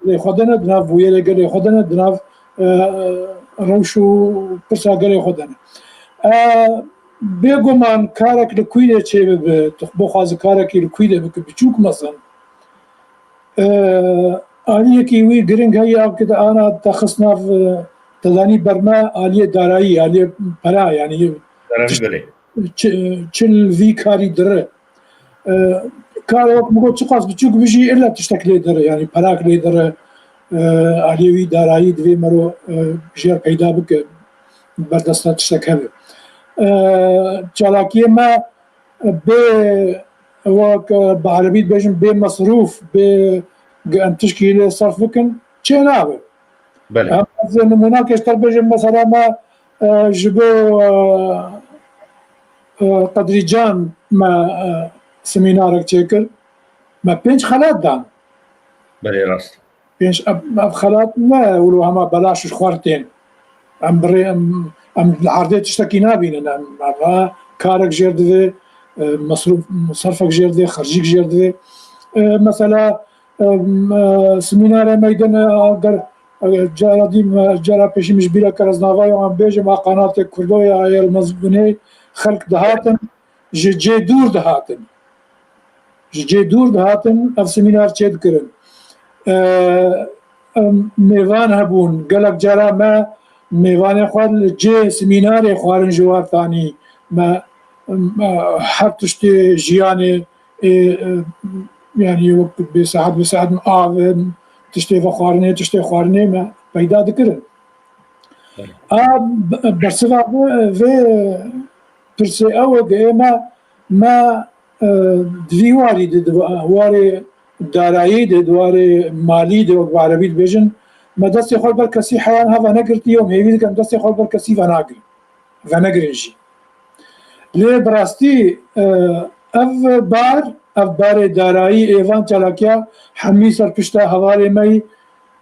gelê xwe de ne, di nav bûyerê gelê xwe de ne, di nav, e, rewş û pirsa gelê xwe de ne. E, bêguman karek li kû de çêbibe, tu bixwazî karekî li kû de bike, biçûk mezin. E, aliyekî wî giring heye, ew ke te ana te xist nav, e, te danî ber me aliyê darayî, aliyê pera, yanî Darayî, belê. çi, çi li vî karî dire. E, kar wek min got, çiqas biçûk bijî, illa tiştek lê dire, yanî perak lê dire, e, aliyê wî darayî divê mero, e, jêr peyda bike, berdesta tiştek hebe. E, çalakiyê me bê, wek, e, bi erebî dibêjin, bê mesrûf, bê ge-, em tişkî lê serf bikin, çê nabe. Belê. Em ez nimûnakê ji te bêjim, mesela me, e, ji bo, e, e, Qedrîcan me, e, semînarek çêkir. Me pênc xelat dan. Belê, rast. Pênc, ev, ev xelat ne wilo hema belaş ji xwe re tên. Em bi rê, em, em li erdê tiştekî nabînin. Em, ev karek jêr divê, e, mesrûf, serfek jêr divê, xercîk jêr divê. E, mesela, e, e, semînarê meydene, ger, e, cara dî me, cara pêşî min ji bîra kir, ez nava wan bêjim, a qanatê Kurdo ya Yelmezgunê xelk dihatin, ji cê dûr dihatin. Ji cê dûr dihatin, ev semînar çêdikirin. E, em, mêvan hebûn, gelek cara me mêvanê xwe li cê semînarê xwarin ji war tanî. Me, em, e, her tiştê jiyanê, ê, e, yanî wek bê saet, bê saet av in, tiştê vexwarinê, tiştê xwarinê me peyda dikirin. A, be-, bersiva vê, vê pirsê ew e, ê me, me, e, di vî warî de, di warê darayî de, di warê malî de, wek bi erebî dibêjin, me destê xwe li ber kesî heya niha venegirtiye û em hêvî dikin destê xwe li ber kesî venagirin, venegirin jî. Lê bi rastî, e, ev bar, ev barê darayî ê van çalakiya hemî ser pişta hevalê me yî,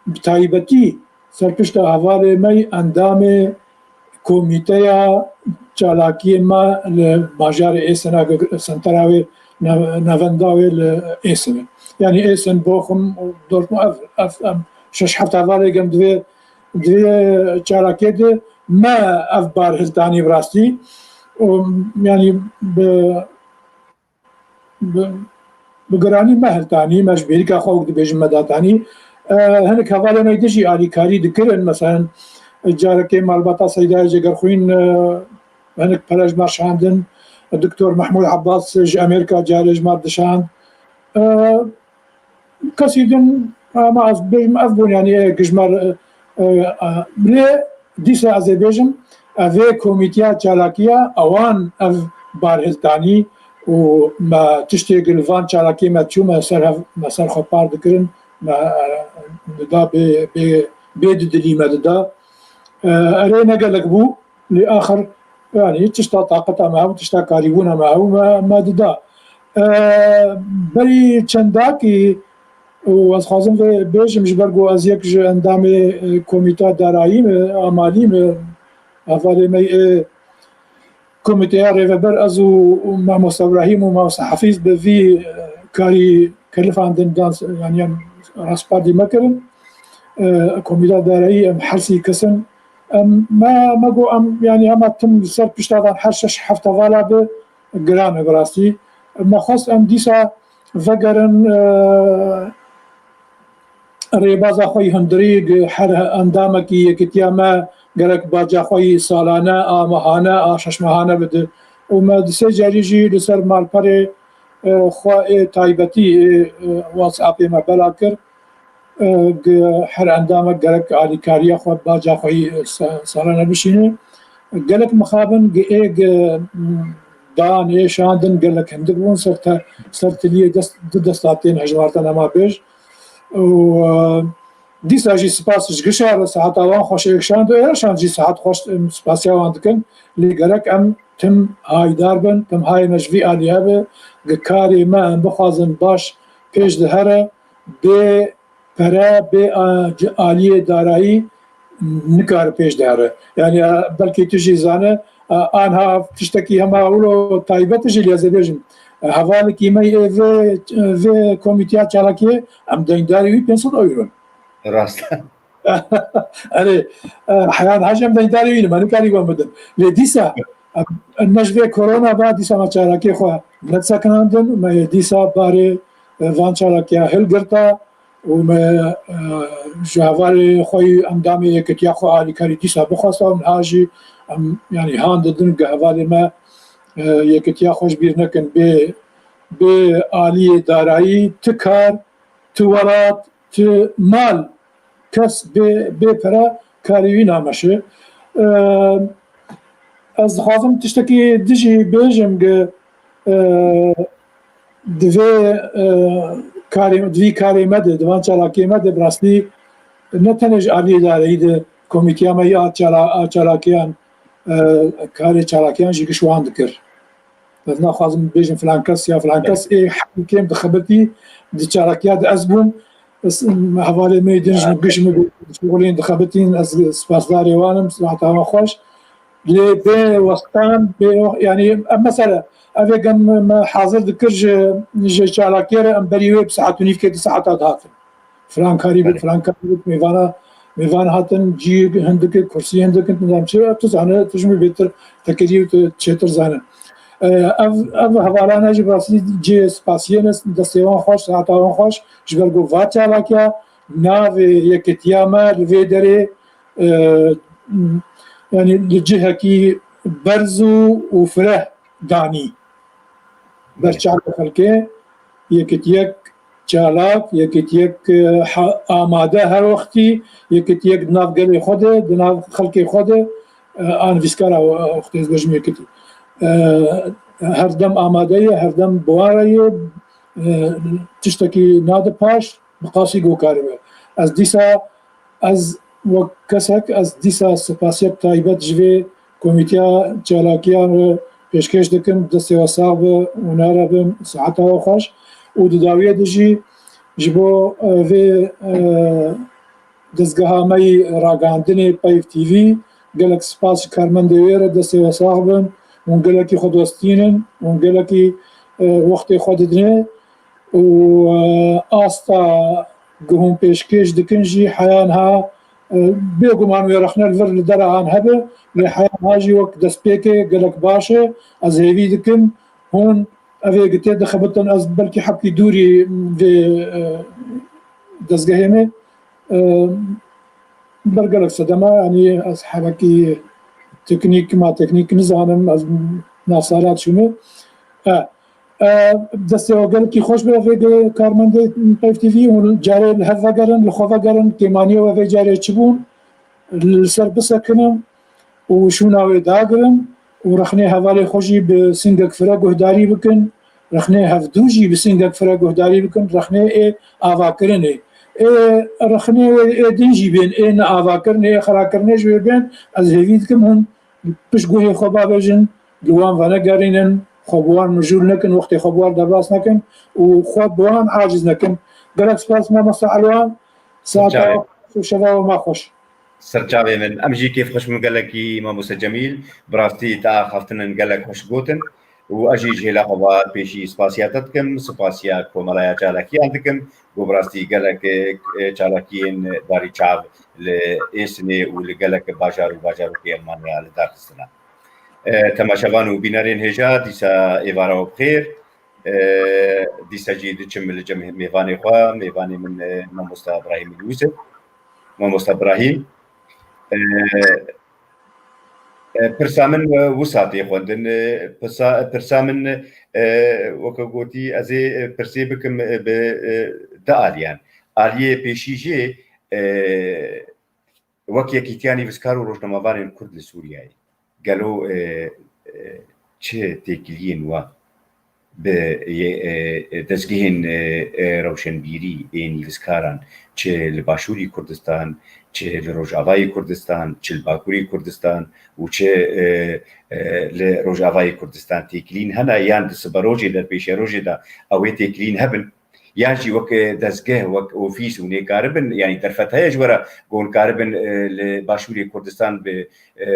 bi taybetî ser pişta hevalê me yî endamê komîteya çalakiyê me li bajarê Êsena, sentera wê, nav-, navenda wê li Êsen e. Yanî Êsen, Boxum û Dortmund, ev, ev, em şeş heft hevalê gem divê, divê çalakiyê de me ev bar hiltanî bi rastî. Û, yanî bi, bi, bi giranî me hiltanî, me ji bêrîka xwe wek dibêjin me datanî. E, hinek hevalê me dî jî alîkarî dikirin. Meselen, carekê malbata Seydayê Cegerxwîn, e, hinek pere ji me şandin. Doktor Mehmûd Abbas ji Amerîka carê ji me dişand. E, kesî din, ama ez bêjim, ev bûn, yanî, ê, gijmar, e, e, e, lê dîsa ez ê bêjim, ev ê komîteya çalakiya ewan ev bar hiltanî û me tiştê gil van çalakiyê me çû, me ser hev, me ser xwe par dikirin, me, e, dida bê, bê, bê didilî me dida. E, erê ne gelek bû. Lê axir, yanî, tişta taqeta me hebû, tişta karîbûna me hebû, me, me dida. E, berî çendakî, û ez xwazim vê bêjim, ji ber ku ez yek ji endamê, e, komîta darayî me, a malî me, hevalê me yê komîteya rêveber, ez û, û Mamoste Ibrahîm û Mamoste Hafîz bi vî, e, karî kelifandin dan, yanî em rastpardî me kirin. E, komîta darayî em hersî kesin. Em, me, me got em, yanî hema tim li ser pişta van her şeş heft hevala bi giran e bi rastî. Me xwest em dîsa vegerin, e, rêbaza xwe yî hundirî gi her endamekî yekitiya me gerek baca xwe yî salane, a mehane, a şeşmehane bide. Û me di sê carî jî li ser malperê, e, xwe ê taybetî ê, e, WhatsAppê me bela kir. E, gi her endamek gerek alîkariya xwe, baca xwe yî, e, sa-, salane bişîne. Gelek mixabin gi ê gi, m, dan ê şandin gelek hindik bûn, ser te-, ser tiliyê dest, du desta tên hejmartin hema bêj. Û, e, dîsa jî spas ji gişa re saeta wan xweş êk şand û êra şand jî saet xweş, em, spasiya wan dikin. Lê gerek em tim haydar bin, tim hayê me ji vî alî hebe, gi karê me em bixwazin baş pêş dihere, bê pere, bê a-, ci-, aliyê darayî nikare pêş dihere. Yani, e, belkî tu jî zane, e, anha tiştekî hema wilo taybet jî lê ez ê bêjim. E, hevalekî me yê vê, vê komîteya çalakiyê, em deyndarî wî pênc sed euro. Rast. Erê, e, heyan haj em deyndarî wî ne, me nikarî wan bidin. Lê dîsa, e, ne ji vê korona ba dîsa me çalakiyê xwe nedisekinandin, me yê dîsa barê, e, van çalakiya hilgirta û me, e, ji hevalê xwe yî endamê yekitiya xwe alîkarî dîsa bixwesta û niha jî em, yanî han didin ku hevalê me, e, yekitiya xwe ji bîr nekin. Bê, bê aliyê darayî ti kar, ti welat, ti mal, kes bê, bê pere karê wî nameşe. E, ez dixwazim tiştekî dijî bêjim ki, e, di vê, e, karê, di vî karê me de, di van çalakiyê me de, bi rastî ne tenê ji aliyê dareyî de komîtiya me ya çala-, a çalakiyan, e, karê çalakiyan jî giş wan dikir. Ez naxwazim bêjim filan kes ya filan kes ê hemî kêm dixebitî, di çalakiya de ez bûm. Ez, hevalê me din ji min giş min şixulên dixebitîn, ez spasdarê wan im, siheta wan xweş. Lê bê westan, bê, yanî, em mesela, ev ê gem me hazir dikir ji, ji çalakiyê re, em berî wê bi saet û nîvkê di saeta dihatin. Filan karî bik, filan karî bik, mêvana, mêvan hatin, cî hindikê, kursî hindikin, nizam çi, tu zane, tu ji min bêtir tekerî û tu çêtir zane. E, ev, ev hevalane jî bi rastî cihê spasiyê ne, destê wan xweş, saeta wan xweş, ji ber ku va çalakiya navê yekitiya me li vê derê, e, yanî li cihekî berz û, û fireh danî. Ber çavê xelkê, yekitiyek çalak, yekitiyek, e, ha-, amade her wextî, yekitiyek di nav gelê xwe de, di nav xelkê xwe de, e, a nivîskara, e, wextê ez bêjim yekitî. E, her dem amade ye, her dem bi wan re ye, e, tiştekî nade paş, bi qasî ku karibe. Ez dîsa Ez wek kesek, ez dîsa spasiyek taybet ji vê Komîteya Çalakiyan re pêşkêş dikim, destê we sax be, hûnera bin, saeta we xweş. Û di dawiyê de jî ji bo, e, vê, e, dezgeha me yî ragihandinê Peyv T V, gelek spas ji karmendê wê re, destê we sax bin. Hûn gelekî xwedwestîn in, hûn gelekî, e, wextê xwe didinê. û, e, asta ku hûn pêşkêş dikin jî heya niha, e, bêguman wê rexne li vir li dera an hebe, lê heya niha jî wek destpêkê gelek baş e. Ez hêvî dikim hûn ev ê ku tê dixebitin, ez belkî hebkî dûrî vê, e, dezgehê me, e, ber gelek sedema, yanî ez hebekî teknîk, ma teknîk nizanim, ez nasara çûme. E, E, destê we gelekî xweş be vê ge-, karmendê Peyv T V, hûn carê li hev vegerin, li xwe vegerin, kêmaniyê we vê carê çi bûn, li ser bisekinin û şûna wê dagirin û rexnê hevalê xwe jî bi singek fire guhdarî bikin, rexnê hevdû jî bi singek fire guhdarî bikin, rexnê ê avakirinê. Ê rexnê wê ê din jî bên, ê neavakirinê, ê xirakirinê ji wê bên, ez hêvî dikim hûn pişt guhê xwe bavêjin, li wan venegerînin, xwe bi wan mijûl nekin, wextê xwe bi wan derbas nekin û xwe bi wan aciz nekin. Gelek spas mamoste Elwan, saeta we xweş û şeva we ma xweş. Serçavê min, em jî kêfxweş bûn gelekî mamoste Cemîl, bi rastî te axaftinin gelek xweş gotin û ez jî ji hêla xwe ve pêşî spasiya te dikim, spasiya Komelaya Çalakiyan dikim, ku bi rastî gelek, e, çalakiyên darî çav li Êsinê û li gelek bajar û bajarokê Elmanya li dar xistine. E, temaşevan û bînerên hêja, dîsa êvara we bi xêr. E, dîsa jî diçim li cem mêvanê xwe, mêvanê min, e, mamosta Ibrahîm Yûsif. Mamosta Ibrahîm, e, e, pirsa min, e, wisa tê xwendin. E, pirsa, pirsa min, e, weke gotî, ez ê, e, pirsê bikim, e, bi, e, di aliyan. Aliyê pêşî jê, e, wek Yekîtiya Nivîskar û Rojnamevanên Kurd li Sûriyeyê, gelo, e, e, çi têkiliyên we bi, e, e, dezgehên, e, e, rewşenbîrî ê nivîskaran, çi li Başûrî Kurdistan, çi li Rojavayê Kurdistan, çi li Bakurê Kurdistan û çi, e, e, li Rojavayê Kurdistan têkilîn hene, yan di siberojê de, pêşerojê de ew ê têkilîn hebin? Yan jî wek, e, dezgeh, wek ofîs hûn ê karibin, yanî derfet heye ji we re ku hûn karibin, e, li Başûrê Kurdistan bi, e,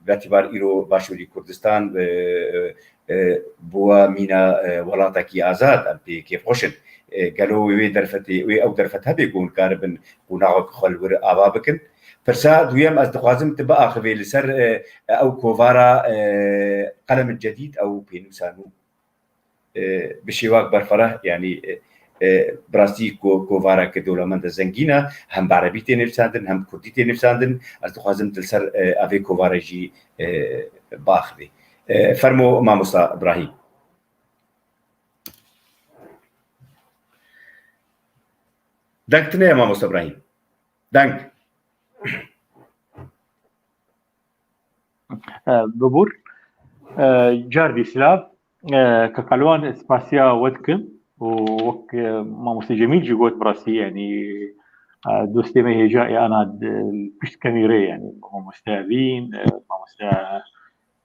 betîbar îro Başûrê Kurdistan, e, e, e, bûwa mîna, e, welatekî azad, em pê kêfxweş in. E, gelo wê derfetê, wê ew derfet hebe ku hûn karibin qonaxek xwe li wir ava bikin? Pirsa duyem ez dixwazim tu biaxivê li ser, e, ew kovara, e, Qelemin Cedîd, ew pênûsa nû. E, bi şêwak berfireh, yanî, e, e, bi rastî ko-, kovareke dewlemend e, zengîn e, hem bi erebî tê nivîsandin, hem bi kurdî tê nivîsandin. Ez dixwazim tu li ser, e, evê kovare jî, e, biaxivî. E, fermo mamosta Ibrahîm. Deng tune ye mamosta Ibrahîm. Deng. E, bibûr. E, car dî silav. E, Kak Elwan, spasiya we dikim û wek, e, Mamoste Cemîl jî got, bi rastî, yanî, e, dostê me hêja ê ana di pişt kamîrê, yanî Mamoste Evîn, e, Mamoste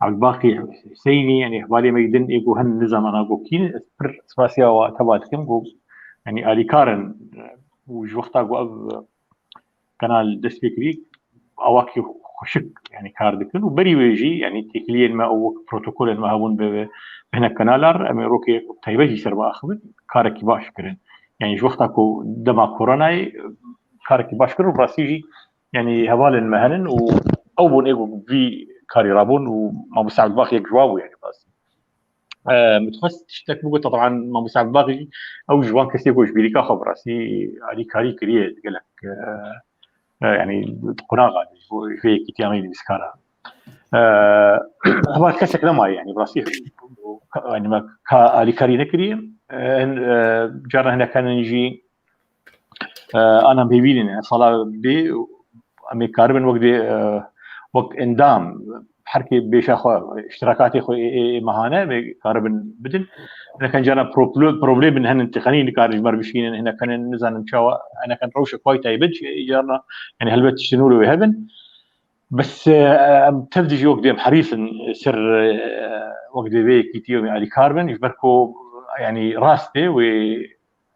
Ebdbaqî Hüseynî, yanî hevalê me din ê ku hin nizanin ana ku kî ne, ez pir spasiya we teva dikim ku, yanî, alîkar in, e, û ji wexta ku ev kanal dest pê kirî, awakî xweşik, yanî, kar dikin û berî wê jî, yanî, têkiliyên me û wek protokolên me hebûn bi, bi hinek kanalar, em ê rokê taybet jî ser biaxivin, karekî baş kirin. Yanî, ji wexta ku dema koronayê karekî baş kirin û bi rastî jî, yanî, hevalên me henin û ew bûn ê ku vî karî rabûn û Mamoste Ebdbaqî yek ji wan bû, yanî, bi rastî. E, min dixwest tiştek bigot, teban Mamoste Ebdbaqî jî ew ji wan kesê ku ji bîrîka xwe bi rastî alîkarî kiriye gelek, e, e, yanî di qonaxa de ji bo vê yekîtiya me yê nivîskara. E, hema kesek nemaye, yanî bi rastî, yanî me ka alîkarî nekiriye. E, hin, e, carna hinek henin jî, e, anam hêvî ne, sala bê em ê karibin wek dê, e, wek endam, her kê bêşa xwe, îştirakatê xwe ê, ê, ê mehane em ê karibin bidin. Hinek henin carna proplo-, problemin henin, têxenî nikarin ji me re bişînin, hinek henin nizanin çawa, hinek henin rewşek xwe taybet jî carna, yanî helbet tiştên wilo wê hebin. Bes, e, em tev dijî wek dê em herîs in ser, e, wek dê vê yekîtiyê em ê alîkar bin, ji ber ku, yanî, rast e wê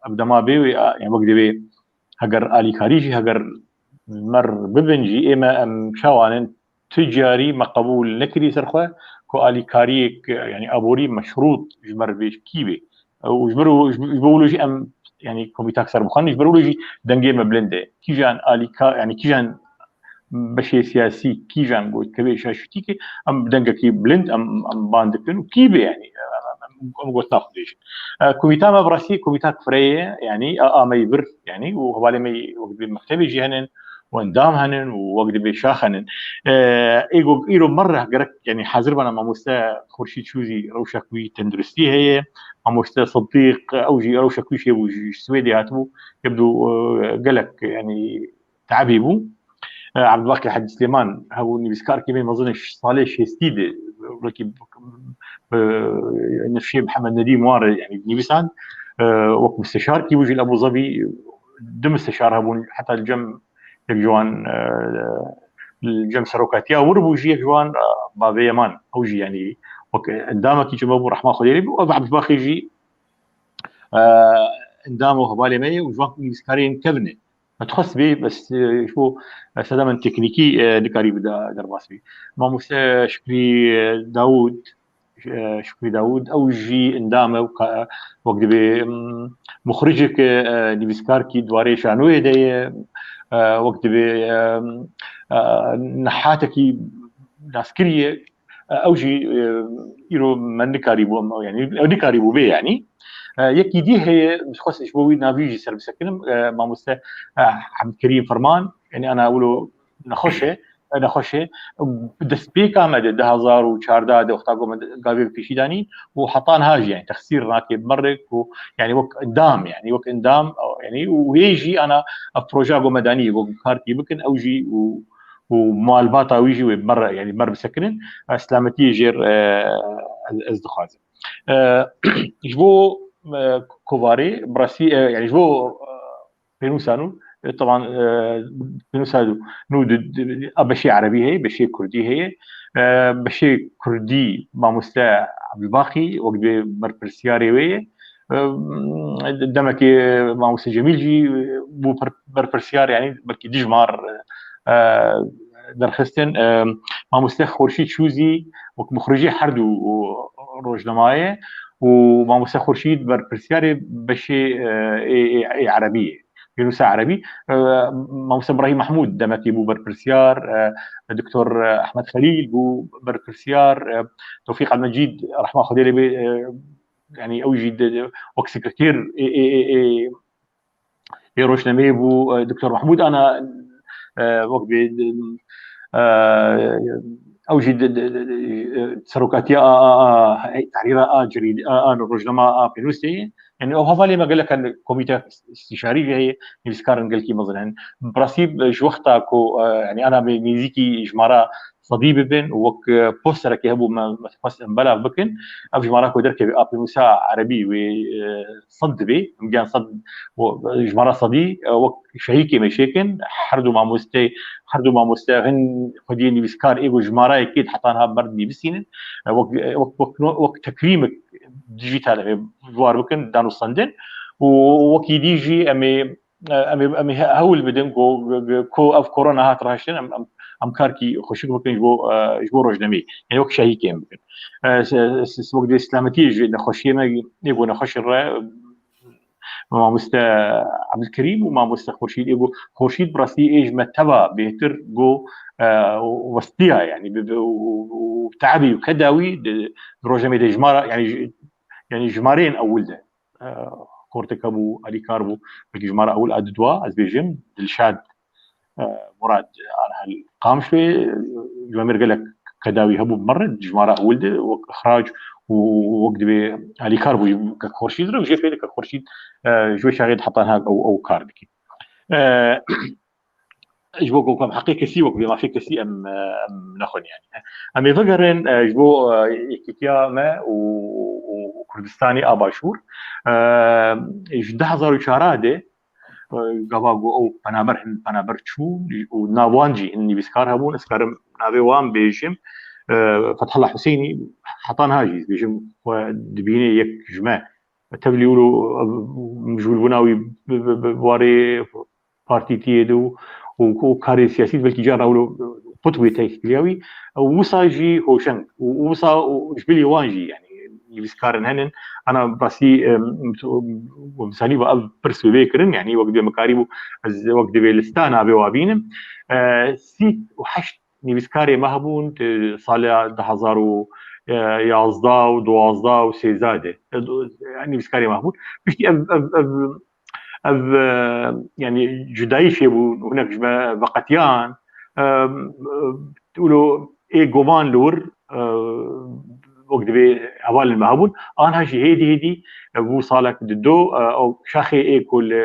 ev dema bê wê, a, yani wek divê heger alîkarî jî heger mer bibin jî ê me em çawanin tu carî me qebûl nekirî ser xwe ku alîkariyek yani aborî meşrût ji mer bê kî bê. Û ji ber û ji bo wilo jî em yani komîtak ser bixwin ji ber wilo jî dengê me bilind e. Kîjan alîka yani kîjan beşê siyasî kîjan ku dikeve şaşîtîkê em dengekî bilind em, em ban dikin û kî bê yani em, em, em gotina xwe dibêjin. E, komîta me bi rastî komîta fireyê ye, yani a, a me yî vir yani û hevalê me yî wek dibê mektebê jî henin û endam henin û wek dibê şax henin. E, ê go îro me re gerek yani hazir bana mamoste Xurşîd Çûzî rewşek wî tenduristî heye, mamoste Sidîq ew jî rewşek wî çêbû ji Swêdê hatibû, yebdû, e, gelek yani te'bî bû. E, Ebdulbaqî Hecî Silêman hebû nivîskarkî me mezin salê şêstî de wekî, e, nifşê Mihemed Nedîm wan re yani nivîsand. E, wek misteşarkî bû jî li Ebû Zebî du misteşar hebûn heta li cem yek ji wan, e, li cem serokatiya wir bû jî yek ji wan, e, Bavê Yeman ew jî yani wek endamekî cem bû rehma Xwedê lê bû. Ev Ebdulbaqî jî, e, endam û hevalê me ye û ji wan nivîskarên kevin e. Me dixwest bê, bes, e, ji bo, e, sedemên teknîkî, e, nikarî bide derbas bî. Mamoste Şikrî, e, Dawûd, e, Şikrî Dawûd, ew jî endam e û ka-, wek dibê, em, muxricek e, e, nivîskarkî di warê şanoyê de ye, e, wek dibê, em, e, nehatekî naskirî ye. Ew jî, e, îro me nikarîbû, em, yanî, ew nikarîbû bê, yanî. E, yekî dî heye, xwest ji bo wî navî jî ser bisekinim, e, mamoste, e, Hemdkerîm Ferman, yanî ana wilo nexweş e, e, nexweş e. Destpêka me de du hezar û çardeh de wexta ku me gavê bi pêşî danî û heta niha jî, yanî, texsîr nake bi me re ku, yanî, wek endam, yanî, wek endam, yanî, û hê jî ana ev projeya ku me danî, wek karkî bikin, ew jî û û malbata wî jî wê mer, yanî mer bisekinin, e, selametiyê jêr, e, ez, ez dixwazim. E, ji bo, e, kovarê, bi rastî, e, yanî ji bo, e, pênûsa nû, e, teban, e, pênûsa nû di, di, a beşê erebî heye, beşê kurdî heye. E, beşê kurdî mamoste Ebdulbaqî wek dibê berpirsiyarê wê ye. E, demekê mamoste Cemîl jî bû per-, berpirsiyar, yanî belkî dijmar, e, derxistin. E, mamoste Xurşîd Şûzî wek muxrijê her du rojnamayê û mamoste Xurşîd berpirsiyarê beşê, e, ê, ê, ê erebî ye. Pênûsa erebî. E, mamoste Birahîm Mehmûd demekê bû berpirsiyar, e, Doktor Ehmed Xelîl bû berpirsiyar, e, Tewfîq Elmecîd, rehma Xwedê lê bê, e, yanî ew jî de, de, wek sekreter ê, ê, ê, ê, ê rojnameyê bû, e, Doktor Mahmûd ana, e, wek bê, de, e, ew jî de, de, de, de, e, serokatiya a, a, a, e, tehrîra a, cerîd-, a, a, rojnama a Pênûsê ye. Yanî ew hevalê me gelek in, komîte îstîşarî jî heye, nivîskarin gelkî mezin in. Bi rastî, e, ji wexta ku, e, yanî ana bê nêzîkî jimara sedî bibin û wek, e, posterekê hebû me, me xwest em belav bikin. Ev jimara ku derkeve a pênûsa erebî wê, e, sed dibê, em giyan sed û, e, jimara sedî, e, wek şehîkê me çêkin. Her du mamoste, her du mamoste hin xwediyê nivîskar ê ku jimarayê kêt heta niha ber nivîsînin. E, wek, e, wek, wek, wek tekrîmek dijîtal em ê ji war bikin, dan û sendin. Û wekî dî jî em ê e, em ê, em ê he-, hewl bidin ku, ku, ku ev korona hat raştin, em, em, em karkî xweşik bikin ji bo, e, ji bo rojnameyê. Yanî wek şehîkê em bikin. E, s-, s-, s-, wek dê selametiyê ji nexweşiyê me, ê ku nexweşin re, mamoste Ebdulkerîm û mamoste Xurşîd, ê ku Xurşîd bi rastî ê ji me teva bêhtir ku, e, westiya, yanî bi, bi, û, û, û teabî û keda wî di, di rojnameyê de jimara, yanî ji, yanî jimareyên ewil de. E, xortek hebû, alîkar bû, belkî jimara ewil a didwa, ez bêjim, Dilşad, e, Murad, aniha li Qamişloyê, e, ji me mêr gelek kedawî hebû, bi me re, jimara ewil de, wek ixrac û wek dibê alîkar bû, kek Xurşîd re, û jê pê de kek Xurşîd, e, ji wê çaxê de heta niha ew, ew kar dike. E, ji bo ku em heqê kesî wek bê mafê kesî em, em nexwin yani. Em ê vegerin, e, ji bo, e, yekîtiya me û, û, û Kurdistanê a Başûr. E, ji du hezar û çar de, e, gava ku ew penaber hin, penaber çûn û nav wan jî hin nivîskar hebûn, ez karim navê wan bêjim. E, Fethullah Husênî heta niha jî ez bêjim xwe dibîne yek ji me. Tevlî wilo, e, mijûlbûna wî bi, bi, bi warê partîtiyê de û, û, û karê siyasî de belkî cara wilo qut bûye têkiliya wî. Û wisa jî Hoşeng. Û, û wisa û ji bilî wan jî, yani, nivîskarin henin. Ana basî, em, em, misalî va ev pirs wê bê kirin, yani, wek dibê mikarî bû, ez wek dibê lista navê wa bînim. E, sî û heşt nivîskarê me hebûn, di sala du hezar û yazdeh û duwazdeh û sêzdeh de. E, do-, nivîskarê me hebûn. Piştî ev, ev, ev, ev, e, yani cudayî çêbû, hinek ji me veqetiyan. E, e, wilo ê goman li wir, e, wek dibê hevalên me hebûn. Anha jî hêdî hêdî, e, bû salek di do, e, ew şaxê ê ku li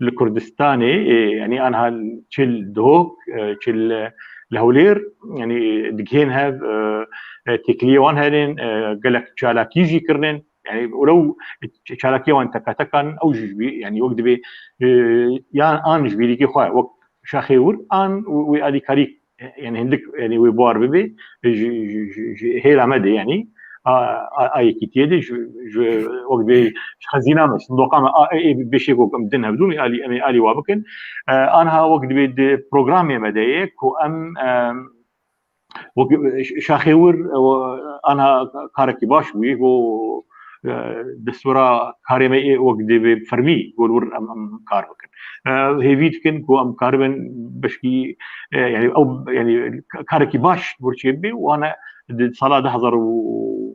li Kurdistanê, e, yani anha çi li Duhok, e, çi li, li Hewlêr, yani digihên hev, e, e, têkiliyê wan herin, e, gelek çalakî jî kirinin. Yani welew ç-, çalakiyê wan teka tekan, ew jî ji bî-, yani wek dibê, e, yan an ji bîrîkê xwe wek şaxê wir, an wê alîkarî e, yani hindik, yani wê bar bibe, e, ji, ji, ji, ji hêla me de, yani, a, a, a yekîtiyê de, ji, ji, wek bê, ji xezîna me, sindoqa me, a, e, e, beşê ku em din hevdû, em ê alî, em ê alî wa bikin. E, anha wek dibê di programê me de ye ku em, e, wek, e, ş-, şaxê wir, e, anha karekî baş bûye, ku e, destûra karê me ê wek dê bi fermî gor wir em, em kar bikin. E, hêvî dikin ku em karibin beşkî, e, yani ew, yani karekî baş wir çê bibe û ane di sala du hezar û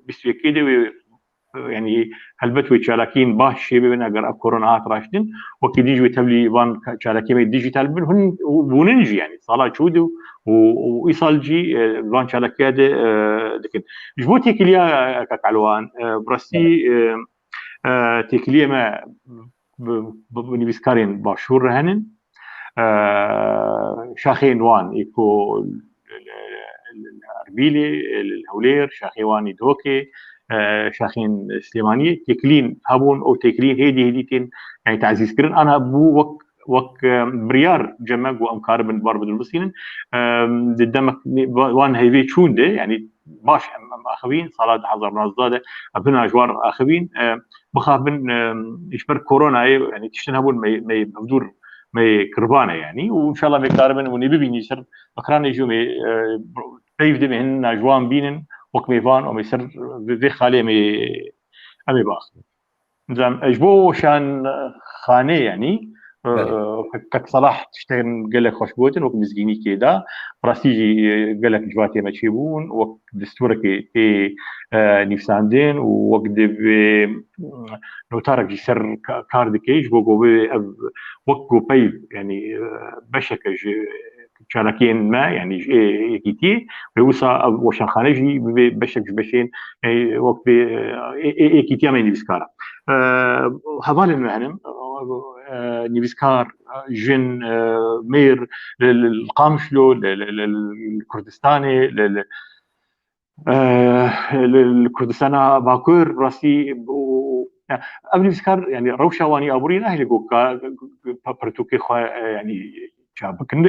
bîst û yekê de wê, e, yanî helbet wê çalakiyên baş çêbibin eger ev korona hat raştin, wekî dî jî wê tevlî van çalakiyê me dîjîtal bibin, hûn bûnin jî yanî sala çû de û, û îsal jî, e, van çalakiya de, e, dikin. Ji bo têkiliya, e, kak Elwan, e, bi rastî, e, e, têkiliyê me bi, bi, bi nivîskarên başûr re henin. E, şaxên wan ê ku li, li, li Erbîlê, li Hewlêr, şaxê wan ê Duhokê, e, şaxên Silêmaniyê têkilîn hebûn û têkilîn hêdî hêdî tên, yani, tazîz kirin. Ana bû wek, wek, e, biryar cem me ku em karibin bar bidin bisînin. E, di demek wan heyvê çûn de, yani, baş em, em axivîn, sala du hezar û nozde de em hina ji wan axivîn, e, bixabin, e, ji ber koronayê, yani, tiştin hebûn me, me hevdûr me kirvane, yani, û înşallah me karibin û nê bibînî ser ekranê jî me, e, peyv de me hin ji wan bînin, wek mêvan û me ser vê, vê xalê me em ê baxin. Nizam, e, ji bo weşanxanê, yanî, e, Belê. Kek, Kek Salah tiştên gelek xweş gotin, wek mizgînîkê da, rastî jî, e, gelek civatê me çêbûn, wek destûrekê tê, e, nivîsandin û wek divê, e, notarek jî ser ka-, kar dike, ji bo ku bê ev wek ku peyv, yanî, e, beşeke ji çalakiyên me, yanî ji ê yekîtiyê, wê wisa ev weşanxane jî bibe beşek ji beşên, e, wek bê, e, ê, ê yekîtiya me nivîskar e. E, hevalên me henin, e, nivîskar, e, jin, e, mêr, li, li, li Qamişlo, li, li, li, li Kurdistanê, li, li, e, li, li Kurdistana Bakur, rastî, û, û, ya, ev nivîskar, yani, rewşa wan ya aborî nahêle ku ka, pa-, pirtûkê xwe, e, yani, çap bikin.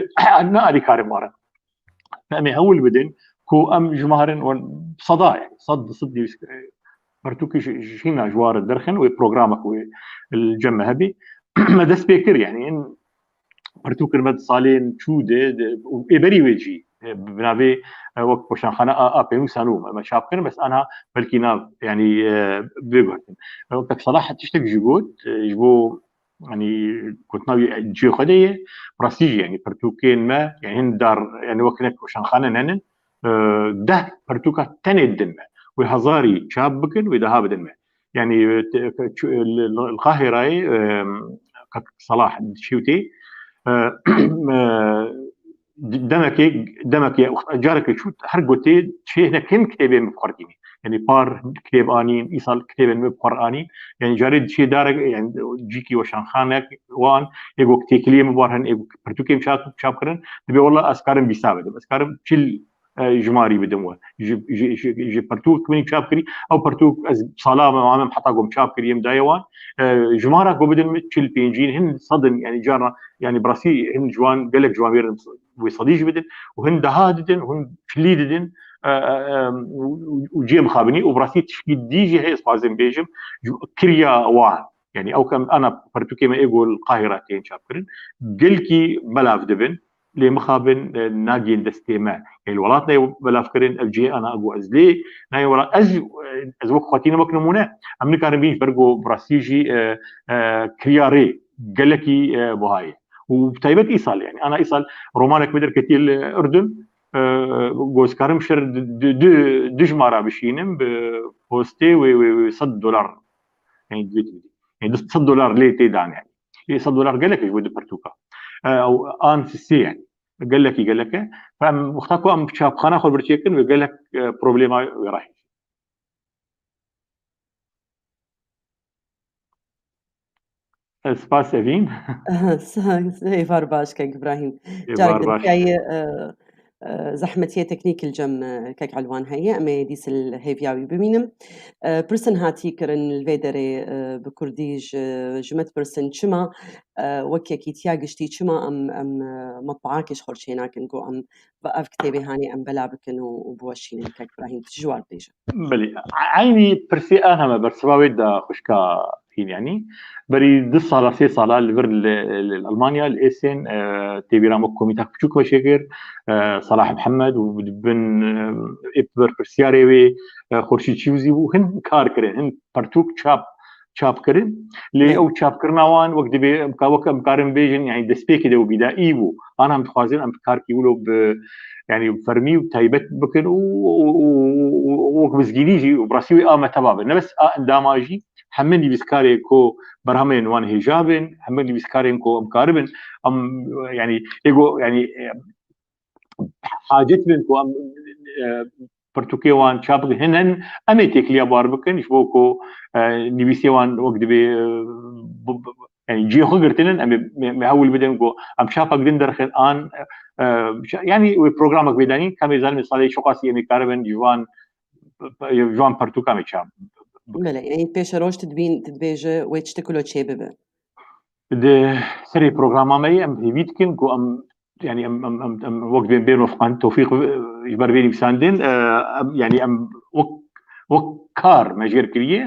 Ne alîkarên wan re. Em ê hewl bidin ku em ji me herin wan seda, yani, sed, sed nivîsk-, e, pirtûkê ji, ji hîna ji wan re derxin wê programek wê li cem me hebî. Me dest pê kir, yani, in pirtûkir me di salên çû de, de, û ê berî wê jî, e, bi navê, e, wek weşanxane a, a pênûsan û me, me çap kirin, bes anha belkî nav, yanî, e, bê guhertin. E, Kek Salah tiştek jî got, e, ji bo, yanî, gotina wî cihê xwe de ye, rastî jî, yanî, pirtûkên me, yanî, hin dar, yanî, wek hinek weşanxane nenin, e, deh pirtûka tenê didin me. Wê hezarî çap bikin, wê daha bidin me. Yani, e, te-, çu-, li, li, li Qahirayê, e, Kak Salah diçî û tê, e, e, demekê, demekê, careke çû her gotê çê hinek hin kitêbên min bi xwe re tînî. Yani, par kitêb anîn, îsal kitêbên min bi xwe re anîn. Yani, carê diçê darek, yani, cîkî weşanxanek wan, ê got têkiliyê min bar hin, ê got pirtûkê min çap, çap kirin, dibê wela ez karim bîsa bidim. Ez karim çil e, jimarî bidim we. Ji, ji, ji, ji pirtûk min çap kirî, ew pirtûk ez sala me, me heta gom çap kirî, em daye wan. E, jimara ku bidin min çil pêncîn, hin sedin, yani carna, yani bi rastî hin ciwan, gelek ciwan wê wê sedî jî bidin, û hin daha didin, û hin çilî didin, e, e, e, û, û, û cihê mixabinî, û bi rastî tişkî dî jî heye, ez xwazim bêjim, ji kiriya wan. Yani ew kem ana pirtûkê me ê ku li Qahira tên çap kirin, gelkî belav dibin, lê mixabin, e, nagên destê me. Ê li welat neyê belavkirin, ev cihê ana ego ez lê nayê welat. Ez, e, ez wek xwe tînim wek nimûne. Em nikarin bîn ji ber ku bi rastî jî, e, e, kiriyarê gelekî, e, buha ye. Û bi taybet îsal, yani, ana îsal romanek min derketiye li Urdun, e, ku ez karim şer du, du, du, du jimara bişînim bi postê wê, wê, wê sed dolar. Yani, divê tu bidî. Yani, du sed dolar lê tê dan, yani. Ê sed dolar gelek e ji bo du pirtûka. E, ew an sisê, yani. Gelekî gelek e. Em wexta ku em çapxana xwe birçêkin ve gelek, e, problema wê rahî. Ez spas Evîn. Aha, sa-, êvar baş kek Îbrahîm. Êvar Carek din baş. Tiyayê, e, e, zehmetiyê teknîk li cem, e, kek Elwan heye. Em ê dîs li hêviya wî bimînim. E, pirsin hatî kirin li vê derê, e, bi kurdî ji, ji me dipirsin çima, e, wek yekîtiya giştî çima em, em, e, metbaakê ji xwe çênakin ku em bi ev kitêbê hanê em bela bikin û, û biweşînin kek Îbrahîm. Tu ji wan bêje. Belê. Eynî pirsê an heme bersiva wê da xwişka Hîn, yanî berî du sala, sê sala li vir li, li, li Almanya, li Êsên, e, tê bîra me komîtek piçûk veşê kir, e, Salah Mihemed û di bin, e, ê berpirsiyarê wê, e, Xurşîd Çîwzî bû. Hin kar kirin, hin pertûk çap, çap kirin. Lê Evet. ew çapkirina wan wek dibê, em ka-, wek em karin bêjin, yanî destpêkê de wekî da î bû. An em dixwazin, em karkî wilo bi yani fermî û taybet bikin û, û, û, û, û wek bizgînî jî û bi rastî wê a me teva be. Ne bes a endama jî, hemî nivîskarê ku berhemên wan hêja bin, hemî nivîskarên ku em karibin, em, yani, êgo, yani, e, hacet bin ku em, e, pirtûkê wan çap bikin. Hin, hin, em ê têkiliya bar bikin, ji bo ku, e, nivîsê wan wek divê, e, bu, bu, yani cihê xwe girtinin, em ê, me, me hewl bidin ku em çapak din derxin an, e, e, yani wê programek vê danîn, ka em ê zanin salê çiqasî em ê karibin ji wan, ji wan pirtûkan em ê çap bikin. Belê, yani pêşeroj tu dibîn, tu dibêje wê tiştek wilo çê bibe. Di serê programa me yê em hêvî dikin ku em, yani em, em, em, em wek bên, bên Tewfîq, e, ji ber vê nivîsandin, e, em, yani em wek, wek kar me jêr kiriye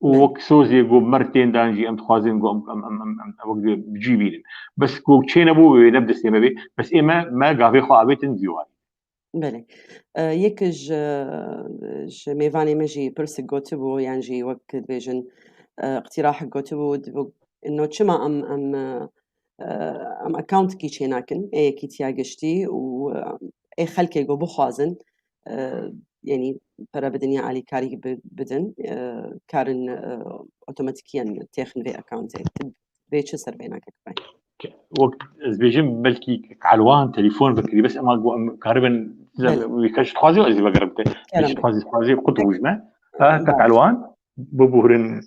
û wek sozê ku mer tên dan jî em dixwazin ku em, em, em, em, em wek bi cî bînin. Bes ku çê nebû wê ne bi destê me bê, bes ê me, me gavê xwe avêtin dîwarê. Belê. E, yek ji, ji mêvanê me jî pirsik gotibû, yan jî wek dibêjin, e, iqtirahek gotibû, dibû, ino çima em, em, e, em accountekî çênakin, ê yekîtiya giştî û, e, ê xelkê ku bixwazin, e, yanî pere bidin ya alîkarî bi-, bidin, e, karin, e, otomatikiyen têxin vê accountê. Tu vê çi ser bêna kek Ibrahîm? Wek ez bêjim, belkî Elwan telefon vekirî, bes ema ku em karibin, Belê. Wî kes dixwazî ez ê vegerim te. Kerem Hiç bê. Dixwazî, dixwazî qut Peki. Wî me. Ee, Kek Baş. Elwan, biburin,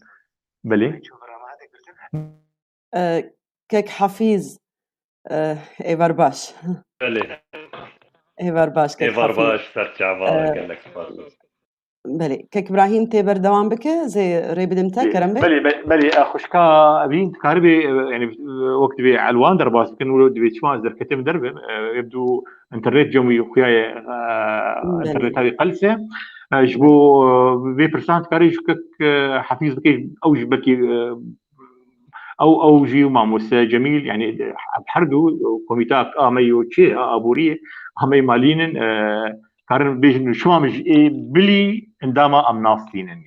belê. Ee, Kek Hafîz, ee, êvar baş. Belê. Êvar baş, Kek Êvar Hafîz. Baş, serçava, Ee, gelek spas. Belê. Kek Ibrahîm tê berdewam bike, zê rê bidim te, Belê. Kerem bê. Belê, be-, belê, e, xwişka Evîn dikaribê, e, yani, e, wek divê Elwan derbas bikin, wilo divê çima ez derketim derbim, e, ev du internet cem wî xuya ye, e, Belê. Interneta wî qels e. E, ji bo, e, vê pirsan dikarê ji kek, e, Hafîz bike, ew ji belkî, e, ew, ew jî û mamoste Cemîl, yani, e, her du komîta a me yo çê, a aboriyê, a me malînin, e, karin bêjin, şima min ji ê bilî endama em nas tînin, yani.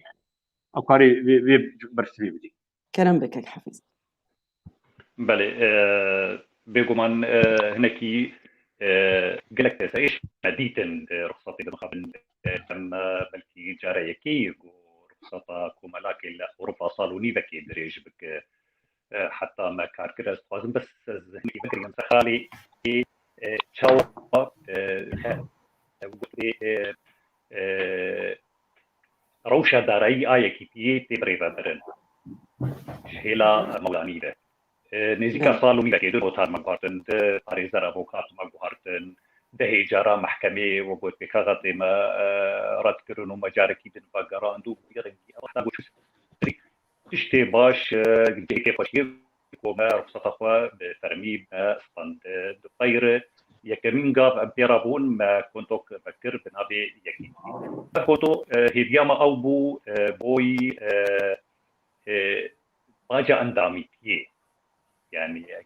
Ew karê vê, vê bersivê bidî. Kerem be kek Hafîz. Belê, e, bêguman, e, hinekî, e, gelek kesayîş me dîtin, e, ruxsatê bimixabin, e, em, e, belkî cara yekê ye ku ruxsata komelakê li Ewropa sal û nîvekê dirêj bike. E, heta me kar kir, ez dixwazim bes ez hinekî bikirînim ser xalê, e, çawa, e, he, e, gotê, e, e, rewşa darayî a yekîtiyê tê birêvebirin. Ji hêla Mewlanî de. E, nêzîka Belê. Sal û nîvekê du notar me guhartin, du parêzer avokat me guhartin, dehê cara mehkemê we got pêkaxetê me, e, red kirin û me carekî din vegerand û bi vî rengî ew heta got, tiştê baş, e, cihê kêfxweşiyê ku me ruxseta xwe bi fermî me stend. Di peyr yekemîn gav em pê re bûn, me kontok vekir bi navê Yekîtî. Me konto, e, hêviya me ew bû, e, boy, e, e, baca endamîtiyê. Yani, e,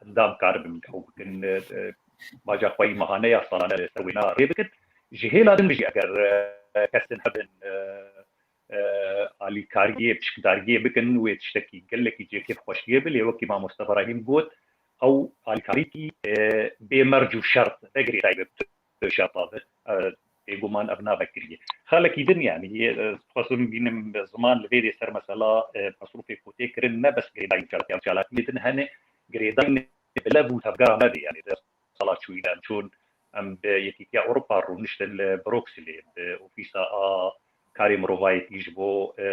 endam karibin ew bikin, e, e, baca xwe yî mehane ya salane li ser wêna rê bikin. Ji hêla din jî eger, e, kesin hebin, e, e, alîkariyê, pişkdariyê bikin, wê tiştekî gelekî cihê kêfxweşiyê be, lê wekî mamoste Brahîm got, ew alîkarîkî, e, bê merc û şert, ne girêdayî be, bi tu şerta be, e, bêguman ev navekiriyê. Xalekî din, yani, e, dixwazim bînim ziman li vê dê ser mesela, e, mesrûfê ku tê kirin, ne bes girêdayî çalakî, em çalakiyê din hene, girêdayî bi lev û tevgera me de, yani, sala çûyî de em çûn, em bi Yekîtiya Ewropa rûniştin li Brukselê, bi ofîsa a karê mirovayetî ji bo, e,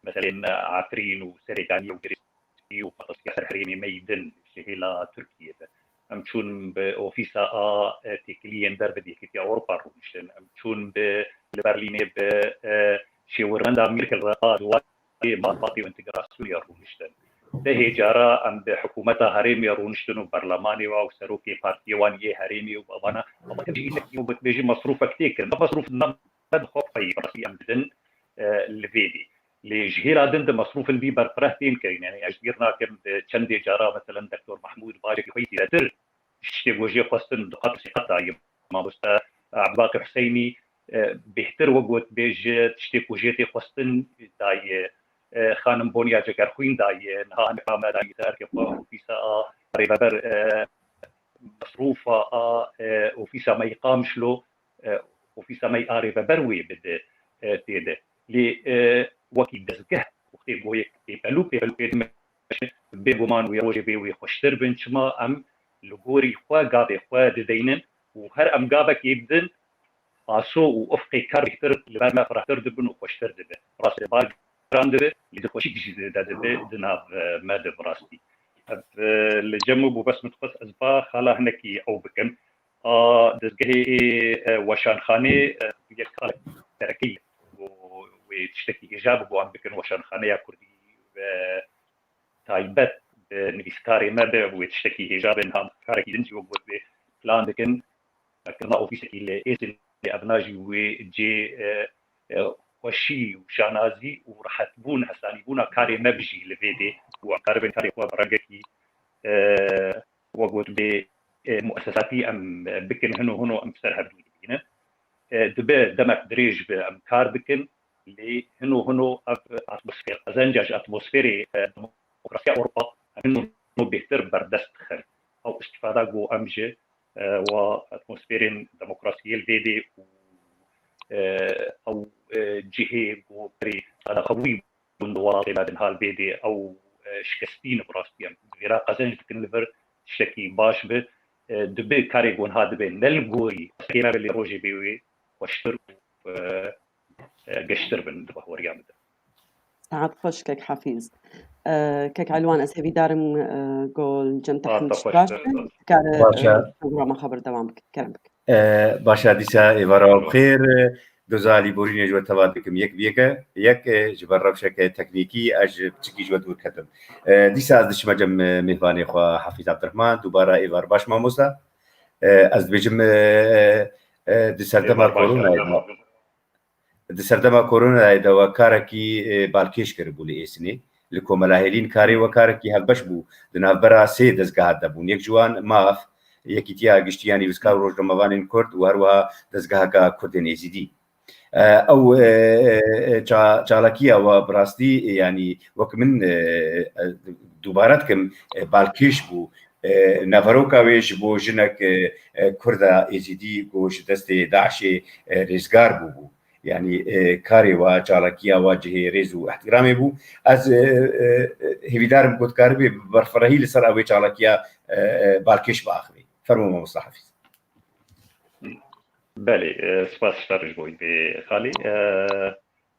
meselên Efrîn û Serêkaniyê û girêdayî û patasîya ser herêmê me yî din ji hêla Tirkiyê de. Em çûn bi ofîsa a, e, têkiliyên ber bi Yekîtiya Ewropa rûniştin. Em çûn bi, li Berlînê bi, e, şêwirmenda Merkel re a Ê matbatê û întegrasyonê ya rûniştin. Dehê cara em bi hikûmeta herêmê rûniştin û berlemanê wa û serokê partiyê wan yê herêmê û bavana, ama tim jî îtek û gotbêjî mesrûfek tê kirin. Ev mesrûf ne bi xwe xweyî rastî em didin, e, li vê dê. Lê ji hêla din di mesrûfin vî berfireh tên kirin. Yani ez bîr nakim bi çendê cara, meselen, Doktor Mahmûd bacekî xwe yî zêdetir ji tiştê ku jê xwestin du qat sê qat daye. Mamoste Ebdulbaqî Huseynî, e, bêhtir we got bê ji tiştê ku jê tê xwestin daye. E, xanim Bonya Cegerxwîn daye. Niha hinek me daye ser erkê xwe ofîsa a rêveber, e, mesrûfa a, e, ofîsa me yî Qamişlo, e, ofîsa me yî Arêveber wê bide, e, tê de. Lê, e, wekî dezgeh wextê goyek pêpelû pêpelû pê dimeşe, bêguman wê rojê bê wê xweştir bin, çima em li gorî xwe gavê xwe dideynin û her em gavekê bidin, aso û ufqê kar bêhtir li ber me firehtir dibin û xweştir dibe. Rast e, bar giran dibe, lê di xweşik jî zêde dibe di nav, e, me de bi rastî. Ev, e, li cem û bû bes min dixwest ez ba xala hinekî ew bikim. A dezgehê, e, weşanxanê, e, yek xalek derekî ye. Û wê tiştekî hêja bibû em bikin weşanxaneya kurdî ve taybet bi nivîskarê me be, wê tiştekî hêja be, niha karekî din jî wek got wê plan dikin. Kirina ofîsekî li Êsînê, ev na jî wê cê, e, e, xweşî û şanazî û rehetbûn, hesanîbûna karê me bijî li vê dê û em karibin karê xwe bi rengekî, e, wek got bê, e, muesesatî em bikin, hino hino em ser hevdû dibînin. E, dibe demek dirêj be em kar bikin, lê hino hino ev atmosfêr, qezenca ji atmosfêrê, e, demokrasiya Ewropa em hino hino bêhtir berdest dixin. Ew îstifada ku em ji, e, wa atmosfêrên demokrasiyê li vê dê û, e, ew, e, cihê ku berê îstifada xwe bûyî bûn di welatê me din hal bê dê ew, e, şikestî ne bi rastî em. Vêra qezenc dikin li vir tiştekî baş bi, e, dibe karê gonha dibe ne li gorî xwestekê me be lê rojê bê wê xweştir û, e, e, geştir bin di bahweriya min de. Saet xweş kek Hafîz. E, kek Elwan, ez hevîdarim, e, gol cem Saet te xweş, baş e, bin. Kare, Baş e, e, programa xwe berdewam bike. Kerem bike. E, baş e, dîsa êvara we bi xêr. E, doza lîborînê ji we teva dikim yek bi yeke. Yek, e, ji ber rewşeke teknîkî ez ji piçikî ji we dûr ketim. E, dîsa ez dişime cem, e, mêvanê xwe Hafîz Abdurrahman. Dubara êvar baş mamosta. E, ez dibêjim, e, e, e, di serdema Êvar baş, koronayê de, di serdema koronayê de we karekî, e, balkêş kiribû li Êsnê. Li Komela Hêlîn karê we karekî hevbeş bû. Di navbera sê dezgeha de bûn. Yek ji wan maf, Yekîtiya Giştî ya Nivîskar û Rojnamevanên Kurd û her wiha dezgeheka Kurdên Êzîdî. E, ew, e, e, e, ça-, çalakiya we bi rastî, e, yanî wek min, e, e, dubare dikim, e, balkêş bû. E, naveroka wê ji bo jinek, e, e, Kurda Êzîdî ku ji destê DAIŞê, e, rêzgar bûbû. Yanî, e, karê we, çalakiya we cihê rêz û îhtîramê bû. Ez, e, e, e, hêvîdar im ku dikaribê bi berfirehî li ser ew ê çalakiya, e, e, balkêş biaxivî. Fermo mamosta Hafîz. Belê, e, spas ji te re ji bo vê xalê. E,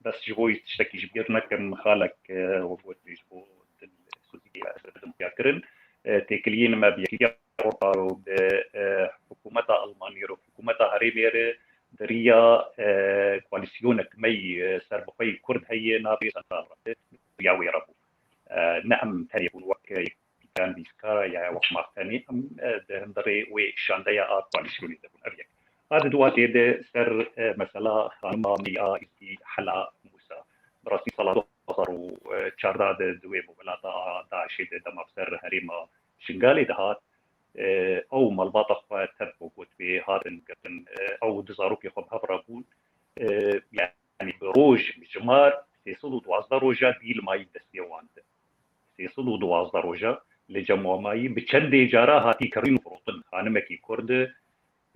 bes ji bo tiştekî ji bîr nekim, xalek, e, we got ji bo dil sozî ez bidim xuya kirin. E, têkiliyên me bi Yekîtiya Ewropa û bi, e, hikûmeta Almanî re, hikûmeta herêmê re di riya, e, koalîsyonek me yî, e, serbixwe yî Kurd heye, navê Sentral re, ya wê re bû. E, ne em tenê bûn wek, e, Yekîtiya Nivîskara ya wek maf tenê, em, e, di hundirê wê şandeya a koalîsyonê de bûn. Ev yek. A di duwa tê de ser, e, mesela xanima me ya Îzî Hela Mûsa. Bi rastî sala du hezar û çardeh de di wê welata a DAIŞê de dema bi ser herêma Şingalê dihat, e, ew malbata xwe tev ku got pê hatin girtin, e, ew du zarokê xwe bi hev re bûn. E, yanî bi roj, bi jimar sê sed û duwazdeh roja dî li mayî destê wan de. Sê sed û duwazdeh roja li cem wan mayî bi çendê cara hatî kirîn û firotin. Xanimekî Kurd, e,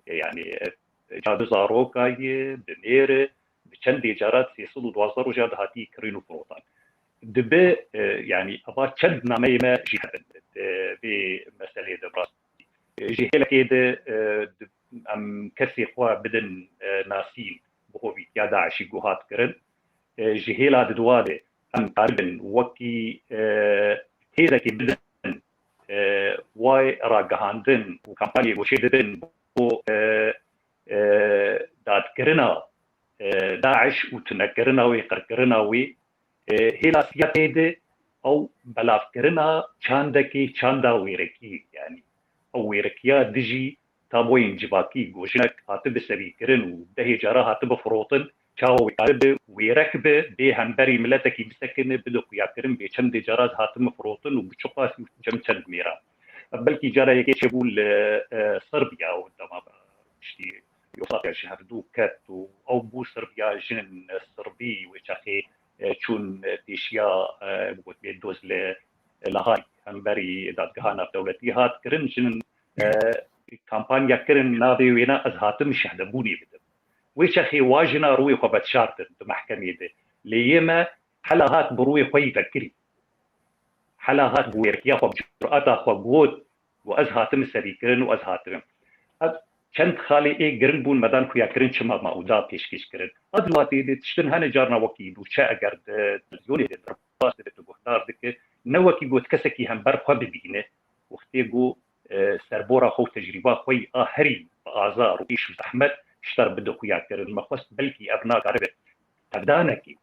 yanî, e, ca du zaroka ye, bi mêr e, bi çendê cara sê sed û duwazdeh roja de hatî kirîn û firotan. Dibe, e, yanî, eva çend nameyê me jî hebin, e, vê meselê de bi rastî. E, ji hêlekê de, e, di-, em kesê xwe bidin, e, nasîn, bi hovîtiya DAIŞî ku hat kirin. E, ji hêla di duwa de em karibin wekî, e, hêzekê bidin, e, way ragihandin û kampanyê goşê dibin bo, e, e, dadkirina, e, DAIŞ û tunekirina wê, qirkirina wê, e, hêla siya tê de ew belavkirina çandekê, çanda wêrekî, yanî ew wêrekiya dijî taboyên civakî, ku jinek hatibe serîkirin û dehê cara hatibe firotin, çawa wê karibe wêrek be, bê hemberî miletekî bisekine, bide xuyakirin, bê çendê cara hatime firotin û bi çi qasî û cem çend mêran. Belkî cara yekê çêbû li, e, Serbiya û dema piştî Yugoslavya ji hevdû ket û ew bû Serbiya, jinên Sirbî wê çaxê, e, çûn, e, pêşiya, e, wek bê doz li Lahayî, hemberî dadgeha navdewletî hat kirin, jinên, e, kampanya kirin, navê wêna ez hatim şehdebûnê bidim. Wê çexê wa jina rûyê xwe vedişartin di mehkemê de. Lê yê me hela hat bi rûyê xwe yî vekirî. Hela hat bi wêrekiya xwe, bi curata xwe got, û ez hatim serîkirin û ez hatirim. Ev çend xalê ê giring bûn, me dan xuyakirin çima ma û da pêşkêş kirin. Ez li watê de tiştin hene carna wekî nûçe eger di televizyonê de derbas dibe, tu guhdar dike, ne wekî got kesekî hember xwe bibîne, wextê got, e, serbora xwe û tecrîba xwe yî a herî bi azar û îş û zehmet ji te re bide xuyakirin. Me xwest belkî ev nakaribe tevdanekê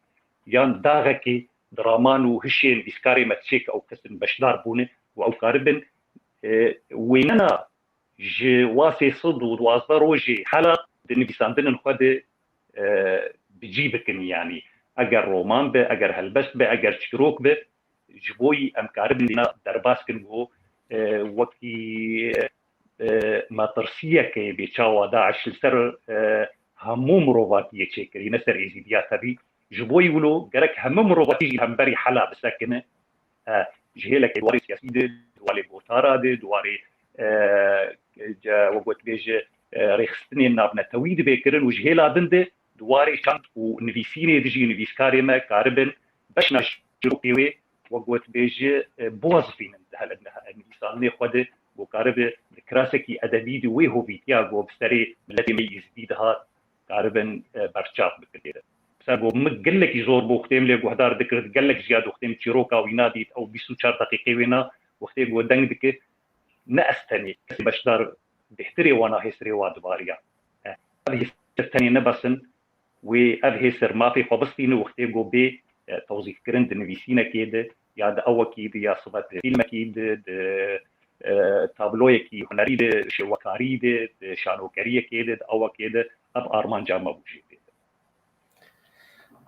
yan daxekê di raman û hişê nivîskarê me çêke ew kesin beşdar bûne û ew karibin, e, wênena ji wa sê sed û duwazdeh rojê hela di nivîsandinên xwe de, e, bi cî bikin. Yanî eger roman be, eger helbest be, eger çîrok be, ji bo yî em karibin dîna derbas kin û, e, wekî, e, metirsiyeke bê çawa DAIŞ li ser, e, hemû mirovatiyê çêkirî, ne ser Êzîdiya tevî. Ji bo yî wilo gerek hemû mirovatî jî hemberî hela bisekine. E, ji hêlekê di warê siyasî de, di warê gotara de, di warê, e, ce-, we gotibêje, e, rêxistinên navnetewî dibe kirin û ji hêla din de di warê çand û nivîsînê de jî nivîskarê me karibin beşna çîrokê wê, we gotibêje, e, biwezifînin di hel-, nivîsandinê xwe de, ku karibe di kirasekî edebî de wê hovîtiya ku bi serê miletê me Êzidî dihat, karibin, e, berçav bikin tê de. Ser ku min gelekî zor bû, wextê min lê guhdar dikir, gelek jiya di wextê min çîroka wî nadît, ew bîst û çar deqîqê wê na, wextê ku deng dike, ne ez tenê, kesê beşdar bêhtirê wana hêsirê wa dibariya. E, ev hêsir tenê ne bes in, wê ev hêsir mafê xwe bistîne wextê ku bê, e, tewzîfkirin di nivîsînekê de, ya di ewekî de, ya sibe di fîlmekî de, di, e, tabloyekî hunerî de, şêwekarî de, di şanokeriyekê de, di ewekê de, ev armanca me bû jê pê de.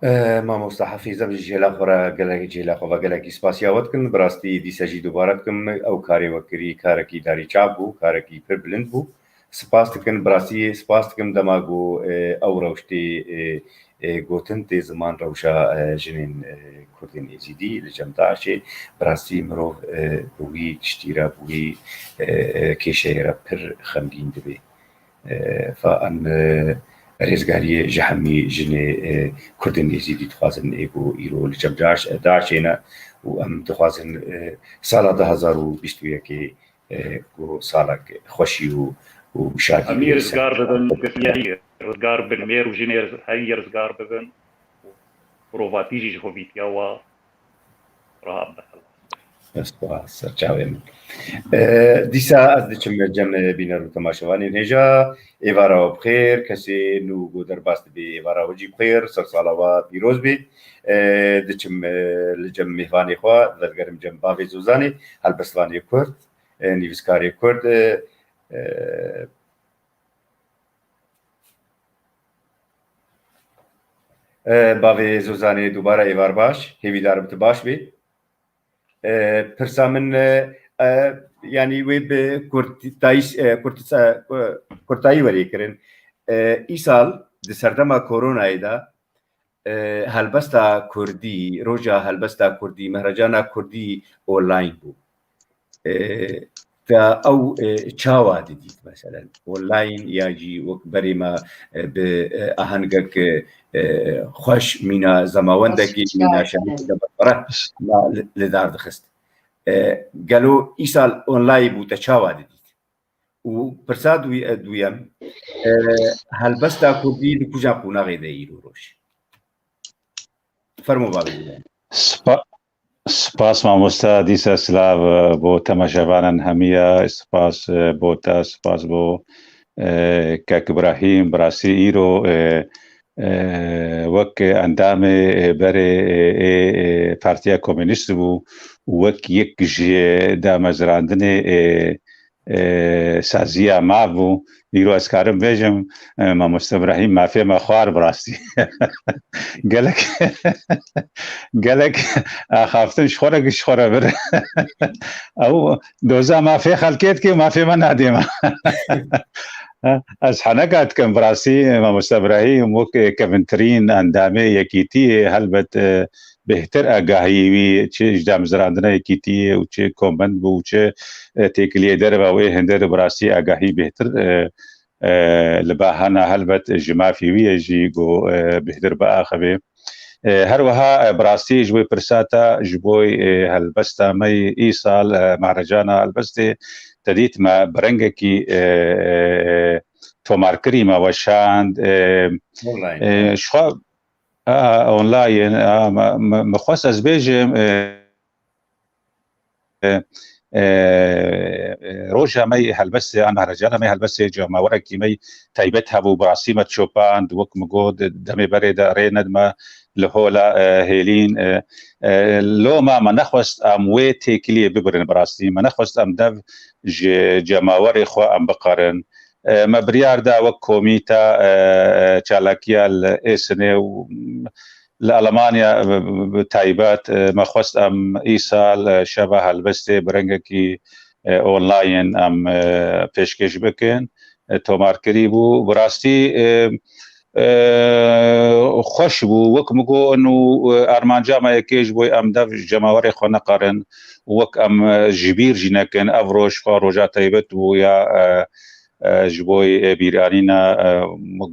E, mamosta Hafîz, em ji hêla xwe re gelek, ji hêla xwe ve gelekî spasiya we dikin. Bi rastî dîse jî dubare dikim, ew karê we kirî, karekî darî çav bû, karekî pir bilind bû. Spas dikin, bi rastî spas dikim dema ku, e, ew rewştê, e, e, gotin tê ziman rewşa, e, jinên, e, Kurdên Êzîdî li cem DAIŞê, bi rastî mirov, e, bi wî tiştî re, bi wî, e, e, kêşeyê re pir xemgîn dibe. E, fa em, e, rêzgariyê ji hemî jinê, e, Kurdên Êzîdî dixwazin ê ku îro li cem DAIŞ, DAIŞê ne û em dixwazin, e, sala du hazar û bîst û yekê, e, ku salek xweşî û, û şadî Hemî bê ser rizgar bibin, gotiyerî rizgar bin, mêr û jinê riz-, heyî rizgar bibin. Mirovatî jî ji hovîtiya wa rahat be. Spas, ser çavê min. E, dîsa ez diçim cem bîner û temaşevanên hêja. Êvara we bi xêr, kesê nû ku derbas dibe êvara we jî bi xêr, ser sala we pîroz be. E, diçim, e, li cem mêvanê xwe, vedigerim cem bavê Zozanê, helbestvanê Kurd, e, nivîskarê Kurd, e, e, E, bavê Zozanê dubare êvar baş, hêvîdar im tu baş bî. E, pirsa min, e, e, yanî wê bi kurtayî, e, kurtisa-, e, kurtayî werê kirin. E, îsal di serdema koronayê de, e, helbesta kurdî, roja helbesta kurdî, mehrejana kurdî online bû. E, te ew, e, çawa didît, meselen? Online ya jî wek berê me, e, bi, e, ahengek, e, xweş, mîna zemawendekî, mîna şenekî de berfere me li, li dar dixist. E, gelo îsal online bû, te çawa didît? Û pirsa duyê-, duyem, e, helbesta kurdî li kuja qonaxê de îro roj? Fermo bavê. Spa-, spas mamosta, dîsa silav, e, bo temaşevanên hemiya, spas, e, bo te, spas bo, e, kek Ibrahîm, bi rastî îro, e, e, wek endamê, e, berê, e, ê, e, Partiya Komînîst bû, wek yek ji damezrandinê, e, e, saziya maf bû. Îro ez karim bêjim, e, Mamoste Ibrahîm mafê me xwar bi rastî. Gelek, gelek axaftin ji xwe re, ji xwe re vir. Ew doza mafê xelkê dike, mafê me nadê me. Ez heneka dikim bi rastî, Mamoste Ibrahîm wek kevintirîn endamê yekîtiyê, helbet, e, bêhtir agahî wî, çi ji damezrandina yekîtiyê û çi komend bû û çi, e, têkiliyê derve wê hindir bi rastî agahî bêhtir, e, e, li ba hena helbet ji mafê wî ye jî ku, e, bêhtir biaxive. E, her wiha, e, bi rastî ji bo pirsa te, ji bo, e, helbesta me yî îsal, e, mehrecana helbestê te dît me bi rengekî, e, e, tomarkirî me weşand, e, Online. e, ji xwe, a, online, a, me, me, me xwest ez bêjim, e, e, e, roja me yê helbestê, an mehrecana me yê helbestê, cemawerekî me yê taybet hebû, bi rastî me çopand, wek min got, demê berê de rê nedime li hola, e, hêlîn, e, e, loma me nexwest em wê têkiliyê bibirin, bi rastî me nexwest em dev ji cemawerê xwe em biqerin. E, me biryar da wek komîta, e, e, çalakiya li Êsinê û li Alemanya, e, bi, bi taybet, e, me xwest em îsal, e, şeva helbestê bi rengekî, e, online em, e, pêşkêş bikin. E, tomarkirî bû. Bi rastî, e, e, xweş bû. Wek min got, û, e, armanca me yekê ji bo em dev ji cemawerê xwe neqerin. Wek em, e, ji bîr jî nekin. Ev roj xwe roja taybet bû ya, e, e, ji bo, e, bîranîna, e,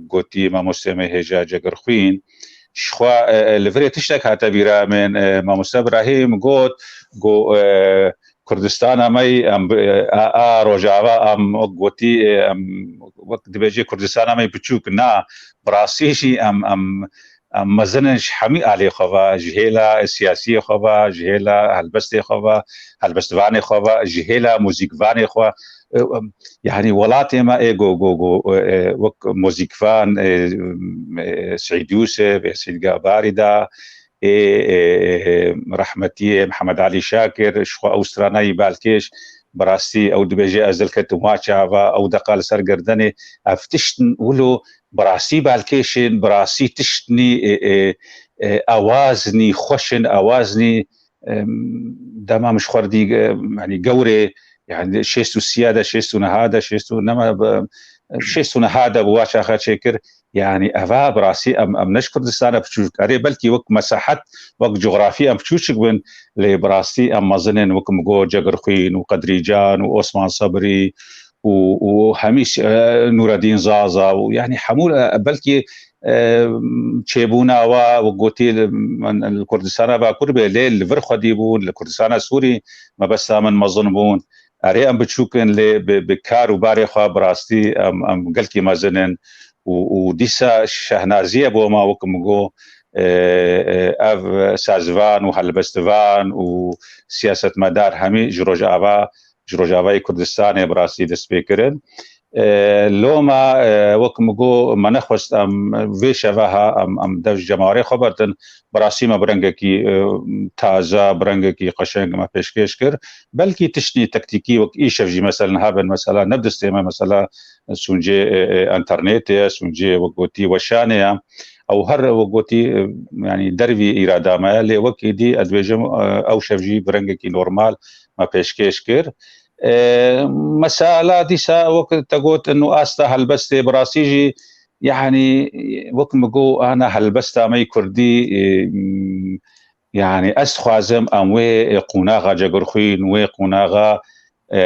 gotî mamostê me hêja Cegirxwîn. Ji xwe, e, e, li virê tiştek hate bîra min, e, mamoste Ibrahîm got, got, e, Kurdistana me yî, em bi, e, a, a Rojava, em wek gotî, e, em wek dibêjê Kurdistana me yî biçûk, na, bi rastî jî em, em, em mezin in ji hemî alê xwe ve, ji hêla siyasiyê xwe ve, ji hêla helbestê xwe ve, helbestvanê xwe ve, ji hêla muzîkvanê xwe. E, em, yanî welatê me ê go, go, go, e, e, wek muzîkvan, e, e, Seîd Yûsif, e, Seîd Gabarî da, ê, ê, ê, rehmetiyê Mihemed Alî Şakir, ji xwe ew stranayî balkêş, bi rastî ew dibêje ez dilketim wa çava, ew deqa li ser girdenê, ev tişt wilo bi rastî balkêş in, bi rastî tişt nî, ê, ê, ê, ewaz nî xweş in, ewaz nî, em, dema min ji xwe re dî, em, yanî gewrê, yanî şêst û sî de, şêst û neh de, şêst û neh, em, şêst û neh de bi wa çaxa çêkir. Yanî eva bi rastî em, em ne ji Kurdistana biçûk. Erê belkî wek mesahet, wek cografî em biçûçik bin, lê bi rastî em mezin in wek min got Cegirxwîn û Qedrîcan û Osman Sebrî û, û hemî, e, Nûredîn Zaza û yanî hemû, e, belkî, e, çêbûna wa wek gotî li, min, li Kurdistana Bakur be, lê li vir xwedî bûn, li Kurdistana Sûrî mebesta min mezin bûn. Erê em biçûk in, lê bi, bi kar û barê xwe bi rastî em, em gelkî mezin in û, û dîsa şehnazî ye bo me, wek min got, e, e, ev sazvan û helbestvan û siyasetmedar hemî ji Rojava, ji Rojavayê Kurdistanê bi rastî dest pê kirin. E, loma, e, wek min got, me nexwest em vê şeva ha em, em dev ji cemawerê xwe bertin, bi rastî me bi rengekî, e, taze, bi rengekî qeşeng me pêşkêş kir. Belkî tiştî tektîkî wek îşev jî meselen hebin, mesela ne bi destê me, mesela sûncê, e, e, enternetê ye, sûncê wek gotî weşanê ye. Ew her wek gotî, e, yanî dervî îrada me ye, lê wekî dî ez dibêjim, e, ew şev jî bi rengekî normal me pêşkêş kir. E, mesela dîsa wek te got, inu asta helbestê bi rastî jî, yanî wek min got, ana helbesta me yî kurdî, e, yanî ez dixwazim em wê, e, qonaxa Cegirxwîn, wê qonaxa, e,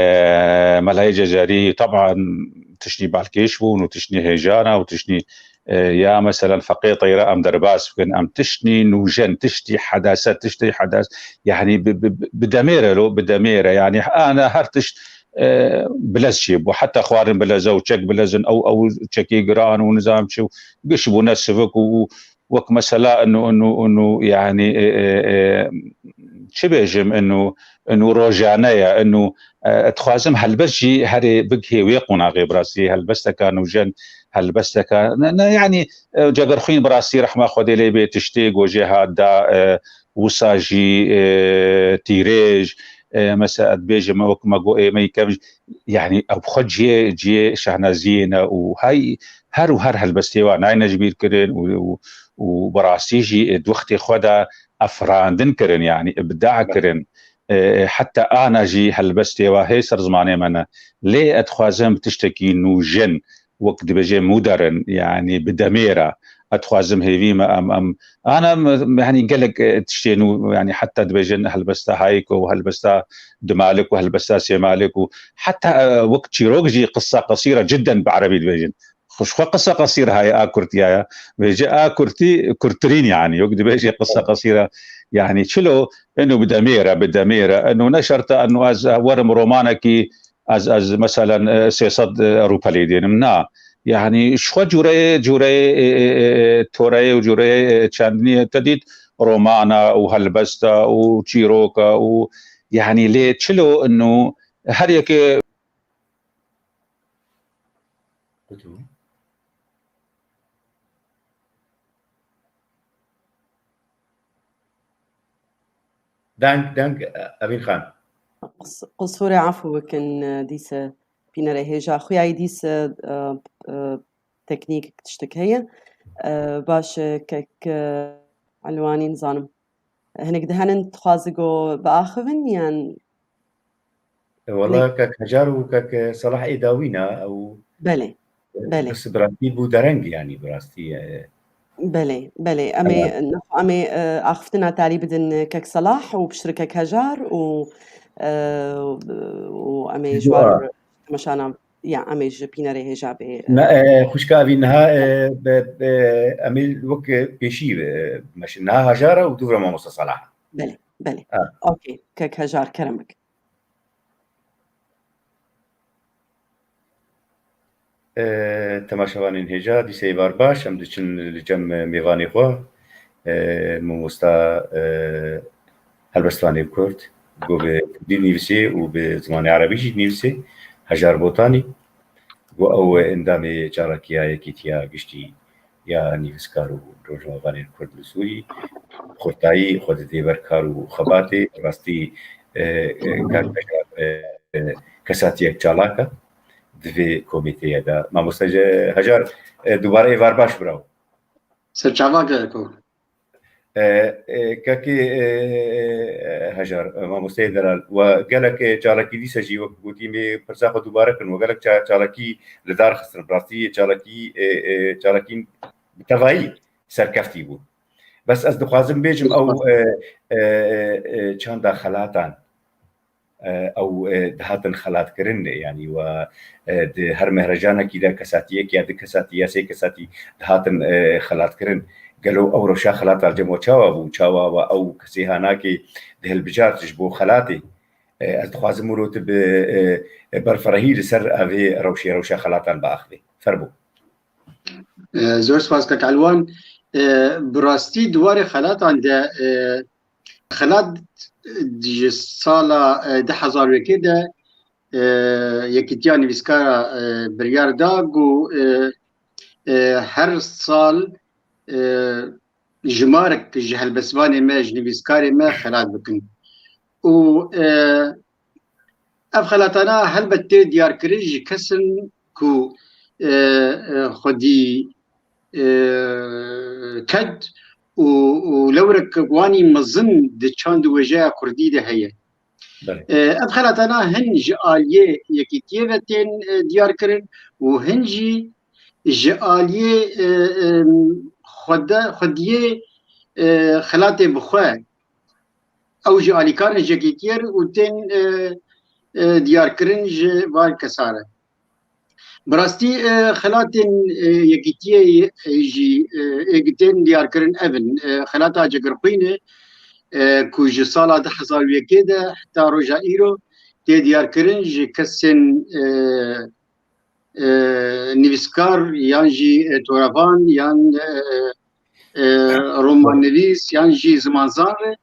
Melayê Cezerî, teban tiştî balkêş bûn û tiştî hêjana û tiştî, e, ya meselen Feqê Teyra em derbas bikin, em tiştî nûjen, tiştî hedaset, tiştî hedas, yanî bi, bi, bi demêre lo, bi demêre, yanî ana her tişt, e, bilez çêbû, heta xwarin bilez e û çek bilez in, ew, ew çekê giran û nizam çi û giş bûne sivik û, û wek mesela inu, inu, inu, yanî, e, e, e, çi bêjim, inu, inu rojane ye, inu, e, dixwazim helbest jî herê bigihê wê qonaxê bi rastî, helbesteka nûjen, helbesteka, ne, ne, yanî, e, Cegirxwîn bi rastî rehma Xwedê lê bê tiştê gojê hat da, e, wisa jî, e, tîrêj, e, mesela dibêjim wek me got ê me yî kevn, yanî ew xwe cihê, cihê şehnaziyê ne û hay her û her helbestê wa nayne ji bîr kirin û, û, û bi rastî jî, e, di wextê xwe de efirandin kirin, yanî ibda kirin. E, heta ana jî helbestê wa hê ser zimanê me ne. Lê ez dixwazim tiştekî nûjen, wek dibêje modern, yanî bi demêre, Ez dixwazim hêvî me em, em, ana em, yanî gelek, e, tiştên û, yanî heta dibêjin helbesta Hayek û helbesta Dumalik û helbesta Sêmalik û heta, e, wek çîrok jî qissa qesîra cidden bi erebî dibêjin. Xwe, xwe qissa qesîr heye a kurtiya ya. Vêce a kurtî, kurtirîn yanî. Yok dibêje qissa qesîra. Yanî çilo, eno bi demê re, bi demê re. Eno ne şert e, eno ez werim romanekî, ez, ez meselen, e, sê sed, e, rûpelê dênim. Na. Yanî ji xwe cûreyê, cûreyê, e, e, e, e, toreyê û cûreyê, e, çandiniyê te dît romana û helbesta û çîroka û yanî lê çilo eno her yekê Deng, deng, Emîn Xan. Qus-, qusûrê efû bikin, dîse pînerê hêja. Xuyayî dîse, e, e, teknîk tiştek heye. E, baş e, kek, e, Elwanî nizanim. Hinek dihenin dixwazi go biaxivin yan? E, wala kek Hejar û kek Salah ê dawî ne ew. Belê. Belê. Bes bi rastî bû dereng yanî bi rastî. E, Belê, belê. Em ê, nexwe em ê, e, axiftina talî bidin, e, kek Salah û piştre kek Hejar û, e, û em ê ji war temaşana, ya, em ê ji pînerê hêja bê, e, Ne, e, xwişka evî niha, e, be, be, em ê wek pêşî, e, meşin niha Hejar e û dûvra mamosta Salah. Belê, belê. Ha. Okey, kek Hejar, keremek. E, temaşevanên hêja, dîseyê var baş, em diçin li cem mêvanê xwe, e, mamosta, e, helbestvanê Kurd, ku bi Kurdî dinivîsê û bi zimanê Erebî jî dinivîsê, Hejar Botanî, ku ew endamê çalakiya Yekîtiya Giştî ya nivîskar û rojnamevanên Kurd li Sûrî, xurtayî xwe didê ber kar û xebatê, rastî, e, e, kar Hejar, e, e, kesatiyek çalak e di vê komîteyê de. Mamoste Hejar, e, dubare êvar baş biraw. Serçava gerek o. E, e, kekê, e, e, Hejar, e, mamosteyê delal. We gelek, e, çalakî dîse jî wek gotî me pirsa xwe dubare kirin. We gelek ça-, çalakî li dar xistin. Bi rastî çalakî, e, e, çalakî bi tevayî serkeftî bû. Bes ez dixwazim bêjim ew, e, e, e, çanda xelatan, e, ew, e, dihatin xelatkirin, yanî we, e, di her mehrejanekî de kesatiyek ya du kesatî ya sê kesatî dihatin, e, xelatkirin. Gelo ew rewşa xelata li cem we çawa bû? Çawa we ew kesê hanakê dihilbijart ji bo xelatê? E, ez dixwazim wilo tu bi, e, e, berfirehî li ser evê rewşê, rewşa xelatan biaxivê. Fermo. E, zor spas kek Elwan. E, bi rastî di warê xelatan de, e, xelat ji sala, e, du hezar û yekê de, e, Yekîtiya Nivîskara, e, biryar da ku, e, e, her sal, e, jimarek ji helbestvanê me, ji nivîskarê me xelat bikin. Û, e, ev xelatana helbet tê diyarkirin ji kesin ku, e, e, xwedî, e, ked û, û lewrek wanî mezin di çand û wêjeya kurdî de heye. Belê. E, ev xelatana hin ji aliyê Yekîtiyê ve tên, e, diyarkirin û hin jî ji aliyê, e, e, xwede-, xwediyê, e, xelatê bi xwe, ew jî alîkarên ji Yekîtiyê re û tên, e, e, diyarkirin ji van kesa re. Bi rastî, e, xelatên, e, Yekîtiyê, e, jî, e, ê tên diyarkirin ev in. E, xelata Cegirxwînê, e, ku ji sala du hezar û yekê de heta roja îro tê diyarkirin, ji kesên, e, e, nivîskar yan jî, e, torevan yan, e, e, romannivîs yan jî zimanzan re.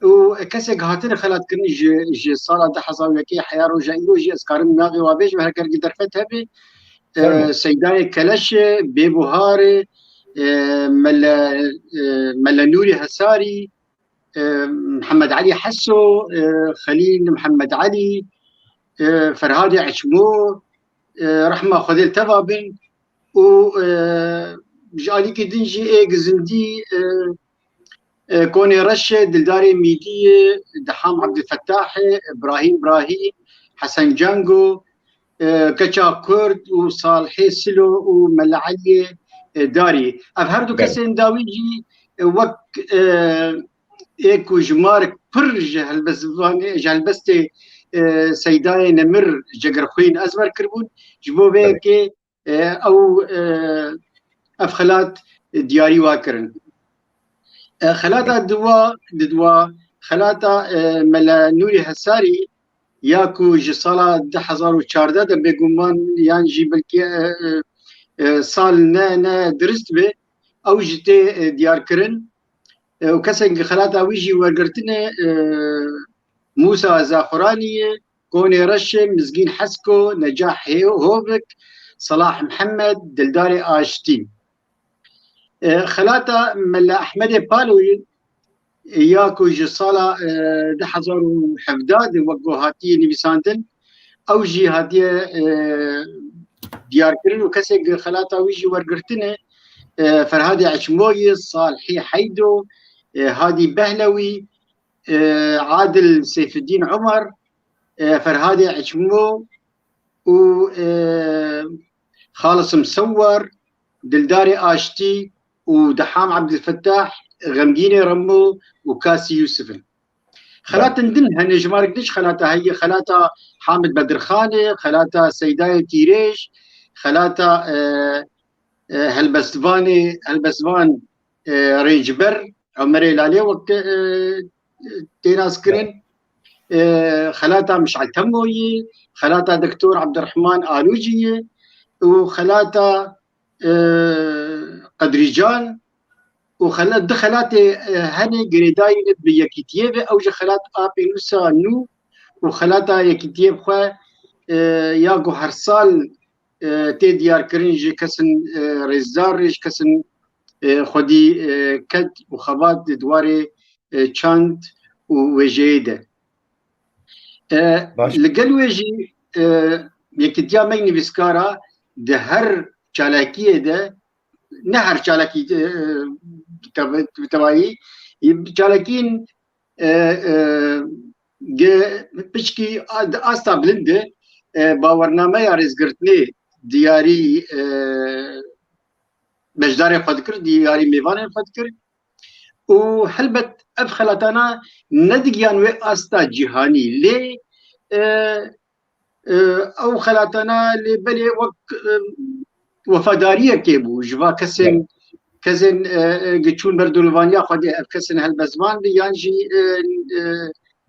Û kesek hatine xelatkirin ji, ji sala du hezar û yekê heya roja îro jî ez karim navê wa bêjim, her ker ki derfet hebe. E, Seydayê Keleşê, Bêbuharê, e, Mele, e, Mele Nûrî Hesarî, e, Mihemed Elî Heso, e, Xelîl Mihemed Elî, e, Ferhadê Eçmo, e, rehma Xwedê li teva bin û, e, ji alîkî din jî ê gizindî, e, e, Konê Reşê, Dildarê Mîdiyê, Deham Ebdulfetahê, Brahîm Brahîm, Hesen Cengo, e, Keça Kurd û Salihê Silo û Mele Eliyê e, darî. Ev her du kesên dawî jî, e, wek, e, ê ku ji mar pir ji helbestvanê, ji helbestê, e, Seydayê Nemir Cegerxwîn Ezmer kiribûn. Ji bo vê yekê, e, ew, e, ev xelat diyarî wa kirin. E, xelata diwa, didwa, xelata, e, Mela Nûrî Hesarî ya ku ji sala du hezar û çardeh de bêguman yan jî belkî, e, e, e, sal ne, ne dirist be, ew jî tê, e, diyar kirin. E, û kesên xelata wî jî wergirtine, e, Mûsa Zaxuranî ye, Konê Reşê, Mizgîn Hesko, Necah Hê-, Hovik, Salah Mihemed, Dildarê Aştî. E, xelata Mela Ehmedê Paloyê, e, ya ku ji sala, e, du hezar û hevdeh de wek ku hatiye nivîsandin, ew jî hatiye, e, diyarkirin û kesê ku xelata wî jî wergirtine, e, Ferhadê Eçmoyê, Salhî Heydo, e, Hadî Behlewî, e, Adil Seyfeddîn Umar, e, Ferhadê Eçmo û, e, Xalisim Sewar, Dildarê Aştî û Deham Ebdilfetah, Xemgînê Remo û Kasî Yusuf in. Xelatên din hene, jimarek din ji xelata heye, xelata Hamid Bedirxanê, xelata Seydayê Tîrêj, xelata, e, e, helbestvanê, helbestvan, e, rêncber Omerê Lalê wek, e, tê naskirin, e, xelata Mişal Temoyî, xelata Doktor Abdurrahman Alûcî ye û xelata, e, Qedrîcan û xela-, du xelatê, e, hene girêdayî ne bi yekîtiyê ve, ew ji xelat A P nûsa nû û xelata yekîtiyê bi xwe, e, ya ku her sal, e, tê diyarkirin ji kesin, e, rêzdar re, ji kesin, e, xwedî, e, ked û xebat di warê, e, çand û wêjeyê de. E, Baş. Li gel wê jî, e, yekîtiya me nivîskara di her çalakiyê de, ne her çalakî, e, bi teva-, bi tevayî, e, çalakiyên, e, e, ge-, piçkî a-, di asta bilind de, e, bawernameya rêzgirtinê diyarî, e, beşdarê xwe dikir, diyarî mêvanên xwe dikir. Û helbet ev xelatana nedigiyan wê asta cîhanî, lê, e, e, ew xelatana lê belê wek, e, wefadariyekê bû ji va kesên, Evet. kesên, e, e, gi çûn ber dolivaniya Xwedê, ev kesên helbestvan bin yan jî, e, e,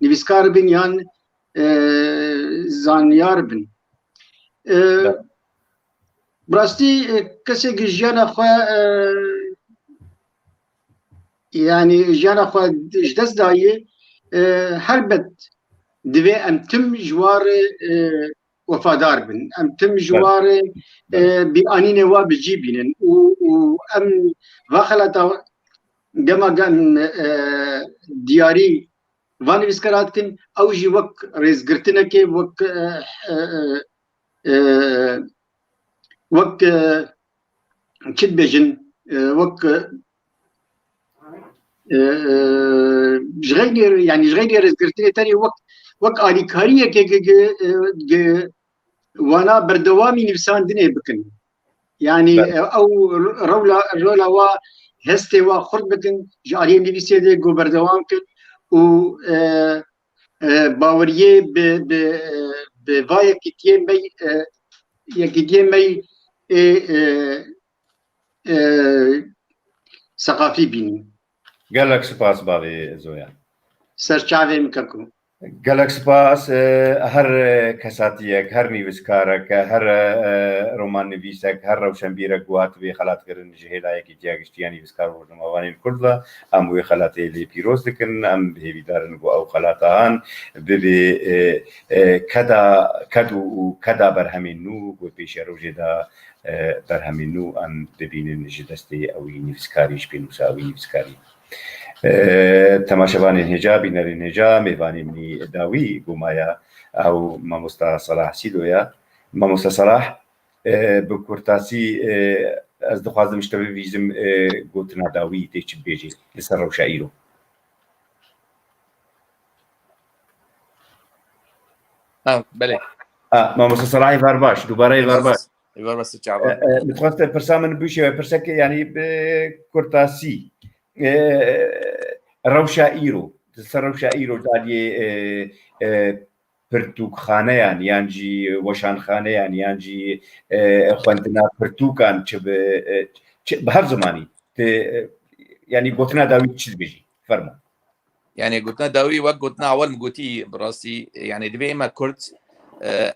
nivîskar bin yan, e, zanyar bin. E, Evet. Bi rastî, e, kesê gi jiyana xwe, e, yanî jiyana xwe ji dest daye, e, helbet divê em tim ji wa re, e, wefadar bin. Em tim ji Evet. wa re, e, Evet. bîranînê wa bi cî bînin. Û, û em va xelata gema gem, e, diyarî van nivîskara dikin, ew jî wek rêzgirtinekê, wek, e, e, e, e, wek, e, çi dibêjin, e, wek, e, e, e, ji xeynê, yanî ji xeynê rêzgirtinê tenê wek, wek alîkariyekê gi, gi, e, gi wana berdewamî nivîsandinê bikin. Yanî, Evet. e, ew ro-, rewla, rola wa hestê wa xurt bikin, ji aliyê nivîsê de ku berdewam kin û, e, e, baweriyê bi, bi, e, bi va yekîtiyê me, e, yekîtiyê me ê, e, e, seqafî bînin. Gelek spas bavê Zoya. Ser çavê min keko. Gelek spas, e, her kesatiyek, her nivîskarek, her, e, romannivîsek, her rewşenbîrek ku hatibê xelatkirin ji hêla Yekîtiya Giştî ya Nivîskar û Rojnamevanên Kurd ve, em wê xelatê lê pîroz dikin, em bi hêvîdar in ku ew xelata han bibê, e, e, keda, ked û, û keda berhemên nû ku pêşerojê de, e, berhemên nû em bibînin ji destê ewî nivîskarî, ji pênûsa ewî nivîskarî. E, temaşevanên hêja, bînerên hêja, mêvanê min î dawî gomaya ew mamosta Salah Sîdo ya. Mamosta Salah, e, bi kurtasî, e, ez dixwazim ji te bibîzim, e, gotina dawî tê çi dibêjî li ser rewşa îro. Ha, belê. Ha, mamosta Salahê Verbaş, dubare Verbaş. Li ber wesî çavan. E, e, dixwaste pirsa min bû şêwe, pirsek, yanî, bi kurtasî. E, rewşa îro, ser rewşa îro daliyê, e, e, pirtûkxaneyan, yan jî weşanxaneyan, yan jî, e, xwendina pirtûkan, çi bi, e, çi, bi her zimanî, ti, e, yanî gotina dawî çi dibêjî? Fermo. Yani gotina dawî wek gotina ewil min gotî, bi rastî, yani divê ême Kurd, e,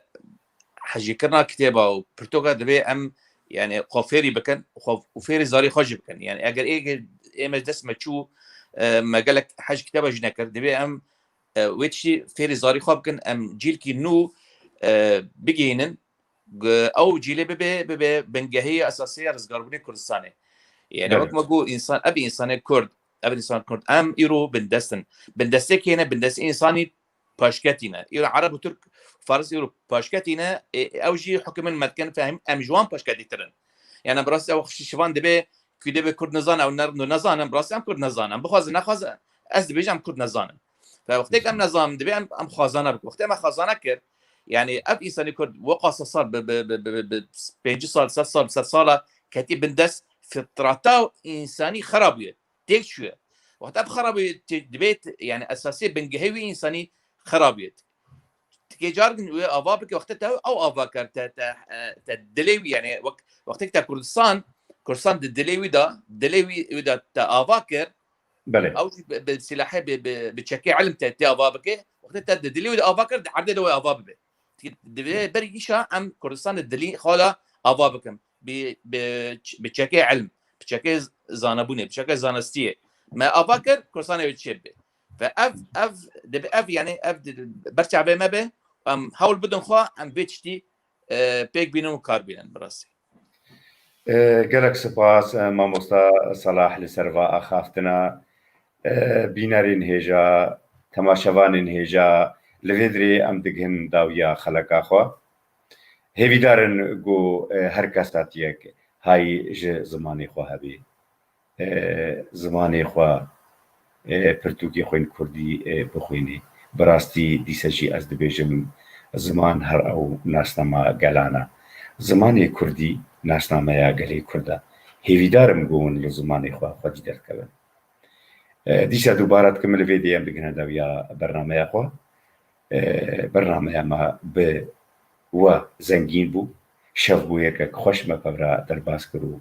hejîkirina kitêba û pirtûka divê em, yani xwe fêrî bikin, xwe û fêrî zarî xwe jî bikin. Yani eger ê, ê me dest me çû, e, me gelek hej kitêba jî nekir, divê em, e, wê tiştî fêrî zarî xwe bikin, em cîlkî nû, e, bigihînin, g-, ew cîlê bibe, bibe bingehê esasî ya rizgarbûnê Kurdistanê. Yani Evet. wek me got, însan, ev însanê Kurd, ev însan Kurd, em îro bindest in. Bindestê kê ne? Bindestê însanî paşketî ne. Îro Ereb û Tirk, Faris îro paşketî ne, e, ew jî hukimên me dikin fehim, em ji wan paşketîtir in. Yani bi rastî ew şi-, şivan dibe, ku dibe Kurd nizane, ew ne, nezanin, bi rastî em Kurd nezanin. Bixwazin, nexwazin, ez dibêjim em Kurd nezanin. Ve wextê em nezanin, dibe em, em xwazana bikin. Wextê me xwazana kir, yani ev însanê Kurd weqasa sal, bi, bi, bi, bi, bi, bi pêncî sal, sed sal, sed sala ketî bindest, fitrata însanî xera bûye. Têk çûye. Wexta bi xera bûye, tê-, dibê, yani esasê bingehê wî însanî xera bûye. Tikê car din wê ava bike, wextê te ew ava kir, te, te, e, te dilê wî, yani wek-, wextê te Kurdistan, Kurdistan di dilê wî de, dilê wî, wî de te ava kir, Belê. ew jî bi, bi silahê, bi, bi, bi çekê ilm te, te ava bike, wextê te di dilê wî de ava kir, di erdê de wê ava bibe. Tikê divê berî îşa em Kurdistan di dilî xwe de ava bikin. Bi, bi, bi çekê ilm, bi çekê zanebûnê, bi çekê zanistiyê. Me ava kir, Kurdistanê wê çê bibe. Ve ev, ev, dibe ev, yani ev di, ber çavê me be, em hewl bidin xwe, em vê tiştî, e, pêk bînin û kar bînin, bi rastî. E, gelek spas, e, mamosta Salah, li ser va axaftina. E, bînerên hêja, temaşevanên hêja, li vê dirê em digihin dawiya xeleka xwe. Hêvîdar in ku, e, her kesatiyek hay ji zimanê xwe hebê. E, zimanê xwe, e, pirtûkê xwe yên kurdî, e, bixwînê. Bi rastî dîse jî ez dibêjim, ziman her ew nasnama gelan e. Zimanê kurdî nasnameya gelê kurd e. Hêvîdar im ku hûn li zimanê xwe xwedî derkevin. E, dîsa dubara dikim, li vê dê em digihine dawiya bernameya xwe. E, bernameya me bi we zengîn bû. Şev bû yekek xweş, me pevra derbas kir û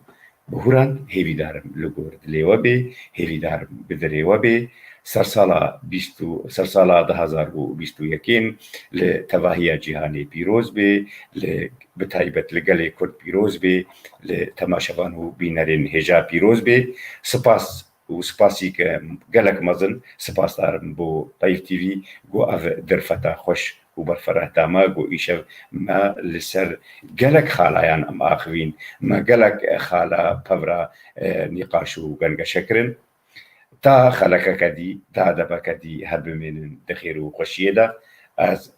bihûrand. Hêvîdar im li gor dilê we bê, hêvîdar im bi dilê we bê. Sersala bîst û, sersala du hazar û bîst û yekê li tevahiya cîhanê pîroz bê, li, bi taybet li gelê Kurd pîroz bê, li temaşevan û bînerên hêja pîroz bê. Spas û spasî ke gelek mezin, spasdar im bo Tayf T V, ku ev derfeta xweş û berfireh da me, ku îşev me li ser gelek xalayan em axivîn, me gelek xala pevra, e, nîqaş û gengeşe kirin. Ta xelekeke dî, ta debeke dî, her bimênin di xêr û xweşiyê de. Ez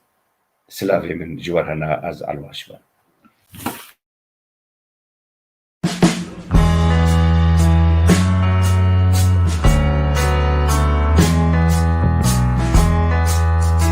silavê min ji we re hene, ez elwaş bim.